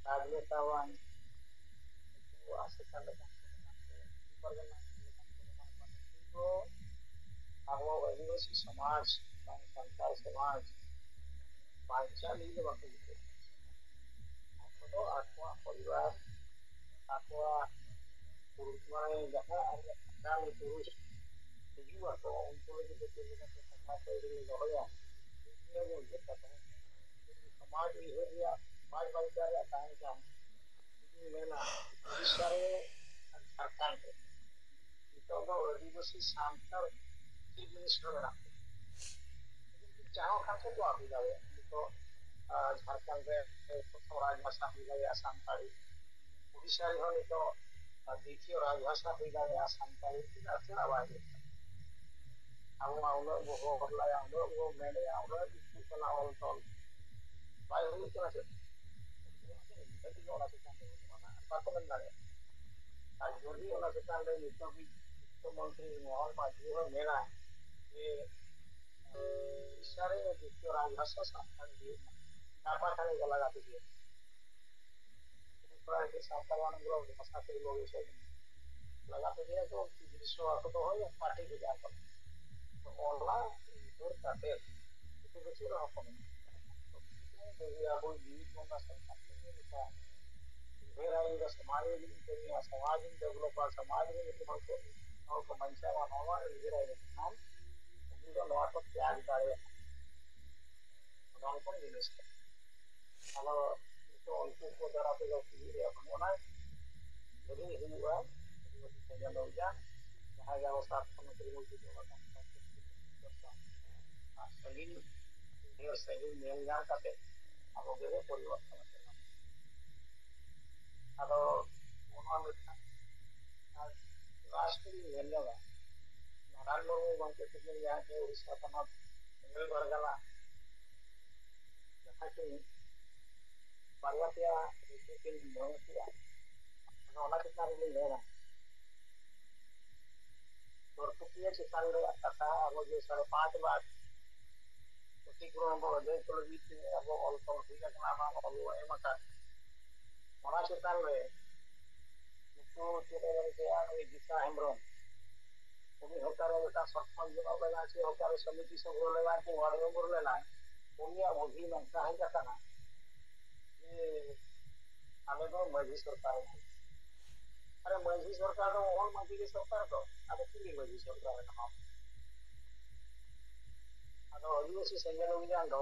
ᱨᱟᱡᱽᱱᱮᱛᱟᱣᱟᱱ ᱱᱩᱠᱩ ᱟᱥᱮᱠᱟ ᱞᱮᱠᱟᱱ ᱠᱚ ᱢᱮᱱᱟᱜ ᱠᱚᱣᱟ, ᱯᱟᱨᱜᱟᱱᱟ ᱞᱮᱠᱟᱱ ᱠᱚ ᱢᱮᱱᱟᱜ ᱠᱚᱣᱟ, ᱱᱩᱠᱩ ᱫᱚ ᱟᱵᱚ ᱟᱹᱫᱤᱵᱟᱹᱥᱤ ᱥᱚᱢᱟᱡᱽ, ᱵᱟᱝ ᱥᱟᱱᱛᱟᱲ ᱥᱚᱢᱟᱡᱽ ᱵᱟᱧᱪᱟᱜ ᱞᱟᱹᱜᱤᱫ ᱫᱚ ᱵᱟᱠᱚ ᱩᱭᱦᱟᱹᱨᱟ᱾ ᱟᱠᱚ ᱫᱚ ᱟᱠᱚᱣᱟᱜ ᱯᱚᱨᱤᱵᱟᱨ, ᱟᱠᱚᱣᱟᱜ ᱯᱩᱨᱩᱥ, ᱢᱟᱱᱮ ᱡᱟᱦᱟᱸ ᱟᱠᱟᱞ ᱯᱩᱨᱩᱥ ᱦᱤᱡᱩᱜ ᱟᱠᱚ, ᱩᱱᱠᱩ ᱞᱟᱹᱜᱤᱫ ᱫᱚ ᱪᱮᱫ ᱞᱮᱠᱟᱛᱮ ᱴᱟᱠᱟ ᱠᱟᱹᱣᱰᱤ ᱞᱮ ᱫᱚᱦᱚᱭᱟ, ᱱᱤᱭᱟᱹ ᱜᱮ ᱩᱭᱦᱟᱹᱨ ᱠᱟᱛᱷᱟ᱾ ᱡᱩᱫᱤ ᱥᱚᱢᱟᱡᱽ ᱩᱭᱦᱟᱹᱨ ᱨᱮᱭᱟᱜ, ᱥᱚᱢᱟᱡᱽ ᱵᱟᱧᱪᱟᱣ ᱨᱮᱭᱟᱜ ᱛᱟᱦᱮᱸ ᱠᱷᱟᱱ, ᱤᱧ ᱢᱮᱱᱟ, ᱩᱲᱤᱥᱥᱟ ᱨᱮ ᱟᱨ ᱡᱷᱟᱲᱠᱷᱚᱸᱰ ᱨᱮ ᱱᱤᱛᱚᱜ ᱫᱚ ᱟᱹᱫᱤᱵᱟᱹᱥᱤ ᱥᱟᱱᱛᱟᱲ ᱪᱤᱯ ᱢᱤᱱᱤᱥᱴᱟᱨ ᱢᱮᱱᱟᱜ ᱠᱚᱣᱟ᱾ ᱡᱟᱦᱟᱸ ᱠᱷᱟᱱ ᱠᱚ ᱦᱩᱭ ᱫᱟᱲᱮᱭᱟᱜᱼᱟ᱾ ᱱᱤᱛᱚᱜ, ᱟᱨ, ᱡᱷᱟᱲᱠᱷᱚᱸᱰ ᱨᱮ ᱯᱨᱚᱛᱷᱚᱢ ᱨᱟᱡᱽᱵᱷᱟᱥᱟ ᱦᱩᱭ ᱫᱟᱲᱮᱭᱟᱜᱼᱟ ᱥᱟᱱᱛᱟᱲᱤ᱾ ᱩᱲᱤᱥᱥᱟ ᱨᱮᱦᱚᱸ ᱱᱤᱛᱚᱜ, ᱟᱨ, ᱫᱤᱛᱤᱭᱚ ᱨᱟᱡᱽᱵᱷᱟᱥᱟ ᱦᱩᱭ ᱫᱟᱲᱮᱭᱟᱜᱼᱟ ᱥᱟᱱᱛᱟᱲᱤ᱾ ᱪᱮᱫᱟᱜ ᱥᱮᱬᱟ ᱵᱟᱭ ᱦᱩᱭᱩᱜ ᱠᱟᱱᱟ? ᱟᱵᱚ ᱢᱟ ᱩᱱᱟᱹᱜ ᱵᱚ ᱦᱚᱨ ᱞᱟᱭᱟ, ᱩᱱᱟᱹᱜ ᱵᱚ ᱢᱮᱱᱮᱜᱼᱟ, ᱩᱱᱟᱹᱜ ᱤᱥᱠᱩᱞ ᱠᱟᱱᱟ ᱚᱞ ᱛᱚᱞ, ᱵᱟᱭ ᱦᱩᱭᱩᱜ ᱠᱟᱱᱟ ᱪᱮᱫ? ᱚᱱᱟ ᱪᱮᱛᱟᱱ ᱨᱮ ᱵᱟᱠᱚ ᱢᱮᱱ ᱫᱟᱲᱮᱭᱟᱜᱼᱟ᱾ ᱟᱨ ᱡᱩᱫᱤ ᱚᱱᱟ ᱪᱮᱛᱟᱱ ᱨᱮ ᱱᱤᱛ ᱦᱟᱹᱵᱤᱡ ᱢᱩᱠᱠᱷᱚᱢᱚᱱᱛᱨᱤ ᱢᱚᱦᱚᱞ ᱢᱟᱹᱡᱷᱤ ᱦᱚᱸ ᱢᱮᱱᱟ ᱡᱮ ᱩᱲᱤᱥᱥᱟ ᱨᱮ ᱫᱤᱛᱤᱭᱚ ᱨᱟᱡᱽᱵᱷᱟᱥᱟ ᱥᱟᱱᱛᱟᱲᱤ ᱦᱩᱭᱩᱜ ᱢᱟ, ᱜᱟᱯᱟ ᱠᱷᱟᱱ ᱜᱮ ᱞᱟᱜᱟ ᱛᱮᱜᱮ᱾ ᱛᱨᱤᱯᱩᱨᱟ ᱨᱮ ᱥᱟᱱᱛᱟᱲ ᱢᱟᱱᱮ ᱜᱩᱞᱳ ᱵᱷᱟᱥᱟ ᱛᱮ ᱜᱩᱞᱳ ᱵᱤᱥᱚᱭ ᱞᱟᱜᱟ ᱛᱮᱜᱮ ᱠᱚ ᱜᱤᱫᱽᱨᱟᱹ ᱥᱚᱵᱷᱟ ᱠᱚ ᱫᱚᱦᱚᱭᱟ, ᱯᱟᱨᱴᱤ ᱠᱚ ᱡᱟᱦᱟᱸ ᱠᱚ᱾ ᱛᱚ ᱚᱱᱟ ᱩᱭᱦᱟᱹᱨ ᱠᱟᱛᱮ ᱩᱱᱠᱩ ᱫᱚ ᱪᱮᱫ ᱦᱚᱸ ᱵᱟᱠᱚ ᱢᱮᱱᱟ᱾ ᱛᱚ ᱡᱩᱫᱤ ᱟᱵᱚ ᱡᱤᱣᱤ ᱠᱚ ᱚᱱᱟ ᱥᱟᱱᱛᱟᱲ ᱛᱮᱜᱮ ᱞᱮᱠᱟ ᱩᱭᱦᱟᱹᱨᱟ, ᱤᱧ ᱫᱚ ᱥᱚᱢᱟᱡᱽ ᱞᱟᱹᱜᱤᱫ ᱤᱧ ᱠᱟᱹᱢᱤᱭᱟ, ᱥᱚᱢᱟᱡᱽ ᱤᱧ ᱰᱮᱵᱷᱞᱚᱯᱟ, ᱥᱚᱢᱟᱡᱽ ᱨᱮ ᱢᱤᱫ ᱦᱚᱲ ᱠᱚ, ᱦᱚᱲ ᱠᱚ ᱵᱟᱧᱪᱟᱣᱟ, ᱱᱚᱣᱟ ᱩᱭᱦᱟᱹᱨᱟᱭ ᱞᱮᱠᱷᱟᱱ ᱩᱱᱤ ᱫᱚ ᱱᱚᱣᱟ ᱠᱚ ᱛᱮᱭᱟᱜ ᱫᱟᱲᱮᱭᱟᱜᱼᱟ᱾ ᱱᱚᱝᱠᱟᱱ ᱡᱤᱱᱤᱥ ᱠᱟᱱᱟ᱾ ᱟᱫᱚ ᱱᱤᱛᱚᱜ ᱩᱱᱠᱩ ᱠᱚ ᱫᱟᱨᱟ ᱛᱮᱫᱚ ᱦᱩᱭᱩᱜ ᱨᱮᱭᱟᱜ ᱵᱟᱹᱱᱩᱜ ᱟᱱᱟ, ᱡᱩᱫᱤ ᱦᱩᱭᱩᱜᱼᱟ, ᱡᱟᱦᱟᱸᱭ ᱜᱮ ᱟᱵᱚ ᱥᱟᱛ ᱠᱷᱚᱱ ᱛᱩᱨᱩᱭ ᱡᱩᱫᱤ ᱚᱱᱟ ᱠᱟᱱ ᱠᱷᱟᱱ ᱟᱨ ᱥᱟᱺᱜᱤᱧ, ᱰᱷᱮᱨ ᱥᱟᱺᱜᱤᱧ ᱧᱮᱞ ᱧᱟᱢ ᱠᱟᱛᱮ ᱟᱵᱚ ᱜᱮᱵᱚ ᱯᱚᱨᱤᱵᱚᱨᱛᱚᱱ ᱠᱟᱱᱟ᱾ ᱟᱫᱚ ᱚᱱᱟ ᱞᱮᱠᱟ ᱟᱨ ᱞᱟᱥᱴ ᱨᱤᱧ ᱧᱮᱞ ᱧᱟᱢᱟ, ᱱᱟᱨᱟᱭᱚᱱ ᱢᱩᱨᱢᱩ ᱜᱚᱢᱠᱮ ᱛᱤᱠᱤᱱ ᱡᱟᱦᱟᱸ ᱠᱤᱱ ᱩᱲᱤᱥᱥᱟ ᱯᱚᱱᱚᱛ ᱥᱮᱸᱜᱮᱞ ᱯᱟᱨᱜᱟᱱᱟ ᱡᱟᱦᱟᱸ ᱠᱤᱱ ᱵᱟᱨᱭᱟ ᱯᱮᱭᱟ ᱨᱤᱛᱩ ᱠᱤᱱ ᱢᱮᱱ ᱠᱮᱜᱼᱟ᱾ ᱟᱫᱚ ᱚᱱᱟ ᱪᱮᱛᱟᱱ ᱨᱮᱞᱤᱧ ᱢᱮᱱᱟ, ᱫᱚᱨᱯᱚᱛᱤᱭᱟᱹ ᱪᱮᱛᱟᱱ ᱨᱮᱭᱟᱜ ᱠᱟᱛᱷᱟ, ᱟᱵᱚ ᱡᱮ ᱥᱟᱲᱮ ᱯᱟᱸᱪ ᱞᱟᱠᱷ ᱠᱷᱚᱛᱤᱯᱩᱨᱚᱱ ᱵᱚ ᱟᱹᱫᱟᱹᱭ ᱠᱚ ᱞᱟᱹᱜᱤᱫ ᱛᱮ ᱟᱵᱚ ᱚᱞ ᱛᱚᱞ ᱦᱩᱭ ᱟᱠᱟᱱᱟ, ᱵᱟᱝ ᱚᱞ ᱵᱚ ᱮᱢ ᱟᱠᱟᱫ, ᱚᱱᱟ ᱪᱮᱛᱟᱱ ᱨᱮ ᱱᱩᱠᱩ ᱪᱮᱫ ᱮ ᱢᱮᱱ ᱠᱮᱜᱼᱟ, ᱩᱱᱤ ᱫᱤᱥᱟ ᱦᱮᱢᱵᱨᱚᱢ, ᱩᱱᱤ ᱦᱚᱠᱟᱨᱮ ᱢᱤᱫᱴᱟᱝ ᱥᱚᱛᱥᱚᱝᱜ ᱡᱚᱱᱚᱜ ᱞᱮᱱᱟᱭ, ᱥᱮ ᱦᱚᱠᱟᱨᱮ ᱥᱚᱢᱤᱛᱤ ᱥᱚᱵᱷᱚ ᱞᱮᱱᱟᱭ, ᱥᱮ ᱣᱟᱨᱰ ᱢᱮᱢᱵᱚᱨ ᱞᱮᱱᱟᱭ, ᱩᱱᱤᱭᱟᱜ ᱵᱩᱫᱷᱤ ᱱᱚᱝᱠᱟ ᱦᱮᱡ ᱟᱠᱟᱱᱟ ᱡᱮ ᱟᱞᱮ ᱫᱚ ᱢᱟᱹᱡᱷᱤ ᱥᱚᱨᱠᱟᱨ ᱨᱮᱱ᱾ ᱟᱨᱮ ᱢᱟᱹᱡᱷᱤ ᱥᱚᱨᱠᱟᱨ ᱫᱚ ᱢᱚᱦᱚᱱ ᱢᱟᱹᱡᱷᱤ ᱜᱮ ᱥᱚᱨᱠᱟᱨ ᱫᱚ, ᱟᱫᱚ ᱪᱤᱞᱤ ᱢᱟᱹᱡᱷᱤ ᱥᱚᱨᱠᱟᱨ ᱨᱮᱱ ᱠᱟᱱᱟᱢ? ᱟᱫᱚ ᱟᱹᱫᱤᱵᱟᱹᱥᱤ ᱥᱮᱸᱜᱮᱞ ᱚᱵᱷᱤᱡᱟᱱ ᱫᱚ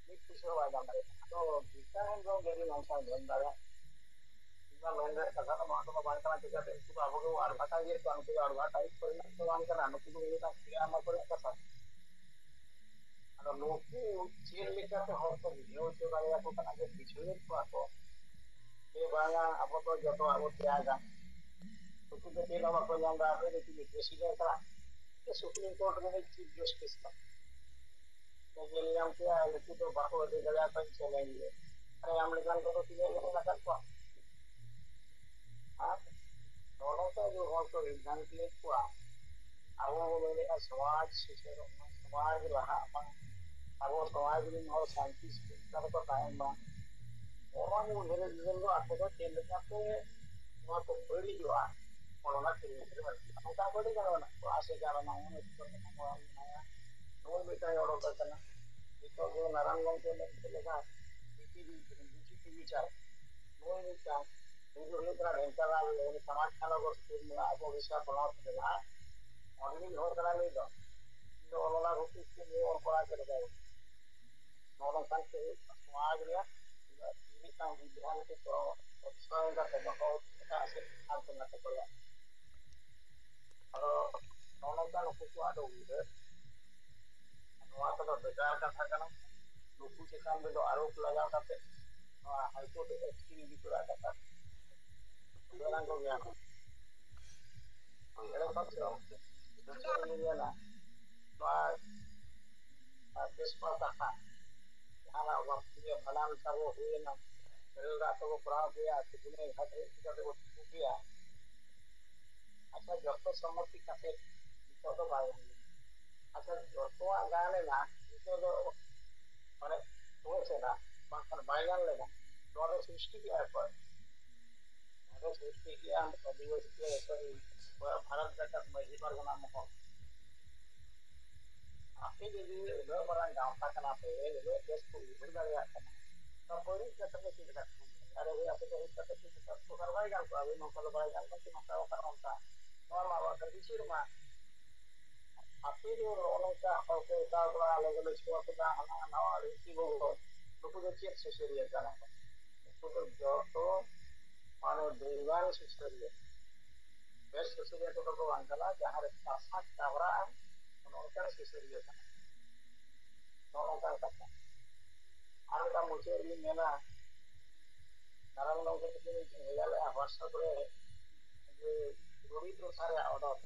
ᱢᱤᱫ ᱯᱩᱭᱥᱟᱹ ᱦᱚᱸ ᱵᱟᱭ ᱧᱟᱢ ᱫᱟᱲᱮᱭᱟᱜᱼᱟ᱾ ᱟᱫᱚ ᱵᱤᱠᱟᱥ ᱫᱚ ᱜᱟᱹᱰᱤ ᱱᱚᱝᱠᱟ ᱢᱮᱱ ᱫᱟᱲᱮᱭᱟᱜᱼᱟ᱾ ᱤᱧ ᱢᱟ ᱢᱮᱱ ᱨᱮᱭᱟᱜ ᱠᱟᱛᱷᱟ ᱫᱚ ᱱᱚᱣᱟ ᱫᱚ ᱵᱟᱝ ᱠᱟᱱᱟ, ᱪᱤᱠᱟᱹᱛᱮ ᱩᱱᱠᱩ ᱫᱚ ᱟᱵᱚ ᱜᱮᱵᱚ advertise ᱮᱫ ᱠᱚᱣᱟ, ᱩᱱᱠᱩ ᱫᱚ advertise ᱠᱚᱨᱮᱱᱟᱜ ᱫᱚ ᱵᱟᱝ ᱠᱟᱱᱟ, ᱱᱩᱠᱩ ᱫᱚ ᱢᱤᱫᱴᱟᱝ ᱰᱨᱟᱢᱟ ᱠᱚᱨᱮᱱᱟᱜ ᱠᱟᱛᱷᱟ᱾ ᱟᱫᱚ ᱱᱩᱠᱩ ᱪᱮᱫ ᱞᱮᱠᱟᱛᱮ ᱦᱚᱲ ᱠᱚ ᱵᱩᱡᱷᱟᱹᱣ ᱦᱚᱪᱚ ᱫᱟᱲᱮᱭᱟᱠᱚ ᱠᱟᱱᱟ, ᱡᱮ ᱵᱩᱡᱷᱟᱹᱣᱮᱫ ᱠᱚᱣᱟ ᱠᱚ ᱡᱮ ᱵᱟᱝᱟ ᱟᱵᱚ ᱫᱚ ᱡᱚᱛᱚᱣᱟᱜ ᱵᱚ ᱛᱮᱭᱟᱜᱟ, ᱱᱩᱠᱩ ᱫᱚ ᱪᱮᱫ ᱦᱚᱸ ᱵᱟᱠᱚ ᱧᱟᱢ ᱮᱫᱟ, ᱟᱵᱚ ᱫᱚ ᱪᱮᱫ ᱯᱨᱮᱥᱤᱰᱮᱱᱴ ᱠᱟᱱᱟ, ᱥᱩᱯᱨᱤᱢ ᱠᱳᱨᱴ ᱨᱤᱱᱤᱡ ᱪᱤᱯ ᱡᱟᱥᱴᱤᱥ ᱠᱟᱱᱟ᱾ ᱧᱮᱞ ᱧᱟᱢ ᱠᱮᱜᱼᱟ, ᱱᱩᱠᱩ ᱫᱚ ᱵᱟᱠᱚ ᱟᱹᱫᱟᱹᱭ ᱫᱟᱲᱮᱭᱟᱜ ᱠᱟᱱ ᱪᱮᱞᱮᱧᱡᱽ ᱜᱮ᱾ ᱟᱨᱮ, ᱟᱢ ᱞᱮᱠᱟᱱ ᱠᱚᱫᱚ ᱛᱤᱱᱟᱹᱜ ᱢᱮᱱᱟᱜ ᱟᱠᱟᱫ ᱠᱚᱣᱟ? ᱱᱚᱜᱼᱚ ᱱᱚᱝᱠᱟ ᱡᱮ ᱦᱚᱲ ᱠᱚ ᱵᱤᱵᱷᱨᱟᱱᱛᱤᱭᱮᱫ ᱠᱚᱣᱟ, ᱟᱵᱚ ᱵᱚᱱ ᱢᱮᱱᱮᱫᱼᱟ ᱥᱚᱢᱟᱡᱽ ᱥᱩᱥᱟᱹᱨᱚᱜ ᱢᱟ, ᱥᱚᱢᱟᱡᱽ ᱞᱟᱦᱟᱜ ᱢᱟ, ᱟᱵᱚ ᱥᱚᱢᱟᱡᱽ ᱨᱮᱱ ᱦᱚᱲ ᱥᱟᱱᱛᱤ ᱥᱩᱠᱷ ᱨᱮᱠᱚ ᱛᱟᱦᱮᱱ ᱢᱟ᱾ ᱱᱚᱣᱟ ᱢᱩᱫᱽᱨᱮ ᱡᱤᱵᱚᱱ ᱫᱚ ᱟᱠᱚ ᱫᱚ ᱪᱮᱫ ᱞᱮᱠᱟᱛᱮ ᱱᱚᱣᱟ ᱠᱚ ᱵᱟᱹᱲᱤᱡᱚᱜᱼᱟ, ᱚᱱᱟ ᱠᱩᱨᱩᱢᱩᱴᱩ ᱨᱮ ᱢᱮᱱᱟᱜ ᱠᱚᱣᱟ᱾ ᱚᱱᱠᱟ ᱵᱟᱹᱲᱤᱡ ᱜᱟᱱ ᱢᱮᱱᱟᱜ ᱠᱚᱣᱟ, ᱟᱥᱮ ᱜᱟᱱ ᱢᱟ ᱩᱱᱟᱹᱜ ᱠᱚ ᱢᱮᱱᱟ, ᱱᱚᱣᱟ ᱢᱮᱱᱟᱭᱟ, ᱱᱩᱭ ᱢᱤᱫᱴᱟᱝ ᱚᱰᱚᱠ ᱟᱠᱟᱱᱟ᱾ ᱱᱤᱛᱚᱜ ᱫᱚ ᱱᱟᱨᱟᱭᱚᱱ ᱜᱚᱢᱠᱮ ᱢᱮᱱ ᱠᱮᱫ ᱞᱮᱠᱟ ᱵᱤᱪᱤ ᱵᱤᱪᱤ ᱵᱤᱪᱟᱨ, ᱱᱩᱭ ᱢᱤᱫᱴᱟᱝ ᱩᱱᱤ ᱫᱚ ᱦᱩᱭᱩᱜ ᱠᱟᱱᱟ ᱰᱷᱮᱱᱴᱟᱞᱟᱞ, ᱩᱱᱤ ᱥᱚᱢᱟᱡᱽ ᱠᱷᱟᱱ ᱟᱵᱚ ᱥᱩᱨ ᱢᱮᱱᱟᱜᱼᱟ, ᱟᱵᱚ ᱩᱲᱤᱥᱥᱟ ᱯᱚᱱᱚᱛ ᱨᱮᱱᱟᱜ ᱚᱸᱰᱮ ᱨᱤᱱᱤᱡ ᱦᱚᱲ ᱠᱟᱱᱟᱭ ᱱᱩᱭ ᱫᱚ᱾ ᱤᱧ ᱫᱚ ᱚᱱᱚᱞᱟ ᱜᱷᱩᱴᱩ ᱥᱠᱩᱞ ᱨᱮ ᱚᱞ ᱯᱟᱲᱦᱟᱣ ᱠᱮᱫ ᱠᱚᱣᱟ᱾ ᱱᱚᱜᱼᱚ ᱱᱚᱝᱠᱟᱱ ᱠᱚ ᱦᱩᱭᱩᱜ ᱠᱟᱱᱟ ᱥᱚᱢᱟᱡᱽ ᱨᱮᱭᱟᱜ ᱢᱤᱫᱴᱟᱝ ᱵᱤᱫᱷᱟᱱ ᱠᱚ ᱯᱨᱚᱥᱨᱚᱭ ᱠᱟᱛᱮ ᱫᱚᱦᱚ ᱮᱴᱟᱜ ᱥᱮᱫ ᱦᱟᱱᱛᱮ ᱱᱟᱛᱮ ᱠᱚ ᱨᱮᱭᱟᱜ᱾ ᱟᱫᱚ ᱱᱚᱜᱼᱚ ᱱᱚᱝᱠᱟ ᱱᱩᱠᱩ ᱠᱚᱣᱟᱜ ᱫᱚ ᱩᱭᱦᱟᱹᱨ, ᱱᱚᱣᱟ ᱠᱚᱫᱚ ᱵᱮᱠᱟᱨ ᱠᱟᱛᱷᱟ ᱠᱟᱱᱟ᱾ ᱱᱩᱠᱩ ᱪᱮᱛᱟᱱ ᱨᱮᱫᱚ ᱟᱨᱳᱯ ᱞᱟᱜᱟᱣ ᱠᱟᱛᱮ ᱱᱚᱣᱟ ᱦᱟᱭᱠᱳᱨᱴ ᱨᱮ ᱮᱠᱥᱤᱱ ᱤᱫᱤ ᱠᱚᱨᱟᱣ ᱠᱟᱛᱷᱟ ᱵᱮᱱᱟᱣ ᱠᱚ ᱜᱮᱭᱟ ᱠᱚ᱾ ᱮᱲᱮ ᱠᱷᱚᱱ ᱫᱚ ᱡᱚᱛᱚ ᱤᱧ ᱢᱮᱱᱟ, ᱱᱚᱣᱟ ᱵᱮᱥᱯᱟ ᱠᱟᱛᱷᱟ ᱡᱟᱦᱟᱱᱟᱜ ᱵᱟᱯᱞᱟ ᱵᱷᱟᱸᱰᱟᱱ ᱛᱟᱵᱚ ᱦᱩᱭᱮᱱᱟ, ᱵᱮᱨᱮᱞ ᱫᱟᱜ ᱛᱮᱵᱚ ᱠᱚᱨᱟᱣ ᱠᱮᱭᱟ, ᱥᱤᱫᱩ ᱱᱟᱹᱭ ᱜᱷᱟᱴ ᱨᱮ ᱤᱫᱤ ᱠᱟᱛᱮ ᱵᱚ ᱛᱩᱯᱩ ᱠᱮᱭᱟ᱾ ᱟᱪᱪᱷᱟ, ᱡᱚᱛᱚ ᱥᱚᱢᱢᱚᱛᱤ ᱠᱟᱛᱮ ᱱᱤᱛᱚᱜ ᱫᱚ ᱵᱟᱭ ᱦᱩᱭᱩᱜᱼᱟ᱾ ᱟᱪᱪᱷᱟ, ᱡᱚᱛᱚᱣᱟᱜ ᱜᱟᱱ ᱮᱱᱟ, ᱱᱤᱛᱚᱜ ᱫᱚ ᱢᱟᱱᱮ ᱯᱩᱨᱟᱹ ᱥᱮᱱᱟ, ᱵᱟᱝᱠᱷᱟᱱ ᱵᱟᱭ ᱜᱟᱱ ᱞᱮᱱᱟ᱾ ᱱᱚᱣᱟ ᱫᱚ ᱥᱨᱤᱥᱴᱤ ᱠᱮᱜᱼᱟ ᱚᱠᱚᱭ? ᱱᱚᱣᱟ ᱫᱚ ᱥᱨᱤᱥᱴᱤ ᱠᱮᱜᱼᱟ ᱟᱹᱫᱤᱵᱟᱹᱥᱤ ᱠᱚ, ᱥᱚᱨᱤ, ᱵᱷᱟᱨᱚᱛ ᱡᱟᱠᱟᱛ ᱢᱟᱹᱡᱷᱤ ᱯᱟᱨᱜᱟᱱᱟ ᱢᱚᱦᱚᱞ᱾ ᱟᱯᱮ ᱡᱩᱫᱤ ᱩᱱᱟᱹᱜ ᱢᱟᱨᱟᱝ ᱜᱟᱶᱛᱟ ᱠᱟᱱᱟ ᱯᱮ, ᱩᱱᱟᱹᱜ ᱵᱮᱥ ᱯᱮ ᱩᱭᱦᱟᱹᱨ ᱫᱟᱲᱮᱭᱟᱜ ᱠᱟᱱᱟ, ᱛᱚ ᱵᱟᱹᱲᱤᱡ ᱠᱟᱛᱷᱟ ᱫᱚ ᱪᱮᱫ ᱞᱮᱠᱟ ᱠᱚ ᱩᱭᱦᱟᱹᱨᱟ? ᱟᱨᱮ ᱵᱷᱟᱹᱭ, ᱟᱯᱮ ᱫᱚ ᱦᱮᱡ ᱠᱟᱛᱮ ᱪᱮᱫ ᱞᱮᱠᱟ ᱩᱯᱚᱠᱟᱨ ᱵᱟᱭ ᱜᱟᱱ ᱠᱚᱜᱼᱟ? ᱟᱵᱮᱱ ᱱᱚᱝᱠᱟ ᱫᱚ ᱵᱟᱭ ᱜᱟᱱ ᱠᱚᱜᱼᱟ, ᱱᱚᱝᱠᱟ ᱵᱟᱠᱷᱟᱱ ᱱᱚᱝᱠᱟ᱾ ᱱᱚᱣᱟ ᱢᱟ ᱵᱟᱠᱷᱟᱱ ᱵᱤᱪᱟᱹᱨ ᱢᱟ᱾ ᱟᱯᱮ ᱫᱚ ᱱᱚᱜᱼᱚ ᱱᱚᱝᱠᱟ ᱦᱚᱲ ᱠᱚ ᱮᱴᱟᱜ ᱠᱚᱲᱟ ᱟᱞᱮ ᱫᱚᱞᱮ ᱪᱷᱩᱣᱟ ᱠᱮᱫᱟ, ᱦᱟᱱᱟ ᱱᱟᱣᱟ ᱨᱤᱛᱤ ᱵᱚᱜᱚ᱾ ᱱᱩᱠᱩ ᱫᱚ ᱪᱮᱫ ᱥᱩᱥᱟᱹᱨᱤᱭᱟᱹ ᱠᱟᱱᱟ ᱠᱚ? ᱱᱩᱠᱩ ᱫᱚ ᱡᱚᱛᱚ ᱢᱟᱱᱮ ᱵᱮᱼᱜᱟᱱ ᱥᱩᱥᱟᱹᱨᱤᱭᱟᱹ᱾ ᱵᱮᱥ ᱥᱩᱥᱟᱹᱨᱤᱭᱟᱹ ᱠᱚᱫᱚ ᱠᱚ ᱵᱟᱝ ᱠᱟᱱᱟ, ᱡᱟᱦᱟᱸ ᱨᱮ ᱠᱟᱛᱷᱟ ᱠᱟᱵᱽᱨᱟᱜᱼᱟ, ᱚᱱᱮ ᱚᱱᱠᱟᱱ ᱥᱩᱥᱟᱹᱨᱤᱭᱟᱹ ᱠᱟᱱᱟ᱾ ᱱᱚᱜᱼᱚ ᱱᱚᱝᱠᱟᱱ ᱠᱟᱛᱷᱟ᱾ ᱟᱨ ᱢᱤᱫᱴᱟᱝ ᱢᱩᱪᱟᱹᱫ ᱨᱮᱞᱤᱧ ᱢᱮᱱᱟ, ᱱᱟᱨᱟᱭᱚᱱ ᱜᱚᱢᱠᱮ ᱛᱟᱹᱠᱤᱱ ᱢᱤᱫᱴᱮᱱ ᱵᱷᱮᱡᱟ ᱞᱮᱫᱼᱟ WhatsApp ᱨᱮ, ᱡᱮ ᱨᱚᱵᱤ ᱯᱨᱚᱥᱟ ᱨᱮᱭᱟᱜ ᱚᱰᱚᱠ᱾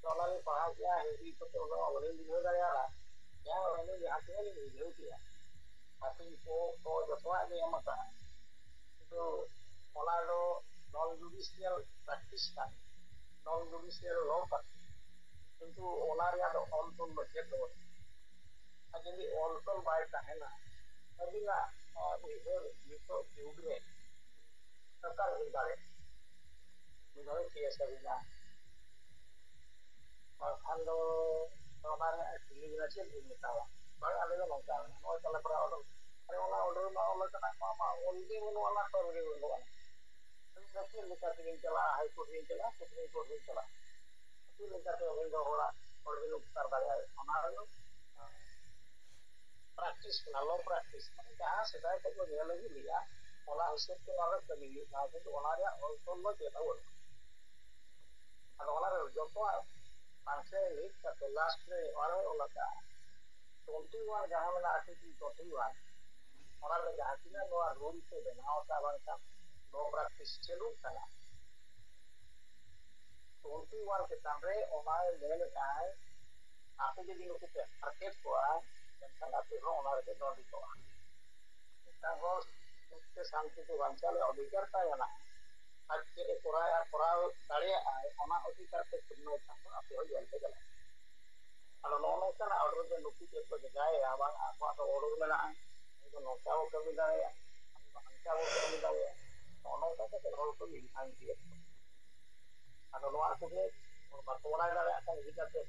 ᱛᱚ ᱚᱱᱟ ᱞᱤᱧ ᱯᱟᱲᱦᱟᱣ ᱠᱮᱜᱼᱟ, ᱦᱤᱱᱫᱤ ᱠᱚᱛᱮ ᱩᱱᱟᱹᱜ ᱵᱟᱹᱞᱤᱧ ᱵᱩᱡᱷᱟᱹᱣ ᱫᱟᱲᱮᱭᱟᱫᱟ᱾ ᱡᱟᱦᱟᱸ ᱟᱹᱞᱤᱧ ᱡᱟᱦᱟᱸ ᱛᱤᱱᱟᱹᱜ ᱞᱤᱧ ᱵᱩᱡᱷᱟᱹᱣ ᱠᱮᱜᱼᱟ, ᱦᱟᱹᱴᱤᱧ ᱠᱚ, ᱠᱚ ᱡᱚᱛᱚᱣᱟᱜ ᱞᱤᱧ ᱮᱢ ᱟᱠᱟᱫᱼᱟ᱾ ᱠᱤᱱᱛᱩ ᱚᱱᱟ ᱫᱚ non judicial practice ᱠᱟᱱ, non judicial law ᱠᱟᱱ, ᱠᱤᱱᱛᱩ ᱚᱱᱟ ᱨᱮᱭᱟᱜ ᱫᱚ ᱚᱞ ᱛᱚᱞ ᱫᱚ ᱪᱮᱫ ᱫᱚ ᱵᱟᱹᱱᱩᱜᱼᱟ᱾ ᱟᱨ ᱡᱩᱫᱤ ᱚᱞ ᱛᱚᱞ ᱵᱟᱭ ᱛᱟᱦᱮᱱᱟ, ᱟᱹᱵᱤᱱᱟᱜ ᱩᱭᱦᱟᱹᱨ ᱱᱤᱛᱚᱜ ᱡᱩᱜᱽ ᱨᱮ ᱥᱚᱨᱠᱟᱨ ᱦᱩᱭ ᱫᱟᱲᱮᱭᱟᱜᱼᱟ, ᱢᱤᱫ ᱫᱷᱟᱣ ᱠᱮᱥ ᱟᱹᱵᱤᱱᱟ, ᱵᱟᱝᱠᱷᱟᱱ ᱫᱚ ᱚᱱᱟ ᱨᱮᱭᱟᱜ ᱠᱩᱞᱤ ᱵᱤᱱᱟ ᱪᱮᱫ ᱵᱤᱱ ᱢᱮᱛᱟᱣᱟ? ᱵᱟᱝ, ᱟᱞᱮ ᱫᱚ ᱱᱚᱝᱠᱟ ᱱᱚᱜᱼᱚᱭ ᱛᱟᱞᱮ ᱯᱟᱨᱟ ᱚᱰᱟᱨ, ᱟᱨᱮ ᱚᱱᱟ ᱚᱰᱟᱨ ᱢᱟ ᱚᱞ ᱟᱠᱟᱱᱟ, ᱱᱚᱣᱟ ᱢᱟ ᱚᱞ ᱜᱮ ᱵᱟᱹᱱᱩᱜ ᱟᱱᱟ, ᱛᱚᱞ ᱜᱮ ᱵᱟᱹᱱᱩᱜ ᱟᱱᱟ᱾ ᱟᱹᱵᱤᱱ ᱫᱚ ᱪᱮᱫ ᱞᱮᱠᱟ ᱛᱮᱵᱤᱱ ᱪᱟᱞᱟᱜᱼᱟ? ᱦᱟᱭ ᱠᱳᱨᱴ ᱵᱤᱱ ᱪᱟᱞᱟᱜᱼᱟ, ᱥᱩᱯᱨᱤᱢ ᱠᱳᱨᱴ ᱵᱤᱱ ᱪᱟᱞᱟᱜᱼᱟ? ᱪᱮᱫ ᱞᱮᱠᱟᱛᱮ ᱟᱹᱵᱤᱱ ᱫᱚ ᱦᱚᱲᱟᱜ, ᱦᱚᱲ ᱵᱤᱱ ᱩᱯᱠᱟᱨ ᱫᱟᱲᱮᱭᱟᱜᱼᱟ? ᱚᱱᱟ ᱨᱮᱫᱚ ᱯᱨᱮᱠᱴᱤᱥ ᱠᱟᱱᱟ, ᱞᱚ ᱯᱨᱮᱠᱴᱤᱥ ᱠᱟᱱᱟ, ᱡᱟᱦᱟᱸ ᱥᱮᱫᱟᱭ ᱠᱷᱚᱱ ᱵᱚᱱ ᱧᱮᱞ ᱟᱹᱜᱩ ᱞᱮᱫᱟ, ᱚᱱᱟ ᱦᱤᱥᱟᱹᱵ ᱛᱮ ᱚᱱᱟ ᱫᱚ ᱠᱟᱹᱢᱤ ᱦᱩᱭᱩᱜ ᱠᱟᱱᱟ, ᱠᱤᱱᱛᱩ ᱚᱱᱟ ᱨᱮᱭᱟᱜ ᱚᱞ ᱛᱚᱞ ᱫᱚ ᱪᱮᱫ ᱦᱚᱸ ᱵᱟᱹᱱᱩᱜᱼᱟ᱾ ᱟᱫᱚ ᱚᱱᱟ ᱨᱮ ᱡᱚᱛᱚᱣᱟᱜ ᱵᱟᱝ ᱥᱮ ᱢᱤᱫ ᱠᱟᱛᱮ ᱞᱟᱥᱴ ᱨᱮ ᱚᱱᱟ ᱨᱮ ᱚᱞ ᱟᱠᱟᱫᱼᱟ, ᱴᱩᱭᱮᱱᱴᱤ ᱳᱣᱟᱱ ᱡᱟᱦᱟᱸ ᱢᱮᱱᱟᱜᱼᱟ, ᱟᱨᱴᱤᱠᱮᱞ ᱴᱩᱭᱮᱱᱴᱤ ᱳᱣᱟᱱ, ᱚᱱᱟ ᱨᱮ ᱡᱟᱦᱟᱸ ᱛᱤᱱᱟᱹᱜ ᱱᱚᱣᱟ ᱨᱩᱞ ᱠᱚ ᱵᱮᱱᱟᱣ ᱟᱠᱟᱫ ᱵᱟᱝᱠᱷᱟᱱ ᱞᱚ ᱯᱨᱮᱠᱴᱤᱥ ᱪᱟᱹᱞᱩᱜ ᱠᱟᱱᱟ, ᱴᱩᱭᱮᱱᱴᱤ ᱳᱣᱟᱱ ᱪᱮᱛᱟᱱ ᱨᱮ ᱚᱱᱟᱭ ᱢᱮᱱᱮᱫᱼᱟᱭ, ᱟᱯᱮ ᱡᱩᱫᱤ ᱱᱩᱠᱩ ᱯᱮ ᱦᱟᱨᱠᱮᱛ ᱠᱚᱣᱟ, ᱮᱱᱠᱷᱟᱱ ᱟᱯᱮ ᱦᱚᱸ ᱚᱱᱟ ᱨᱮᱯᱮ ᱫᱚᱱᱰᱤᱛᱚᱜᱼᱟ᱾ ᱢᱤᱫᱴᱟᱝ ᱦᱚᱲ ᱥᱩᱠ ᱛᱮ ᱥᱟᱱᱛᱤ ᱛᱮ ᱵᱟᱧᱪᱟᱣ ᱨᱮᱭᱟᱜ ᱚᱫᱷᱤᱠᱟᱨ ᱛᱟᱭ ᱢᱮᱱᱟᱜᱼᱟ, ᱟᱡ ᱪᱮᱫ ᱮ ᱠᱚᱨᱟᱣᱮᱫᱼᱟ, ᱠᱚᱨᱟᱣ ᱫᱟᱲᱮᱭᱟᱜᱼᱟᱭ, ᱚᱱᱟ ᱚᱫᱷᱤᱠᱟᱨ ᱯᱮ ᱛᱩᱢᱟᱹᱞ ᱠᱷᱟᱱ ᱫᱚ ᱟᱯᱮ ᱦᱚᱸ ᱡᱮᱞ ᱯᱮ ᱪᱟᱞᱟᱜᱼᱟ᱾ ᱟᱫᱚ ᱱᱚᱜᱼᱚ ᱱᱚᱝᱠᱟᱱᱟᱜ ᱚᱰᱟᱨ ᱫᱚ ᱱᱩᱠᱩ ᱪᱮᱫ ᱠᱚ ᱪᱮᱠᱟᱭᱮᱫᱼᱟ, ᱵᱟᱝ ᱟᱵᱚᱣᱟᱜ ᱫᱚ ᱚᱰᱟᱨ ᱢᱮᱱᱟᱜᱼᱟ, ᱟᱵᱚ ᱫᱚ ᱱᱚᱝᱠᱟ ᱵᱚ ᱠᱟᱹᱢᱤ ᱫᱟᱲᱮᱭᱟᱜᱼᱟ, ᱟᱵᱚ ᱫᱚ ᱦᱟᱱᱠᱟ ᱵᱚ ᱠᱟᱹᱢᱤ ᱫᱟᱲᱮᱭᱟᱜᱼᱟ, ᱱᱚᱜᱼᱚ ᱱᱚᱝᱠᱟ ᱠᱟᱛᱮ ᱦᱚᱲ ᱠᱚ ᱵᱤᱵᱷᱨᱟᱱᱛᱤᱭᱮᱫ ᱠᱚᱣᱟ᱾ ᱟᱫᱚ ᱱᱚᱣᱟ ᱠᱚᱜᱮ ᱦᱚᱲ ᱵᱟᱠᱚ ᱵᱟᱲᱟᱭ ᱫᱟᱲᱮᱭᱟᱜ ᱠᱟᱱ ᱤᱫᱤ ᱠᱟᱛᱮ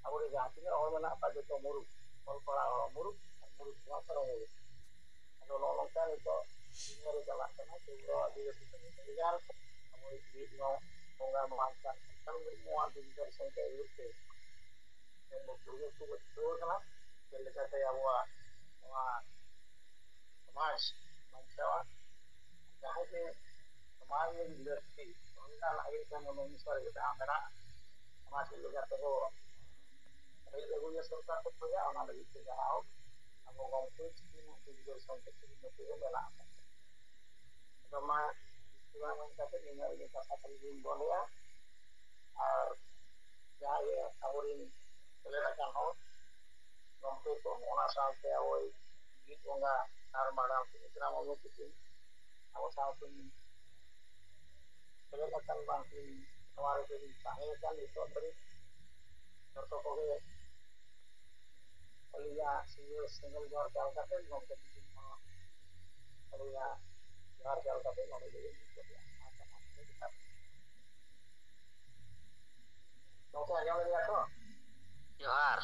ᱟᱵᱚᱨᱮᱱ ᱡᱟᱦᱟᱸ ᱛᱤᱱᱟᱹᱜ ᱦᱚᱲ ᱢᱮᱱᱟᱜ ᱠᱚᱣᱟ, ᱡᱚᱛᱚ ᱢᱩᱨᱩᱠ, ᱚᱞ ᱯᱟᱲᱦᱟᱣ ᱦᱚᱲ ᱢᱩᱨᱩᱠ, ᱢᱩᱨᱩᱠ ᱠᱚᱣᱟ ᱠᱟᱨᱚᱱ ᱢᱩᱨᱩᱠ᱾ ᱟᱫᱚ ᱱᱚᱜᱼᱚ ᱱᱚᱝᱠᱟ ᱱᱤᱛᱚᱜ ᱫᱩᱱᱤᱭᱟᱹ ᱨᱮ ᱪᱟᱞᱟᱜ ᱠᱟᱱᱟ, ᱛᱤᱱ ᱫᱚ ᱟᱹᱫᱤᱵᱟᱹᱥᱤ ᱠᱟᱹᱢᱤ ᱵᱷᱮᱜᱟᱨ, ᱟᱵᱚ ᱡᱩᱫᱤ ᱱᱚᱣᱟ ᱵᱚᱸᱜᱟ ᱢᱟᱱ ᱠᱟᱱ ᱠᱷᱟᱱ ᱱᱚᱣᱟ ᱫᱤᱱ ᱫᱚᱨᱥᱚᱱ ᱠᱚ ᱦᱩᱭᱩᱜ ᱛᱮ, ᱢᱮᱱᱫᱚ ᱯᱩᱨᱩᱫᱷᱩᱞ ᱠᱚ ᱵᱩᱡᱷᱟᱹᱣ ᱠᱟᱱᱟ, ᱪᱮᱫ ᱞᱮᱠᱟᱛᱮ ᱟᱵᱚᱣᱟᱜ ᱱᱚᱣᱟ ᱥᱚᱢᱟᱡᱽ ᱵᱟᱧᱪᱟᱣᱟ᱾ ᱡᱟᱦᱟᱸᱭ ᱜᱮ ᱥᱚᱢᱟᱡᱽ ᱞᱟᱹᱜᱤᱫ ᱞᱟᱹᱠᱛᱤ, ᱚᱱᱠᱟᱱᱟᱜ ᱜᱮ ᱠᱟᱹᱢᱤ ᱚᱱᱩᱥᱟᱨ ᱜᱮ ᱡᱟᱦᱟᱸ ᱢᱮᱱᱟᱜᱼᱟ, ᱚᱱᱟ ᱪᱮᱫ ᱞᱮᱠᱟ ᱛᱮᱵᱚ ᱦᱮᱡ ᱟᱹᱜᱩᱭᱟ ᱥᱚᱨᱠᱟᱨ ᱯᱟᱦᱴᱟ ᱠᱷᱚᱱᱟᱜ, ᱚᱱᱟ ᱞᱟᱹᱜᱤᱫ ᱛᱮ ᱡᱟᱦᱟᱸ ᱦᱳᱠ ᱟᱵᱚ ᱜᱚᱢᱠᱮ ᱪᱤᱠᱤ ᱢᱚᱱᱛᱨᱤ ᱜᱤᱫᱽᱨᱟᱹ ᱥᱟᱶᱛᱮ ᱠᱩᱨᱩᱢᱩᱴᱩ ᱨᱮ ᱢᱮᱱᱟᱜ ᱟᱠᱟᱫ᱾ ᱟᱫᱚ ᱢᱟ ᱵᱮᱥᱤ ᱵᱟᱝ ᱢᱮᱱ ᱠᱟᱛᱮ ᱱᱤᱱᱟᱹᱜ ᱜᱮ ᱠᱟᱛᱷᱟ ᱛᱟᱞᱮ ᱞᱤᱧ ᱫᱚᱦᱚᱭᱟ᱾ ᱟᱨ ᱡᱟᱦᱟᱸᱭ ᱜᱮ ᱟᱵᱚᱨᱮᱱ ᱥᱮᱞᱮᱫ ᱟᱠᱟᱱ ᱦᱚᱲ ᱜᱚᱢᱠᱮ ᱠᱚ, ᱚᱱᱟ ᱥᱟᱶᱛᱮ ᱟᱵᱚᱭᱤᱡ ᱵᱤᱨ ᱵᱚᱸᱜᱟ ᱟᱨ ᱢᱟᱰᱟᱢ ᱥᱩᱢᱤᱛᱨᱟ ᱢᱩᱨᱢᱩ ᱛᱤᱠᱤᱱ ᱟᱵᱚ ᱥᱟᱶᱛᱮ ᱥᱮᱞᱮᱫ ᱟᱠᱟᱱ ᱵᱟᱝ ᱱᱚᱣᱟ ᱨᱮᱜᱮ ᱞᱤᱧ ᱛᱟᱦᱮᱸ ᱟᱠᱟᱱ ᱱᱤᱛᱚᱜ ᱫᱷᱟᱹᱨᱤᱡ᱾ ᱡᱚᱛᱚ ᱠᱚᱜᱮ ᱟᱹᱞᱤᱧᱟᱜ ᱥᱤᱸᱜᱟᱹᱲ ᱥᱮᱸᱜᱮᱞ ᱡᱚᱦᱟᱨ ᱪᱟᱞ ᱠᱟᱛᱮ ᱜᱚᱢᱠᱮ ᱛᱤᱠᱤᱱ ᱦᱚᱸ ᱟᱹᱞᱤᱧᱟᱜ ᱡᱚᱦᱟᱨ ᱪᱟᱞ ᱠᱟᱛᱮ ᱱᱚᱰᱮ ᱜᱮᱞᱤᱧ ᱢᱩᱪᱟᱹᱫᱮᱜᱼᱟ᱾ ᱢᱟ ᱛᱟᱦᱚᱞᱮ ᱡᱚᱦᱟᱨ᱾ ᱜᱚᱢᱠᱮ ᱟᱸᱡᱚᱢ ᱞᱮᱫᱟ ᱛᱚ? ᱡᱚᱦᱟᱨ᱾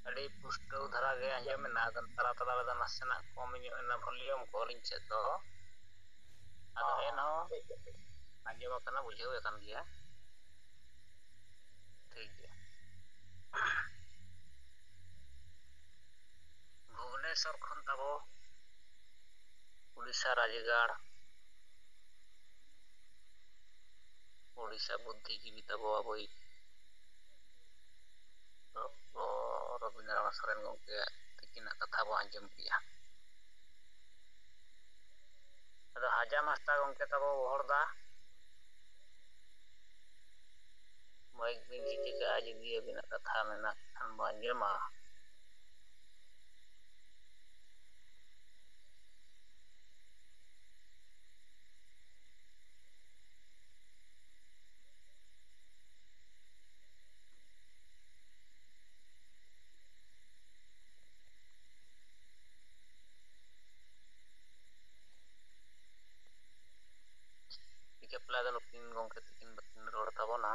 ᱟᱹᱰᱤ ᱯᱩᱥᱴᱟᱹᱣ ᱫᱷᱟᱨᱟ ᱜᱮ ᱟᱸᱡᱚᱢ ᱮᱱᱟ, ᱟᱫᱚ ᱛᱟᱞᱟ ᱛᱟᱞᱟ ᱨᱮᱫᱚ ᱱᱟᱥᱮᱱᱟᱜ ᱠᱚᱢ ᱧᱚᱜ ᱮᱱᱟ volume ᱠᱚ ᱟᱹᱞᱤᱧ ᱥᱮᱫ ᱫᱚ᱾ ᱟᱫᱚ ᱦᱚᱸ, ᱮᱱᱦᱚᱸ ᱴᱷᱤᱠ ᱜᱮᱭᱟ, ᱴᱷᱤᱠ ᱜᱮᱭᱟ᱾ ᱟᱸᱡᱚᱢ ᱟᱠᱟᱱᱟ, ᱵᱩᱡᱷᱟᱹᱣ ᱟᱠᱟᱱ ᱜᱮᱭᱟ᱾ ᱴᱷᱤᱠ ᱜᱮᱭᱟ᱾ ᱵᱷᱩᱵᱽᱱᱮᱥᱚᱨ ᱠᱷᱚᱱ ᱛᱟᱵᱚ ᱩᱲᱤᱥᱥᱟ ᱨᱟᱡᱽᱜᱟᱲ, ᱩᱲᱤᱥᱥᱟ ᱵᱩᱫᱽᱫᱷᱤᱡᱤᱵᱤ ᱛᱟᱵᱚ ᱟᱵᱚᱭᱤᱡ ᱨᱚᱵᱤᱱᱫᱨᱚᱱᱟᱛᱷ ᱥᱚᱨᱮᱱ ᱜᱚᱢᱠᱮᱭᱟᱜ ᱛᱤᱠᱤᱱᱟᱜ ᱠᱟᱛᱷᱟ ᱵᱚ ᱟᱸᱡᱚᱢ ᱠᱮᱜᱼᱟ᱾ ᱟᱫᱚ ᱦᱟᱡᱟᱢ ᱦᱟᱸᱥᱫᱟ ᱜᱚᱢᱠᱮ ᱛᱟᱵᱚ ᱵᱚᱦᱚᱲᱫᱟ, ᱢᱟᱭᱤᱠ ᱵᱤᱱ ᱡᱷᱤᱡ ᱟᱠᱟᱫᱼᱟ, ᱡᱩᱫᱤ ᱟᱹᱵᱤᱱᱟᱜ ᱠᱟᱛᱷᱟ ᱢᱮᱱᱟᱜ ᱠᱷᱟᱱ ᱵᱚ ᱟᱸᱡᱚᱢᱟ᱾ ᱴᱷᱤᱠ ᱜᱮᱭᱟ, ᱯᱟᱞᱮ ᱟᱫᱚ ᱱᱩᱠᱤᱱ ᱜᱚᱢᱠᱮ ᱛᱟᱹᱠᱤᱱ ᱵᱟᱹᱠᱤᱱ ᱨᱚᱲ ᱛᱟᱵᱚᱱᱟ᱾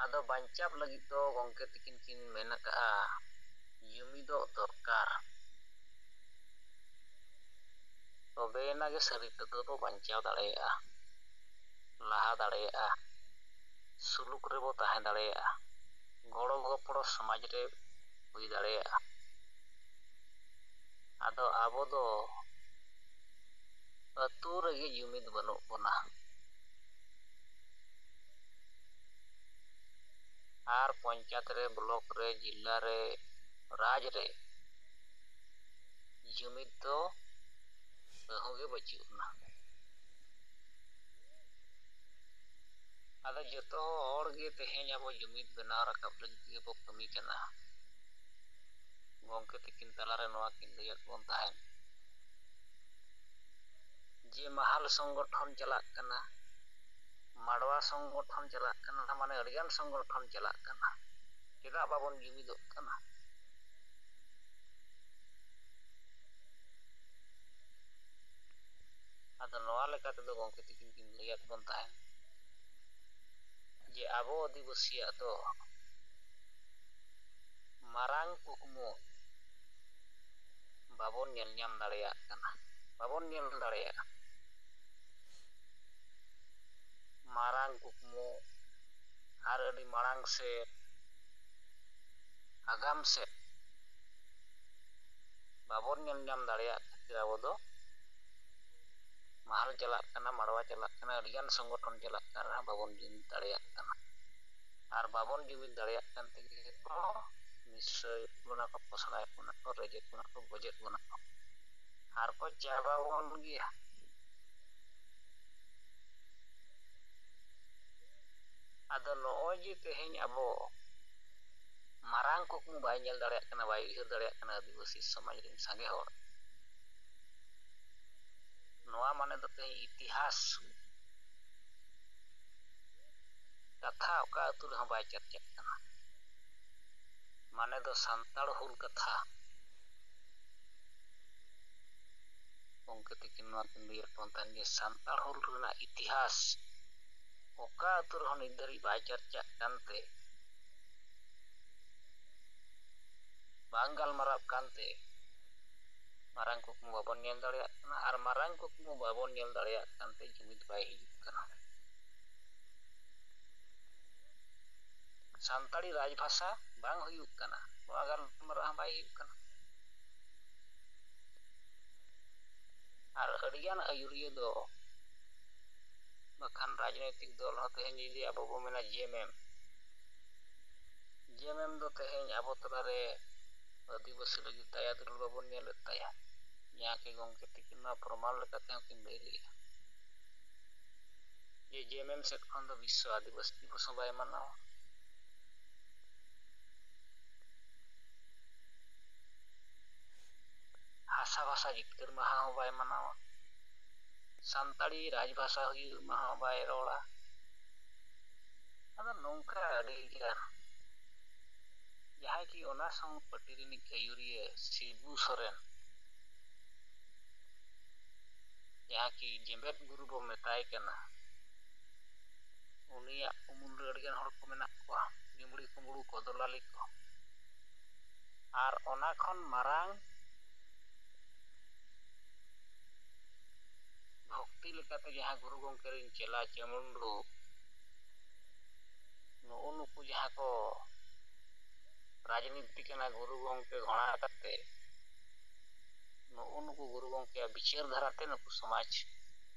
ᱟᱫᱚ ᱵᱟᱧᱪᱟᱣ ᱞᱟᱹᱜᱤᱫ ᱫᱚ ᱜᱚᱢᱠᱮ ᱛᱟᱹᱠᱤᱱ ᱠᱤᱱ ᱢᱮᱱ ᱟᱠᱟᱫᱼᱟ, ᱡᱩᱢᱤᱫᱚᱜ ᱫᱚᱨᱠᱟᱨ᱾ ᱛᱚᱵᱮᱭᱮᱱᱟ ᱜᱮ ᱥᱟᱹᱨᱤ ᱛᱮᱫᱚ ᱵᱚ ᱵᱟᱧᱪᱟᱣ ᱫᱟᱲᱮᱭᱟᱜᱼᱟ, ᱞᱟᱦᱟ ᱫᱟᱲᱮᱭᱟᱜᱼᱟ, ᱥᱩᱞᱩᱠ ᱨᱮᱵᱚ ᱛᱟᱦᱮᱸ ᱫᱟᱲᱮᱭᱟᱜᱼᱟ, ᱜᱚᱲᱚ ᱜᱚᱯᱚᱲᱚ ᱥᱚᱢᱟᱡᱽ ᱨᱮ ᱦᱩᱭ ᱫᱟᱲᱮᱭᱟᱜᱼᱟ᱾ ᱟᱫᱚ ᱟᱵᱚ ᱫᱚ ᱟᱹᱛᱩ ᱨᱮᱜᱮ ᱡᱩᱢᱤᱫ ᱵᱟᱹᱱᱩᱜ ᱵᱚᱱᱟ᱾ ᱟᱨ ᱯᱚᱧᱪᱟᱭᱮᱛ ᱨᱮ, ᱵᱞᱚᱠ ᱨᱮ, ᱡᱤᱞᱟ ᱨᱮ, ᱨᱟᱡᱽ ᱨᱮ ᱡᱩᱢᱤᱫ ᱫᱚ ᱠᱟᱹᱦᱩ ᱜᱮ ᱵᱟᱹᱪᱩᱜ ᱟᱱᱟ᱾ ᱟᱫᱚ ᱡᱚᱛᱚ ᱦᱚᱲ ᱜᱮ ᱛᱮᱦᱮᱧ ᱟᱵᱚ ᱡᱩᱢᱤᱫ ᱵᱮᱱᱟᱣ ᱨᱟᱠᱟᱵ ᱞᱟᱹᱜᱤᱫ ᱜᱮᱵᱚ ᱠᱟᱹᱢᱤ ᱠᱟᱱᱟ᱾ ᱜᱚᱢᱠᱮ ᱛᱤᱠᱤᱱ ᱛᱟᱞᱟᱨᱮ ᱱᱚᱣᱟ ᱠᱤᱱ ᱞᱟᱹᱭᱟᱫ ᱵᱚᱱ ᱛᱟᱦᱮᱸᱫ ᱡᱮ ᱢᱟᱦᱟᱞ ᱥᱚᱝᱜᱚᱴᱷᱚᱱ ᱪᱟᱞᱟᱜ ᱠᱟᱱᱟ, ᱢᱟᱰᱣᱟ ᱥᱚᱝᱜᱚᱴᱷᱚᱱ ᱪᱟᱞᱟᱜ ᱠᱟᱱᱟ, ᱢᱟᱱᱮ ᱟᱹᱰᱤᱜᱟᱱ ᱥᱚᱝᱜᱚᱴᱷᱚᱱ ᱪᱟᱞᱟᱜ ᱠᱟᱱᱟ, ᱪᱮᱫᱟᱜ ᱵᱟᱵᱚᱱ ᱡᱩᱢᱤᱫᱚᱜ ᱠᱟᱱᱟ? ᱟᱫᱚ ᱱᱚᱣᱟ ᱞᱮᱠᱟ ᱛᱮᱫᱚ ᱜᱚᱢᱠᱮ ᱛᱤᱠᱤᱱ ᱠᱤᱱ ᱞᱟᱹᱭᱟᱫ ᱵᱚᱱ ᱛᱟᱦᱮᱸᱫ ᱡᱮ ᱟᱵᱚ ᱟᱹᱫᱤᱵᱟᱹᱥᱤᱭᱟᱜ ᱫᱚ ᱢᱟᱨᱟᱝ ᱠᱩᱠᱢᱩ ᱵᱟᱵᱚᱱ ᱧᱮᱞ ᱧᱟᱢ ᱫᱟᱲᱮᱭᱟᱜ ᱠᱟᱱᱟ, ᱵᱟᱵᱚᱱ ᱧᱮᱞ ᱫᱟᱲᱮᱭᱟᱜᱼᱟ᱾ ᱢᱟᱨᱟᱝ ᱠᱩᱠᱢᱩ ᱟᱨ ᱟᱹᱰᱤ ᱢᱟᱲᱟᱝ ᱥᱮᱫ, ᱟᱜᱟᱢ ᱥᱮᱫ ᱵᱟᱵᱚᱱ ᱧᱮᱞ ᱧᱟᱢ ᱫᱟᱲᱮᱭᱟᱜ ᱠᱷᱟᱹᱛᱤᱨ ᱟᱵᱚ ᱫᱚ ᱢᱟᱦᱟᱞ ᱪᱟᱞᱟᱜ ᱠᱟᱱᱟ, ᱢᱟᱰᱣᱟ ᱪᱟᱞᱟᱜ ᱠᱟᱱᱟ, ᱟᱹᱰᱤᱜᱟᱱ ᱥᱚᱝᱜᱚᱴᱷᱚᱱ ᱪᱟᱞᱟᱜ ᱠᱟᱱ ᱨᱮᱦᱚᱸ ᱵᱟᱵᱚᱱ ᱡᱩᱢᱤᱫ ᱫᱟᱲᱮᱭᱟᱜ ᱠᱟᱱᱟ᱾ ᱟᱨ ᱵᱟᱵᱚᱱ ᱡᱩᱢᱤᱫ ᱫᱟᱲᱮᱭᱟᱜ ᱠᱟᱱ ᱛᱮᱜᱮ ᱠᱚ ᱱᱤᱥᱪᱚᱭᱮᱫ ᱵᱚᱱᱟ ᱠᱚ, ᱯᱚᱥᱲᱟᱭᱮᱫ ᱵᱚᱱᱟ ᱠᱚ, ᱨᱮᱡᱮᱫ ᱵᱚᱱᱟ ᱠᱚ, ᱜᱚᱡᱮᱫ ᱵᱚᱱᱟ ᱠᱚ, ᱟᱨ ᱠᱚ ᱪᱟᱵᱟ ᱵᱚᱱ ᱜᱮᱭᱟ᱾ ᱟᱫᱚ ᱱᱚᱜᱼᱚᱭ ᱡᱮ ᱛᱮᱦᱮᱧ ᱟᱵᱚ ᱢᱟᱨᱟᱝ ᱠᱩᱠᱢᱩ ᱵᱟᱭ ᱧᱮᱞ ᱫᱟᱲᱮᱭᱟᱜ ᱠᱟᱱᱟ, ᱵᱟᱭ ᱩᱭᱦᱟᱹᱨ ᱫᱟᱲᱮᱭᱟᱜ ᱠᱟᱱᱟ ᱟᱹᱫᱤᱵᱟᱹᱥᱤ ᱥᱚᱢᱟᱡᱽ ᱨᱮᱱ ᱥᱟᱸᱜᱮ ᱦᱚᱲ, ᱱᱚᱣᱟ ᱢᱟᱱᱮ ᱫᱚ ᱛᱮᱦᱮᱧ ᱤᱛᱤᱦᱟᱥ ᱠᱟᱛᱷᱟ ᱚᱠᱟ ᱟᱹᱛᱩ ᱨᱮᱦᱚᱸ ᱵᱟᱭ ᱪᱟᱨᱪᱟᱜ ᱠᱟᱱᱟ᱾ ᱢᱟᱱᱮ ᱫᱚ ᱥᱟᱱᱛᱟᱲ ᱦᱩᱞ ᱠᱟᱛᱷᱟ, ᱜᱚᱢᱠᱮ ᱛᱤᱠᱤᱱ ᱱᱚᱣᱟ ᱠᱤᱱ ᱞᱟᱹᱭᱟᱫ ᱵᱚᱱ ᱛᱟᱦᱮᱸᱫ ᱡᱮ ᱥᱟᱱᱛᱟᱲ ᱦᱩᱞ ᱨᱮᱱᱟᱜ ᱤᱛᱤᱦᱟᱥ ᱚᱠᱟ ᱟᱹᱛᱩ ᱨᱮᱦᱚᱸ ᱱᱤᱛ ᱫᱷᱟᱹᱨᱤᱡ ᱵᱟᱭ ᱪᱟᱨᱪᱟᱜ ᱠᱟᱱᱛᱮ, ᱵᱟᱝ ᱜᱟᱞᱢᱟᱨᱟᱜ ᱠᱟᱱᱛᱮ, ᱢᱟᱨᱟᱝ ᱠᱩᱠᱢᱩ ᱵᱟᱵᱚᱱ ᱧᱮᱞ ᱫᱟᱲᱮᱭᱟᱜ ᱠᱟᱱᱟ᱾ ᱟᱨ ᱢᱟᱨᱟᱝ ᱠᱩᱠᱢᱩ ᱵᱟᱵᱚᱱ ᱧᱮᱞ ᱫᱟᱲᱮᱭᱟᱜ ᱠᱟᱱᱛᱮ ᱡᱩᱢᱤᱫ ᱵᱟᱭ ᱦᱤᱡᱩᱜ ᱠᱟᱱᱟ᱾ ᱥᱟᱱᱛᱟᱲᱤ ᱨᱟᱡᱽᱵᱷᱟᱥᱟ ᱵᱟᱝ ᱦᱩᱭᱩᱜ ᱠᱟᱱᱟ, ᱱᱚᱣᱟ ᱜᱟᱞᱢᱟᱨᱟᱣ ᱦᱚᱸ ᱵᱟᱭ ᱦᱩᱭᱩᱜ ᱠᱟᱱᱟ᱾ ᱟᱨ ᱟᱹᱰᱤᱜᱟᱱ ᱟᱹᱭᱩᱨᱤᱭᱟᱹ ᱫᱚ, ᱵᱟᱠᱷᱟᱱ ᱨᱟᱡᱽᱱᱳᱭᱛᱤᱠ ᱫᱚᱞ ᱦᱚᱸ, ᱛᱮᱦᱮᱧ ᱡᱩᱫᱤ ᱟᱵᱚ ᱵᱚ ᱢᱮᱱᱟ ᱡᱮ ᱮᱢ ᱮᱢ, ᱡᱮ ᱮᱢ ᱮᱢ ᱫᱚ ᱛᱮᱦᱮᱧ ᱟᱵᱚ ᱛᱟᱞᱟᱨᱮ ᱟᱹᱫᱤᱵᱟᱹᱥᱤ ᱞᱟᱹᱜᱤᱫ ᱫᱟᱭᱟ ᱫᱩᱞᱟᱹᱲ ᱵᱟᱵᱚᱱ ᱧᱮᱞᱮᱫ ᱛᱟᱭᱟ᱾ ᱡᱟᱦᱟᱸ ᱠᱤ ᱜᱚᱢᱠᱮ ᱛᱤᱠᱤᱱ ᱱᱚᱣᱟ ᱯᱨᱚᱢᱟᱱ ᱞᱮᱠᱟᱛᱮ ᱦᱚᱸ ᱠᱤᱱ ᱞᱟᱹᱭ ᱞᱮᱜᱼᱟ ᱡᱮ ᱡᱮ ᱮᱢ ᱮᱢ ᱥᱮᱫ ᱠᱷᱚᱱ ᱫᱚ ᱵᱤᱥᱥᱚ ᱟᱹᱫᱤᱵᱟᱹᱥᱤ ᱫᱤᱵᱚᱥ ᱦᱚᱸ ᱵᱟᱭ ᱢᱟᱱᱟᱣᱟ᱾ ᱵᱷᱟᱥᱟ ᱡᱤᱛᱠᱟᱹᱨ ᱢᱟᱦᱟ ᱦᱚᱸ ᱵᱟᱭ ᱢᱟᱱᱟᱣᱟ, ᱥᱟᱱᱛᱟᱲᱤ ᱨᱟᱡᱽᱵᱷᱟᱥᱟ ᱦᱩᱭᱩᱜ ᱢᱟᱦᱟ ᱦᱚᱸ ᱵᱟᱭ ᱨᱚᱲᱟ᱾ ᱟᱫᱚ ᱱᱚᱝᱠᱟ ᱟᱹᱰᱤ ᱜᱟᱱ ᱡᱟᱦᱟᱸᱭ ᱠᱤ ᱚᱱᱟ ᱥᱟᱶ ᱯᱟᱹᱴᱤ ᱨᱤᱱᱤᱡ ᱟᱹᱭᱩᱨᱤᱭᱟᱹ ᱥᱤᱵᱩ ᱥᱚᱨᱮᱱ, ᱡᱟᱦᱟᱸ ᱠᱤ ᱡᱮᱢᱵᱮᱫ ᱜᱩᱨᱩ ᱵᱚ ᱢᱮᱛᱟᱭ ᱠᱟᱱᱟ, ᱩᱱᱤᱭᱟᱜ ᱩᱢᱩᱞ ᱨᱮ ᱟᱹᱰᱤᱜᱟᱱ ᱦᱚᱲ ᱠᱚ ᱢᱮᱱᱟᱜ ᱠᱚᱣᱟ, ᱡᱩᱢᱲᱤ ᱠᱩᱢᱵᱲᱩ ᱠᱚ, ᱫᱚᱞᱟᱞᱤ ᱠᱚ᱾ ᱟᱨ ᱚᱱᱟ ᱠᱷᱚᱱ ᱢᱟᱨᱟᱝ ᱵᱷᱚᱠᱛᱤ ᱞᱮᱠᱟᱛᱮ ᱡᱟᱦᱟᱸ ᱜᱩᱨᱩ ᱜᱚᱢᱠᱮ ᱨᱮᱱ ᱪᱮᱞᱟ ᱪᱮᱢᱩᱱᱰᱩ, ᱱᱩᱜᱼᱩ ᱱᱩᱠᱩ ᱡᱟᱦᱟᱸ ᱠᱚ ᱨᱟᱡᱽᱱᱤᱛᱤ ᱠᱟᱱᱟ, ᱜᱩᱨᱩ ᱜᱚᱢᱠᱮ ᱜᱷᱚᱬᱟ ᱠᱟᱛᱮ ᱱᱩᱜᱼᱩ ᱱᱩᱠᱩ ᱜᱩᱨᱩ ᱜᱚᱢᱠᱮᱭᱟᱜ ᱵᱤᱪᱟᱹᱨ ᱫᱷᱟᱨᱟᱛᱮ ᱱᱩᱠᱩ ᱥᱚᱢᱟᱡᱽ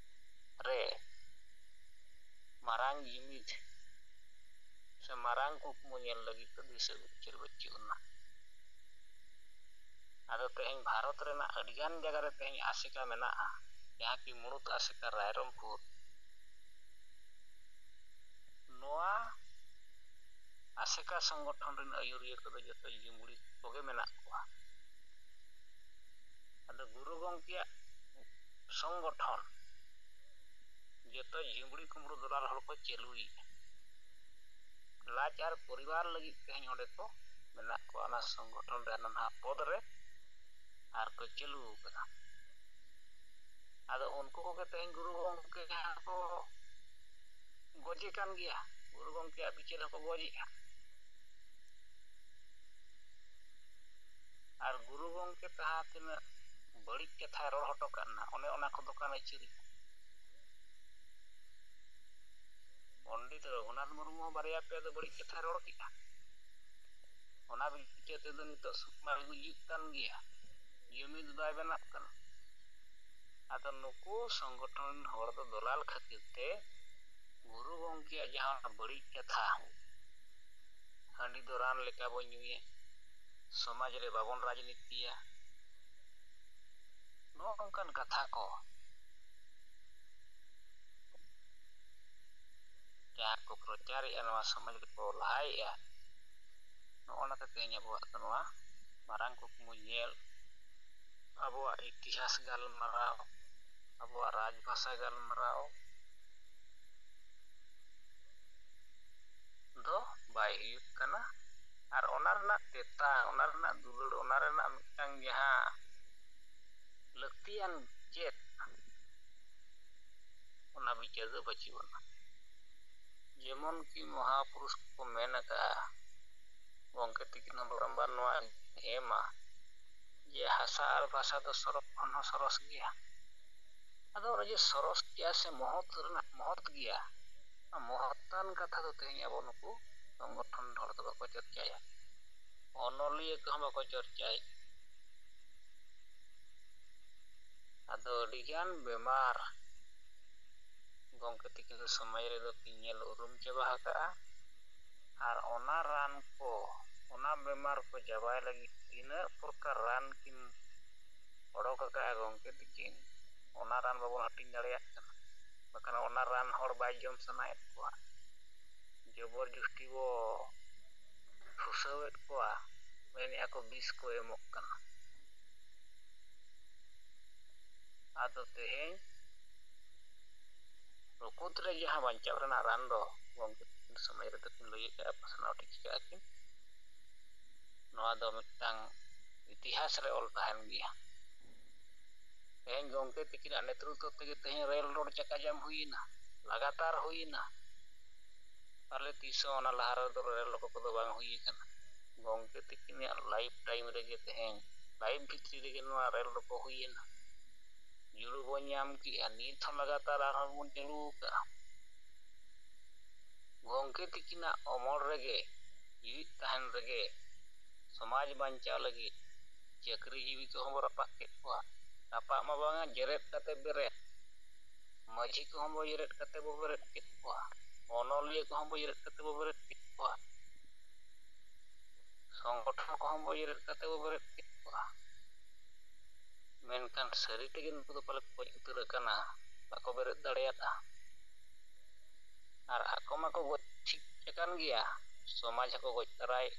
ᱨᱮ ᱢᱟᱨᱟᱝ ᱡᱩᱢᱤᱫ ᱥᱮ ᱢᱟᱨᱟᱝ ᱠᱩᱠᱢᱩ ᱧᱮᱞ ᱞᱟᱹᱜᱤᱫ ᱫᱚ ᱫᱤᱥᱟᱹ ᱵᱤᱪᱟᱹᱨ ᱵᱟᱹᱪᱩᱜ ᱟᱱᱟ᱾ ᱟᱫᱚ ᱛᱮᱦᱮᱧ ᱵᱷᱟᱨᱚᱛ ᱨᱮᱱᱟᱜ ᱟᱹᱰᱤᱜᱟᱱ ᱡᱟᱭᱜᱟ ᱨᱮ ᱛᱮᱦᱮᱧ ᱟᱥᱮᱠᱟ ᱢᱮᱱᱟᱜᱼᱟ, ᱡᱟᱦᱟᱸ ᱠᱤ ᱢᱩᱬᱩᱛ ᱟᱥᱮᱠᱟ ᱨᱟᱭᱨᱚᱝᱯᱩᱨ᱾ ᱱᱚᱣᱟ ᱟᱥᱮᱠᱟ ᱥᱚᱝᱜᱚᱴᱷᱚᱱ ᱨᱮᱱ ᱟᱹᱭᱩᱨᱤᱭᱟᱹ ᱠᱚᱫᱚ ᱡᱚᱛᱚ ᱡᱩᱢᱲᱤ ᱠᱚᱜᱮ ᱢᱮᱱᱟᱜ ᱠᱚᱣᱟ᱾ ᱟᱫᱚ ᱜᱩᱨᱩ ᱜᱚᱢᱠᱮᱭᱟᱜ ᱥᱚᱝᱜᱚᱴᱷᱚᱱ ᱡᱚᱛᱚ ᱡᱩᱢᱲᱤ ᱠᱩᱢᱵᱲᱩ ᱫᱚᱞᱟᱞ ᱦᱚᱲ ᱠᱚ ᱪᱟᱹᱞᱩᱭᱮᱫᱼᱟ᱾ ᱞᱟᱡ ᱟᱨ ᱯᱚᱨᱤᱵᱟᱨ ᱞᱟᱹᱜᱤᱫ ᱛᱮᱦᱮᱧ ᱚᱸᱰᱮ ᱠᱚ ᱢᱮᱱᱟᱜ ᱠᱚᱣᱟ, ᱚᱱᱟ ᱥᱚᱝᱜᱚᱴᱷᱚᱱ ᱨᱮ ᱦᱟᱱᱟ ᱱᱟᱣᱟ ᱯᱚᱫᱽ ᱨᱮ ᱟᱨ ᱠᱚ ᱪᱟᱹᱞᱩ ᱟᱠᱟᱫᱟ᱾ ᱟᱫᱚ ᱩᱱᱠᱩ ᱠᱚᱜᱮ ᱛᱮᱦᱮᱧ ᱜᱩᱨᱩ ᱜᱚᱢᱠᱮ ᱡᱟᱦᱟᱸ ᱠᱚ ᱜᱚᱡᱮ ᱠᱟᱱ ᱜᱮᱭᱟ, ᱜᱩᱨᱩ ᱜᱚᱢᱠᱮᱭᱟᱜ ᱵᱤᱪᱟᱹᱨ ᱦᱚᱸᱠᱚ ᱜᱚᱡᱮᱜᱼᱟ᱾ ᱟᱨ ᱜᱩᱨᱩ ᱜᱚᱢᱠᱮ ᱡᱟᱦᱟᱸ ᱛᱤᱱᱟᱹᱜ ᱵᱟᱹᱲᱤᱡ ᱠᱟᱛᱷᱟᱭ ᱨᱚᱲ ᱦᱚᱴᱚ ᱠᱟᱜ ᱱᱟ, ᱚᱱᱮ ᱚᱱᱟ ᱠᱚ ᱫᱚᱠᱟᱱ ᱟᱹᱪᱩᱨᱮᱜᱼᱟ᱾ ᱯᱚᱱᱰᱤᱛ ᱨᱚᱜᱷᱩᱱᱟᱛᱷ ᱢᱩᱨᱢᱩ ᱦᱚᱸ ᱵᱟᱨᱭᱟ ᱯᱮᱭᱟ ᱫᱚ ᱵᱟᱹᱲᱤᱡ ᱠᱟᱛᱷᱟᱭ ᱨᱚᱲ ᱠᱮᱜᱼᱟ᱾ ᱚᱱᱟ ᱵᱤᱪᱟᱹᱨ ᱛᱮᱫᱚ ᱱᱤᱛᱚᱜ ᱥᱚᱢᱟᱡᱽ ᱜᱩᱡᱩᱜ ᱠᱟᱱ ᱜᱮᱭᱟ, ᱡᱩᱢᱤᱫ ᱵᱟᱭ ᱵᱮᱱᱟᱜ ᱠᱟᱱᱟ᱾ ᱟᱫᱚ ᱱᱩᱠᱩ ᱥᱚᱝᱜᱚᱴᱷᱚᱱ ᱨᱮᱱ ᱦᱚᱲ ᱫᱚ ᱫᱚᱞᱟᱞ ᱠᱷᱟᱹᱛᱤᱨ ᱛᱮ ᱜᱩᱨᱩ ᱜᱚᱢᱠᱮᱭᱟᱜ ᱡᱟᱦᱟᱸ ᱵᱟᱹᱲᱤᱡ ᱠᱟᱛᱷᱟ, ᱦᱟᱺᱰᱤ ᱫᱚ ᱨᱟᱱ ᱞᱮᱠᱟ ᱵᱚᱱ ᱧᱩᱭᱟ, ᱥᱚᱢᱟᱡᱽ ᱨᱮ ᱵᱟᱵᱚᱱ ᱨᱟᱡᱽᱱᱤᱛᱤᱭᱟ, ᱱᱚᱜᱼᱚ ᱱᱚᱝᱠᱟᱱ ᱠᱟᱛᱷᱟ ᱠᱚ ᱡᱟᱦᱟᱸ ᱠᱚ ᱯᱨᱚᱪᱟᱨᱮᱜᱼᱟ, ᱱᱚᱣᱟ ᱥᱚᱢᱟᱡᱽ ᱨᱮᱠᱚ ᱞᱟᱦᱟᱭᱮᱜᱼᱟ, ᱱᱚᱜᱼᱚ ᱱᱟ ᱛᱮ ᱛᱮᱦᱮᱧ ᱟᱵᱚᱣᱟᱜ ᱫᱚ ᱱᱚᱣᱟ ᱢᱟᱨᱟᱝ ᱠᱩᱠᱢᱩ ᱧᱮᱞ ᱟᱵᱚᱣᱟᱜ ᱤᱛᱤᱦᱟᱥ ᱜᱟᱞᱢᱟᱨᱟᱣ, ᱟᱵᱚᱣᱟᱜ ᱨᱟᱡᱽᱵᱷᱟᱥᱟ ᱜᱟᱞᱢᱟᱨᱟᱣ ᱫᱚ ᱵᱟᱭ ᱦᱩᱭᱩᱜ ᱠᱟᱱᱟ᱾ ᱟᱨ ᱚᱱᱟ ᱨᱮᱱᱟᱜ ᱛᱮᱛᱟᱝ, ᱚᱱᱟ ᱨᱮᱱᱟᱜ ᱫᱩᱞᱟᱹᱲ, ᱚᱱᱟ ᱨᱮᱱᱟᱜ ᱢᱤᱫᱴᱟᱝ ᱡᱟᱦᱟᱸ ᱞᱟᱹᱠᱛᱤᱭᱟᱱ ᱪᱮᱫ, ᱚᱱᱟ ᱵᱤᱪᱟᱹᱨ ᱫᱚ ᱵᱟᱹᱪᱩᱜ ᱟᱱᱟ᱾ ᱡᱮᱢᱚᱱ ᱠᱤ ᱢᱚᱦᱟᱯᱩᱨᱩᱥ ᱠᱚᱠᱚ ᱢᱮᱱ ᱟᱠᱟᱫᱼᱟ, ᱜᱚᱢᱠᱮ ᱛᱤᱠᱤᱱ ᱦᱚᱸ ᱵᱟᱨᱚᱢᱵᱟᱨ ᱱᱚᱣᱟ ᱮᱢᱟ, ᱡᱮ ᱦᱟᱥᱟ ᱟᱨ ᱵᱷᱟᱥᱟ ᱫᱚ ᱥᱚᱨᱚᱥ ᱠᱷᱚᱱ ᱦᱚᱸ ᱥᱚᱨᱚᱥ ᱜᱮᱭᱟ᱾ ᱟᱫᱚ ᱚᱱᱮ ᱡᱮ ᱥᱚᱨᱚᱥ ᱜᱮᱭᱟ ᱥᱮ ᱢᱚᱦᱚᱛ ᱨᱮᱱᱟᱜ ᱢᱚᱦᱚᱛ ᱜᱮᱭᱟ, ᱚᱱᱟ ᱢᱚᱦᱚᱛᱟᱱ ᱠᱟᱛᱷᱟ ᱫᱚ ᱛᱮᱦᱮᱧ ᱟᱵᱚ ᱱᱩᱠᱩ ᱥᱚᱝᱜᱚᱴᱷᱚᱱ ᱦᱚᱲ ᱫᱚ ᱵᱟᱠᱚ ᱪᱚᱨᱪᱟᱭᱟ, ᱚᱱᱚᱞᱤᱭᱟᱹ ᱠᱚᱦᱚᱸ ᱵᱟᱠᱚ ᱪᱚᱨᱪᱟᱭᱟ᱾ ᱟᱫᱚ ᱟᱹᱰᱤᱜᱟᱱ ᱵᱮᱢᱟᱨ ᱜᱚᱢᱠᱮ ᱛᱤᱠᱤᱱ ᱥᱚᱢᱟᱡᱽ ᱨᱮᱫᱚ ᱠᱤᱱ ᱧᱮᱞ ᱩᱨᱩᱢ ᱪᱟᱵᱟ ᱟᱠᱟᱫᱼᱟ᱾ ᱟᱨ ᱚᱱᱟ ᱨᱟᱱ ᱠᱚ, ᱚᱱᱟ ᱵᱮᱢᱟᱨ ᱠᱚ ᱪᱟᱵᱟᱭ ᱞᱟᱹᱜᱤᱫ ᱛᱤᱱᱟᱹᱜ ᱯᱨᱚᱠᱟᱨ ᱨᱟᱱ ᱠᱤᱱ ᱚᱰᱚᱠ ᱟᱠᱟᱫᱼᱟ ᱜᱚᱢᱠᱮ ᱛᱤᱠᱤᱱ, ᱚᱱᱟ ᱨᱟᱱ ᱵᱟᱵᱚᱱ ᱦᱟᱹᱴᱤᱧ ᱫᱟᱲᱮᱭᱟᱜ ᱠᱟᱱᱟ᱾ ᱵᱟᱠᱷᱟᱱ ᱚᱱᱟ ᱨᱟᱱ ᱦᱚᱲ ᱵᱟᱭ ᱡᱚᱢ ᱥᱟᱱᱟᱭᱮᱫ ᱠᱚᱣᱟ, ᱡᱚᱵᱚᱨ ᱡᱩᱥᱴᱤ ᱵᱚ ᱯᱷᱩᱥᱟᱹᱣᱮᱫ ᱠᱚᱣᱟ, ᱢᱮᱱᱮᱫᱼᱟ ᱠᱚ ᱵᱤᱥ ᱠᱚ ᱮᱢᱚᱜ ᱠᱟᱱᱟ᱾ ᱟᱫᱚ ᱛᱮᱦᱮᱧ ᱯᱨᱚᱠᱩᱛ ᱨᱮ ᱡᱟᱦᱟᱸ ᱵᱟᱧᱪᱟᱣ ᱨᱮᱱᱟᱜ ᱨᱟᱱ ᱫᱚ ᱜᱚᱢᱠᱮ ᱛᱤᱠᱤᱱ ᱥᱚᱢᱚᱭ ᱨᱮᱫᱚ ᱠᱤᱱ ᱞᱟᱹᱭ ᱟᱠᱟᱫᱼᱟ, ᱯᱟᱥᱱᱟᱣ ᱴᱷᱤᱠ ᱟᱠᱟᱫᱼᱟ ᱠᱤᱱ᱾ ᱱᱚᱣᱟ ᱫᱚ ᱢᱤᱫᱴᱟᱝ ᱤᱛᱤᱦᱟᱥ ᱨᱮ ᱚᱞ ᱛᱟᱦᱮᱱ ᱜᱮᱭᱟ᱾ ᱛᱮᱦᱮᱧ ᱜᱚᱢᱠᱮ ᱛᱤᱠᱤᱱᱟᱜ ᱱᱮᱛᱨᱤᱛᱵ ᱛᱮᱜᱮ ᱛᱮᱦᱮᱧ ᱨᱮᱞ ᱨᱳᱰ ᱪᱟᱠᱟ ᱡᱟᱢ ᱦᱩᱭᱮᱱᱟ, ᱞᱟᱜᱟᱛᱟᱨ ᱦᱩᱭᱮᱱᱟ᱾ ᱯᱟᱞᱮ ᱛᱤᱥ ᱦᱚᱸ ᱚᱱᱟ ᱞᱟᱦᱟ ᱨᱮᱫᱚ ᱨᱮᱞ ᱨᱳᱰ ᱠᱚᱫᱚ ᱵᱟᱝ ᱦᱩᱭ ᱟᱠᱟᱱᱟ᱾ ᱜᱚᱢᱠᱮ ᱛᱤᱠᱤᱱᱟᱜ ᱞᱟᱭᱤᱯᱷ ᱴᱟᱭᱤᱢ ᱨᱮᱜᱮ ᱛᱮᱦᱮᱧ ᱞᱟᱭᱤᱯᱷ ᱵᱷᱤᱛᱨᱤ ᱨᱮᱜᱮ ᱱᱚᱣᱟ ᱨᱮᱞ ᱨᱳᱰ ᱠᱚ ᱦᱩᱭᱮᱱᱟ᱾ ᱡᱩᱲᱩ ᱵᱚᱱ ᱧᱟᱢ ᱠᱮᱜᱼᱟ, ᱱᱤᱛ ᱦᱚᱸ ᱞᱟᱜᱟᱛᱟᱨ ᱟᱨᱦᱚᱸ ᱵᱚᱱ ᱡᱩᱲᱩ ᱟᱠᱟᱫᱼᱟ᱾ ᱜᱚᱢᱠᱮ ᱛᱤᱠᱤᱱᱟᱜ ᱚᱢᱚᱞ ᱨᱮᱜᱮ, ᱡᱤᱣᱤᱫ ᱛᱟᱦᱮᱱ ᱨᱮᱜᱮ ᱥᱚᱢᱟᱡᱽ ᱵᱟᱧᱪᱟᱣ ᱞᱟᱹᱜᱤᱫ ᱪᱟᱹᱠᱨᱤ ᱡᱤᱵᱤ ᱠᱚᱦᱚᱸ ᱵᱚ ᱨᱟᱯᱟᱜ ᱠᱮᱫ ᱠᱚᱣᱟ᱾ ᱨᱟᱯᱟᱜ ᱢᱟ ᱵᱟᱝᱟ, ᱡᱮᱨᱮᱫ ᱠᱟᱛᱮ ᱵᱮᱨᱮᱫ᱾ ᱢᱟᱹᱡᱷᱤ ᱠᱚᱦᱚᱸ ᱵᱚ ᱡᱮᱨᱮᱫ ᱠᱟᱛᱮ ᱵᱚ ᱵᱮᱨᱮᱫ ᱠᱮᱫ ᱠᱚᱣᱟ, ᱚᱱᱚᱞᱤᱭᱟᱹ ᱠᱚᱦᱚᱸ ᱵᱚ ᱡᱮᱨᱮᱫ ᱠᱟᱛᱮ ᱵᱚ ᱵᱮᱨᱮᱫ ᱠᱮᱫ ᱠᱚᱣᱟ, ᱥᱚᱝᱜᱚᱴᱷᱚᱱ ᱠᱚᱦᱚᱸ ᱵᱚ ᱡᱮᱨᱮᱫ ᱠᱟᱛᱮ ᱵᱚ ᱵᱮᱨᱮᱫ ᱠᱮᱫ ᱠᱚᱣᱟ᱾ ᱢᱮᱱᱠᱷᱟᱱ ᱥᱟᱹᱨᱤ ᱛᱮᱜᱮ ᱱᱩᱠᱩ ᱫᱚ ᱯᱟᱞᱮ ᱠᱚ ᱜᱚᱡ ᱩᱛᱟᱹᱨ ᱟᱠᱟᱱᱟ, ᱵᱟᱠᱚ ᱵᱮᱨᱮᱫ ᱫᱟᱲᱮᱭᱟᱫᱼᱟ᱾ ᱟᱨ ᱟᱠᱚ ᱢᱟᱠᱚ ᱜᱚᱡ ᱴᱷᱤᱠ ᱟᱠᱟᱱ ᱜᱮᱭᱟ, ᱥᱚᱢᱟᱡᱽ ᱦᱚᱸᱠᱚ ᱜᱚᱡ ᱛᱟᱨᱟᱭᱮᱫ,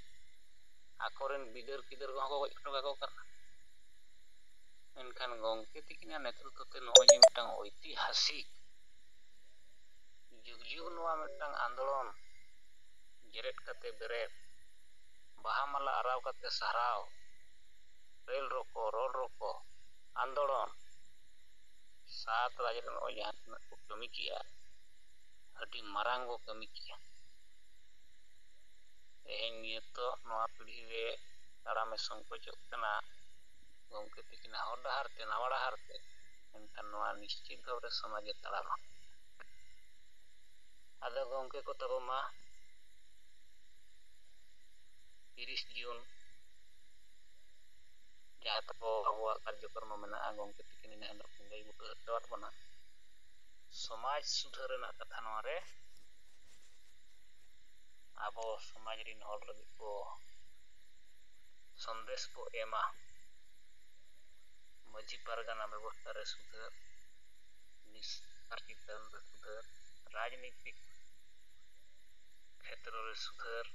ᱟᱠᱚᱨᱮᱱ ᱵᱤᱫᱟᱹᱨ ᱯᱤᱫᱟᱹᱨ ᱠᱚᱦᱚᱸ ᱠᱚ ᱜᱚᱡ ᱦᱚᱴᱚ ᱠᱟᱠᱚ ᱠᱟᱱᱟ᱾ ᱢᱮᱱᱠᱷᱟᱱ ᱜᱚᱢᱠᱮ ᱛᱤᱠᱤᱱᱟᱜ ᱱᱮᱛᱨᱤᱛᱵ ᱛᱮ ᱱᱚᱜᱼᱚᱭ ᱡᱮ ᱢᱤᱫᱴᱟᱝ ᱳᱭᱛᱤᱦᱟᱥᱤᱠ ᱡᱩᱜᱽ ᱡᱩᱜᱽ ᱱᱚᱣᱟ ᱢᱤᱫᱴᱟᱝ ᱟᱱᱫᱳᱞᱚᱱ ᱡᱮᱨᱮᱫ ᱠᱟᱛᱮ ᱵᱮᱨᱮᱫ, ᱵᱟᱦᱟ ᱢᱟᱞᱟ ᱟᱨᱟᱣ ᱠᱟᱛᱮ ᱥᱟᱨᱦᱟᱣ, ᱨᱮᱞ ᱨᱚᱠᱚ, ᱨᱚᱲ ᱨᱚᱠᱚ, ᱟᱱᱫᱳᱞᱚᱱ, ᱥᱟᱛ ᱨᱟᱡᱽ ᱨᱮ ᱱᱚᱜᱼᱚᱭ ᱡᱟᱦᱟᱸ ᱛᱤᱱᱟᱹᱜ ᱠᱚ ᱠᱟᱹᱢᱤ ᱠᱮᱜᱼᱟ, ᱟᱹᱰᱤ ᱢᱟᱨᱟᱝ ᱠᱚ ᱠᱟᱹᱢᱤ ᱠᱮᱜᱼᱟ᱾ ᱛᱮᱦᱮᱧ ᱱᱤᱛᱚᱜ ᱱᱚᱣᱟ ᱯᱤᱲᱦᱤ ᱨᱮ ᱛᱟᱲᱟᱢᱮ ᱥᱚᱝᱠᱳᱪᱚᱜ ᱠᱟᱱᱟ ᱜᱚᱢᱠᱮ ᱛᱤᱠᱤᱱᱟᱜ ᱦᱚᱨ ᱰᱟᱦᱟᱨ ᱛᱮ, ᱱᱟᱣᱟ ᱰᱟᱦᱟᱨ ᱛᱮ, ᱢᱮᱱᱠᱷᱟᱱ ᱱᱚᱣᱟ ᱱᱤᱥᱪᱤᱛ ᱵᱷᱟᱵᱽ ᱨᱮ ᱥᱚᱢᱟᱡᱽ ᱮ ᱛᱟᱲᱟᱢᱟ᱾ ᱟᱫᱚ ᱜᱚᱢᱠᱮ ᱠᱚ ᱛᱟᱵᱚ ᱢᱟ ᱛᱤᱨᱤᱥ ᱡᱩᱱ ᱡᱟᱦᱟᱸ ᱛᱟᱵᱚ ᱟᱵᱚᱣᱟᱜ ᱠᱟᱨᱡᱚᱠᱨᱚᱢ ᱢᱮᱱᱟᱜᱼᱟ, ᱜᱚᱢᱠᱮ ᱛᱤᱠᱤᱱ ᱤᱱᱟᱹ ᱦᱤᱞᱳᱜ ᱠᱤᱱ ᱞᱟᱹᱭ ᱵᱩᱴᱟᱹ ᱦᱚᱪᱚᱣᱟᱫ ᱵᱚᱱᱟ᱾ ᱥᱚᱢᱟᱡᱽ ᱥᱩᱫᱷᱟᱹᱨ ᱨᱮᱱᱟᱜ ᱠᱟᱛᱷᱟ ᱱᱚᱣᱟ ᱨᱮ ᱟᱵᱚ ᱥᱚᱢᱟᱡᱽ ᱨᱤᱱ ᱦᱚᱲ ᱞᱟᱹᱜᱤᱫ ᱠᱚ ᱥᱚᱱᱫᱮᱥ ᱠᱚ ᱮᱢᱟ᱾ ᱢᱟᱹᱡᱷᱤ ᱯᱟᱨᱜᱟᱱᱟ ᱵᱮᱵᱚᱥᱛᱷᱟ ᱨᱮ ᱥᱩᱫᱷᱟᱹᱨ, ᱱᱤᱥᱟᱨ ᱪᱤᱛᱟᱹᱱ ᱨᱮ ᱥᱩᱫᱷᱟᱹᱨ, ᱨᱟᱡᱽᱱᱤᱛᱤᱠ ᱠᱷᱮᱛᱨᱚ ᱨᱮ ᱥᱩᱫᱷᱟᱹᱨ,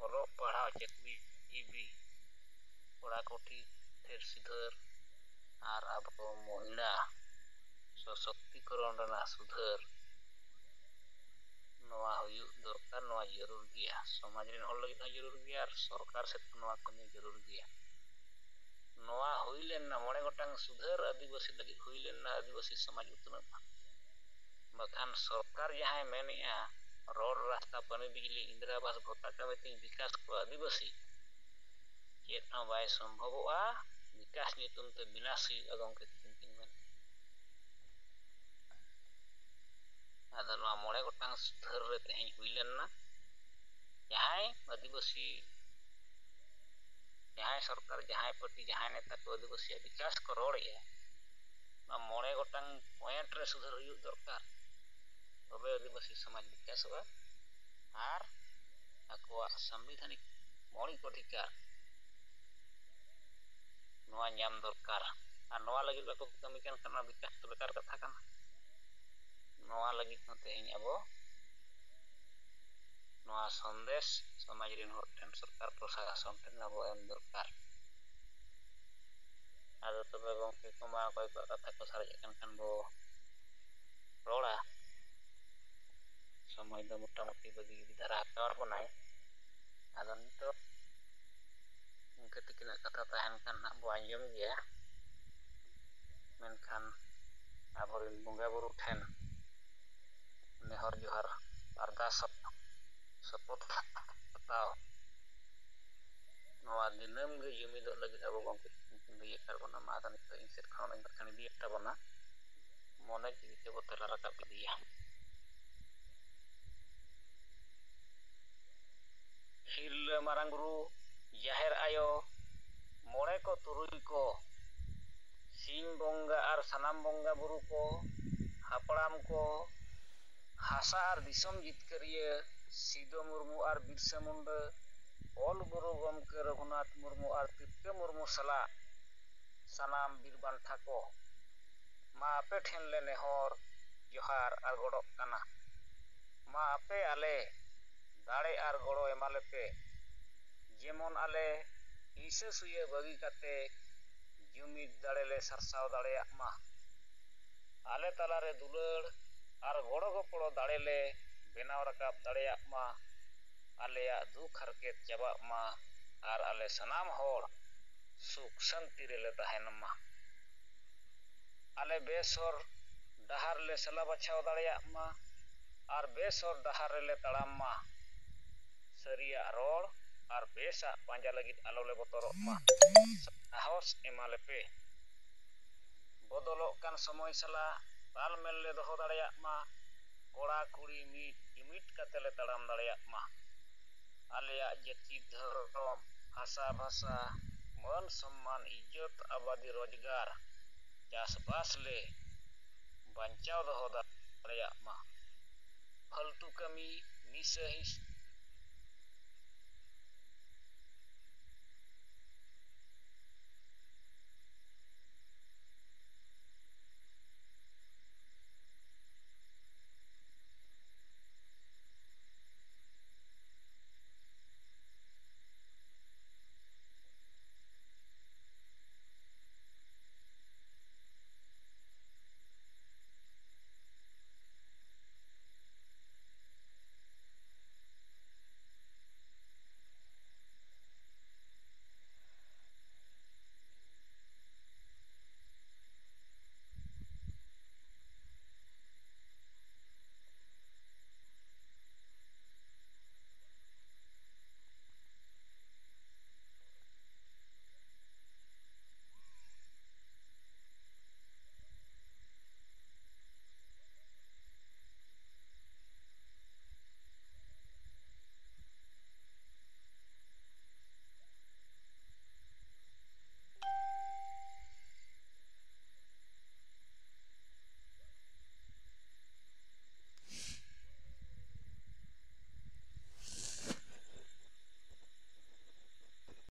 ᱚᱞᱚᱜ ᱯᱟᱲᱦᱟᱣ, ᱪᱟᱹᱠᱨᱤ, ᱡᱤᱵᱤ, ᱠᱚᱲᱟ ᱠᱚ ᱴᱷᱤᱠ ᱴᱷᱮᱨ ᱥᱩᱫᱷᱟᱹᱨ, ᱟᱨ ᱟᱵᱚ ᱢᱚᱦᱤᱞᱟ ᱥᱚᱥᱚᱠᱛᱤᱠᱚᱨᱚᱱ ᱨᱮᱱᱟᱜ ᱥᱩᱫᱷᱟᱹᱨ, ᱱᱚᱣᱟ ᱦᱩᱭᱩᱜ ᱫᱚᱨᱠᱟᱨ᱾ ᱱᱚᱣᱟ ᱡᱟᱹᱨᱩᱲ ᱜᱮᱭᱟ, ᱥᱚᱢᱟᱡᱽ ᱨᱮᱱ ᱦᱚᱲ ᱞᱟᱹᱜᱤᱫ ᱦᱚᱸ ᱡᱟᱹᱨᱩᱲ ᱜᱮᱭᱟ ᱟᱨ ᱥᱚᱨᱠᱟᱨ ᱥᱮᱫ ᱠᱷᱚᱱ ᱱᱚᱣᱟ ᱠᱟᱹᱢᱤ ᱡᱟᱹᱨᱩᱲ ᱜᱮᱭᱟ᱾ ᱱᱚᱣᱟ ᱦᱩᱭ ᱞᱮᱱᱟ, ᱢᱚᱬᱮ ᱜᱚᱴᱟᱝ ᱥᱩᱫᱷᱟᱹᱨ ᱟᱹᱫᱤᱵᱟᱹᱥᱤ ᱞᱟᱹᱜᱤᱫ ᱦᱩᱭ ᱞᱮᱱᱟ, ᱟᱹᱫᱤᱵᱟᱹᱥᱤ ᱥᱚᱢᱟᱡᱽ ᱩᱛᱱᱟᱹᱜ ᱢᱟ᱾ ᱵᱟᱠᱷᱟᱱ ᱥᱚᱨᱠᱟᱨ ᱡᱟᱦᱟᱸᱭ ᱢᱮᱱᱮᱜᱼᱟ, ᱨᱚᱲ, ᱨᱟᱥᱛᱟ, ᱯᱟᱹᱱᱤ, ᱵᱤᱡᱽᱞᱤ, ᱤᱱᱫᱤᱨᱟ ᱟᱵᱟᱥ, ᱵᱷᱚᱛᱟ ᱠᱟᱹᱢᱤ ᱛᱤᱧ ᱵᱤᱠᱟᱥ ᱠᱚᱣᱟ ᱟᱹᱫᱤᱵᱟᱹᱥᱤ, ᱪᱮᱫ ᱦᱚᱸ ᱵᱟᱭ ᱥᱚᱢᱵᱷᱚᱵᱚᱜᱼᱟ᱾ ᱵᱤᱠᱟᱥ ᱧᱩᱛᱩᱢ ᱛᱮ ᱵᱤᱱᱟᱥ ᱦᱩᱭᱩᱜᱼᱟ, ᱜᱚᱢᱠᱮ ᱛᱤᱠᱤᱱ ᱠᱤᱱ ᱢᱮᱱ᱾ ᱟᱫᱚ ᱱᱚᱣᱟ ᱢᱚᱬᱮ ᱜᱚᱴᱟᱝ ᱥᱩᱫᱷᱟᱹᱨ ᱨᱮ ᱛᱮᱦᱮᱧ ᱦᱩᱭ ᱞᱮᱱᱟ, ᱡᱟᱦᱟᱸᱭ ᱟᱹᱫᱤᱵᱟᱹᱥᱤ, ᱡᱟᱦᱟᱸᱭ ᱥᱚᱨᱠᱟᱨ, ᱡᱟᱦᱟᱸᱭ ᱯᱟᱹᱴᱤ, ᱡᱟᱦᱟᱸᱭ ᱱᱮᱛᱟ ᱠᱚ ᱟᱹᱫᱤᱵᱟᱹᱥᱤᱭᱟᱜ ᱵᱤᱠᱟᱥ ᱠᱚ ᱨᱚᱲᱮᱜᱼᱟ, ᱱᱚᱣᱟ ᱢᱚᱬᱮ ᱜᱚᱴᱟᱝ ᱯᱚᱭᱮᱱᱴ ᱨᱮ ᱥᱩᱫᱷᱟᱹᱨ ᱦᱩᱭᱩᱜ ᱫᱚᱨᱠᱟᱨ, ᱛᱚᱵᱮ ᱟᱹᱫᱤᱵᱟᱹᱥᱤ ᱥᱚᱢᱟᱡᱽ ᱵᱤᱠᱟᱥᱚᱜᱼᱟ ᱟᱨ ᱟᱠᱚᱣᱟᱜ ᱥᱟᱝᱵᱤᱫᱷᱟᱱᱤᱠ ᱢᱳᱣᱞᱤᱠ ᱚᱫᱷᱤᱠᱟᱨ ᱱᱚᱣᱟ ᱧᱟᱢ ᱫᱚᱨᱠᱟᱨ᱾ ᱟᱨ ᱱᱚᱣᱟ ᱞᱟᱹᱜᱤᱫ ᱵᱟᱠᱚ ᱠᱟᱹᱢᱤ ᱠᱟᱱ ᱠᱷᱟᱱ ᱱᱚᱣᱟ ᱵᱤᱠᱟᱥ ᱫᱚ ᱵᱮᱠᱟᱨ ᱠᱟᱛᱷᱟ ᱠᱟᱱᱟ᱾ ᱱᱚᱣᱟ ᱞᱟᱹᱜᱤᱫ ᱦᱚᱸ ᱛᱮᱦᱮᱧ ᱟᱵᱚ ᱱᱚᱣᱟ ᱥᱚᱱᱫᱮᱥ ᱥᱚᱢᱟᱡᱽ ᱨᱮᱱ ᱦᱚᱲ ᱴᱷᱮᱱ, ᱥᱚᱨᱠᱟᱨ ᱯᱨᱚᱥᱟᱥᱚᱱ ᱴᱷᱮᱱ ᱟᱵᱚ ᱮᱢ ᱫᱚᱨᱠᱟᱨ᱾ ᱟᱫᱚ ᱛᱚᱵᱮ ᱜᱚᱢᱠᱮ ᱠᱚᱢᱟ ᱚᱠᱚᱭ ᱠᱚᱣᱟᱜ ᱠᱟᱛᱷᱟ ᱠᱚ ᱥᱟᱨᱮᱡ ᱟᱠᱟᱱ ᱠᱷᱟᱱ ᱵᱚ ᱨᱚᱲᱟ᱾ ᱥᱚᱢᱚᱭ ᱫᱚ ᱢᱚᱴᱟᱢᱩᱴᱤ ᱵᱷᱟᱹᱜᱤ ᱜᱮ ᱫᱷᱟᱨᱟ ᱦᱟᱛᱟᱣ ᱵᱚᱱᱟᱭ᱾ ᱟᱫᱚ ᱱᱤᱛᱚᱜ ᱤᱱᱠᱟᱹ ᱛᱤᱠᱤᱱᱟᱜ ᱠᱟᱛᱷᱟ ᱛᱟᱦᱮᱱ ᱠᱷᱟᱱ ᱱᱟᱜ ᱵᱚ ᱟᱸᱡᱚᱢ ᱜᱮᱭᱟ, ᱢᱮᱱᱠᱷᱟᱱ ᱟᱵᱚᱨᱮᱱ ᱵᱚᱸᱜᱟ ᱵᱩᱨᱩ ᱴᱷᱮᱱ ᱱᱮᱦᱚᱨ ᱡᱚᱦᱟᱨ ᱟᱨᱫᱟᱥ ᱥᱚᱯᱚᱛ ᱦᱟᱛᱟᱣ ᱱᱚᱣᱟ ᱫᱤᱱᱟᱹᱢ ᱜᱮ ᱡᱩᱢᱤᱫᱚᱜ ᱞᱟᱹᱜᱤᱫ ᱟᱵᱚ ᱜᱚᱢᱠᱮ ᱞᱟᱹᱭ ᱟᱠᱟᱫ ᱵᱚᱱᱟ᱾ ᱢᱟ ᱟᱫᱚ ᱱᱤᱛᱚᱜ ᱤᱧ ᱥᱮᱫ ᱠᱷᱚᱱ ᱚᱱᱟᱧ ᱵᱟᱠᱷᱟᱱ ᱤᱫᱤᱭᱮᱫ ᱛᱟᱵᱚᱱᱟ, ᱢᱚᱱᱮ ᱡᱤᱣᱤ ᱛᱮᱵᱚ ᱛᱮᱞᱟ ᱨᱟᱠᱟᱵ ᱤᱫᱤᱭᱟ᱾ ᱦᱤᱨᱞᱟᱹ ᱢᱟᱨᱟᱝ ᱵᱩᱨᱩ, ᱡᱟᱦᱮᱨ ᱟᱭᱳ, ᱢᱚᱬᱮ ᱠᱚ ᱛᱩᱨᱩᱭ ᱠᱚ, ᱥᱤᱧ ᱵᱚᱸᱜᱟ ᱟᱨ ᱥᱟᱱᱟᱢ ᱵᱚᱸᱜᱟ ᱵᱩᱨᱩ ᱠᱚ, ᱦᱟᱯᱲᱟᱢ ᱠᱚ, ᱦᱟᱥᱟ ᱟᱨ ᱫᱤᱥᱚᱢ ᱡᱤᱛᱠᱟᱹᱨᱤᱭᱟᱹ ᱥᱤᱫᱚ ᱢᱩᱨᱢᱩ ᱟᱨ ᱵᱤᱨᱥᱟᱹ ᱢᱩᱱᱰᱟᱹ, ᱚᱞ ᱜᱩᱨᱩ ᱜᱚᱢᱠᱮ ᱨᱚᱜᱷᱩᱱᱟᱛᱷ ᱢᱩᱨᱢᱩ ᱟᱨ ᱛᱤᱞᱠᱟᱹ ᱢᱩᱨᱢᱩ ᱥᱟᱞᱟᱜ ᱥᱟᱱᱟᱢ ᱵᱤᱨ ᱵᱟᱱᱴᱷᱟ ᱠᱚ, ᱢᱟ ᱟᱯᱮ ᱴᱷᱮᱱ ᱞᱮ ᱱᱮᱦᱚᱨ ᱡᱚᱦᱟᱨ ᱟᱨ ᱜᱚᱰᱚᱜ ᱠᱟᱱᱟ᱾ ᱢᱟ ᱟᱯᱮ ᱟᱞᱮ ᱫᱟᱲᱮ ᱟᱨ ᱜᱚᱲᱚ ᱮᱢᱟ ᱞᱮᱯᱮ, ᱡᱮᱢᱚᱱ ᱟᱞᱮ ᱦᱤᱸᱥᱟᱹ ᱥᱩᱭᱟᱹ ᱵᱟᱹᱜᱤ ᱠᱟᱛᱮ ᱡᱩᱢᱤᱫ ᱫᱟᱲᱮ ᱞᱮ ᱥᱟᱨᱥᱟᱣ ᱫᱟᱲᱮᱭᱟᱜ ᱢᱟ᱾ ᱟᱞᱮ ᱛᱟᱞᱟᱨᱮ ᱫᱩᱞᱟᱹᱲ ᱟᱨ ᱜᱚᱲᱚ ᱜᱚᱯᱚᱲᱚ ᱫᱟᱲᱮ ᱞᱮ ᱵᱮᱱᱟᱣ ᱨᱟᱠᱟᱵ ᱫᱟᱲᱮᱭᱟᱜ ᱢᱟ᱾ ᱟᱞᱮᱭᱟᱜ ᱫᱩᱠ ᱦᱟᱨᱠᱮᱛ ᱪᱟᱵᱟᱜ ᱢᱟ ᱟᱨ ᱟᱞᱮ ᱥᱟᱱᱟᱢ ᱦᱚᱲ ᱥᱩᱠ ᱥᱟᱱᱛᱤ ᱨᱮᱞᱮ ᱛᱟᱦᱮᱱ ᱢᱟ᱾ ᱟᱞᱮ ᱵᱮᱥ ᱦᱚᱨ ᱰᱟᱦᱟᱨ ᱞᱮ ᱥᱟᱞᱟ ᱵᱟᱪᱷᱟᱣ ᱫᱟᱲᱮᱭᱟᱜ ᱢᱟ ᱟᱨ ᱵᱮᱥ ᱦᱚᱨ ᱰᱟᱦᱟᱨ ᱨᱮᱞᱮ ᱛᱟᱲᱟᱢ ᱢᱟ᱾ ᱥᱟᱹᱨᱤᱭᱟᱜ ᱨᱚᱲ ᱟᱨ ᱵᱮᱥᱟᱜ ᱯᱟᱸᱡᱟ ᱞᱟᱹᱜᱤᱫ ᱟᱞᱚ ᱞᱮ ᱵᱚᱛᱚᱨᱚᱜ ᱢᱟ᱾ ᱥᱟᱦᱚᱥ ᱮᱢᱟ ᱞᱮᱯᱮ᱾ ᱵᱚᱫᱚᱞᱚᱜ ᱠᱟᱱ ᱥᱚᱢᱚᱭ ᱥᱟᱞᱟᱜ ᱛᱟᱞᱢᱮᱞ ᱞᱮ ᱫᱚᱦᱚ ᱫᱟᱲᱮᱭᱟᱜ ᱢᱟ᱾ ᱠᱚᱲᱟ ᱠᱩᱲᱤ ᱢᱤᱫ ᱡᱩᱢᱤᱫ ᱠᱟᱛᱮ ᱞᱮ ᱛᱟᱲᱟᱢ ᱫᱟᱲᱮᱭᱟᱜ ᱢᱟ᱾ ᱟᱞᱮᱭᱟᱜ ᱡᱟᱹᱛᱤ, ᱫᱷᱚᱨᱚᱢ, ᱵᱷᱟᱥᱟ, ᱵᱷᱟᱥᱟ, ᱢᱟᱹᱱ ᱥᱚᱢᱢᱟᱱ, ᱤᱡᱽᱡᱚᱛ, ᱟᱵᱟᱫᱤ, ᱨᱳᱡᱽᱜᱟᱨ, ᱪᱟᱥᱵᱟᱥ ᱞᱮ ᱵᱟᱧᱪᱟᱣ ᱫᱚᱦᱚ ᱫᱟᱲᱮᱭᱟᱜ ᱢᱟ᱾ ᱯᱷᱟᱹᱞᱛᱩ ᱠᱟᱹᱢᱤ, ᱱᱤᱥᱟᱹ ᱦᱤᱸᱥ,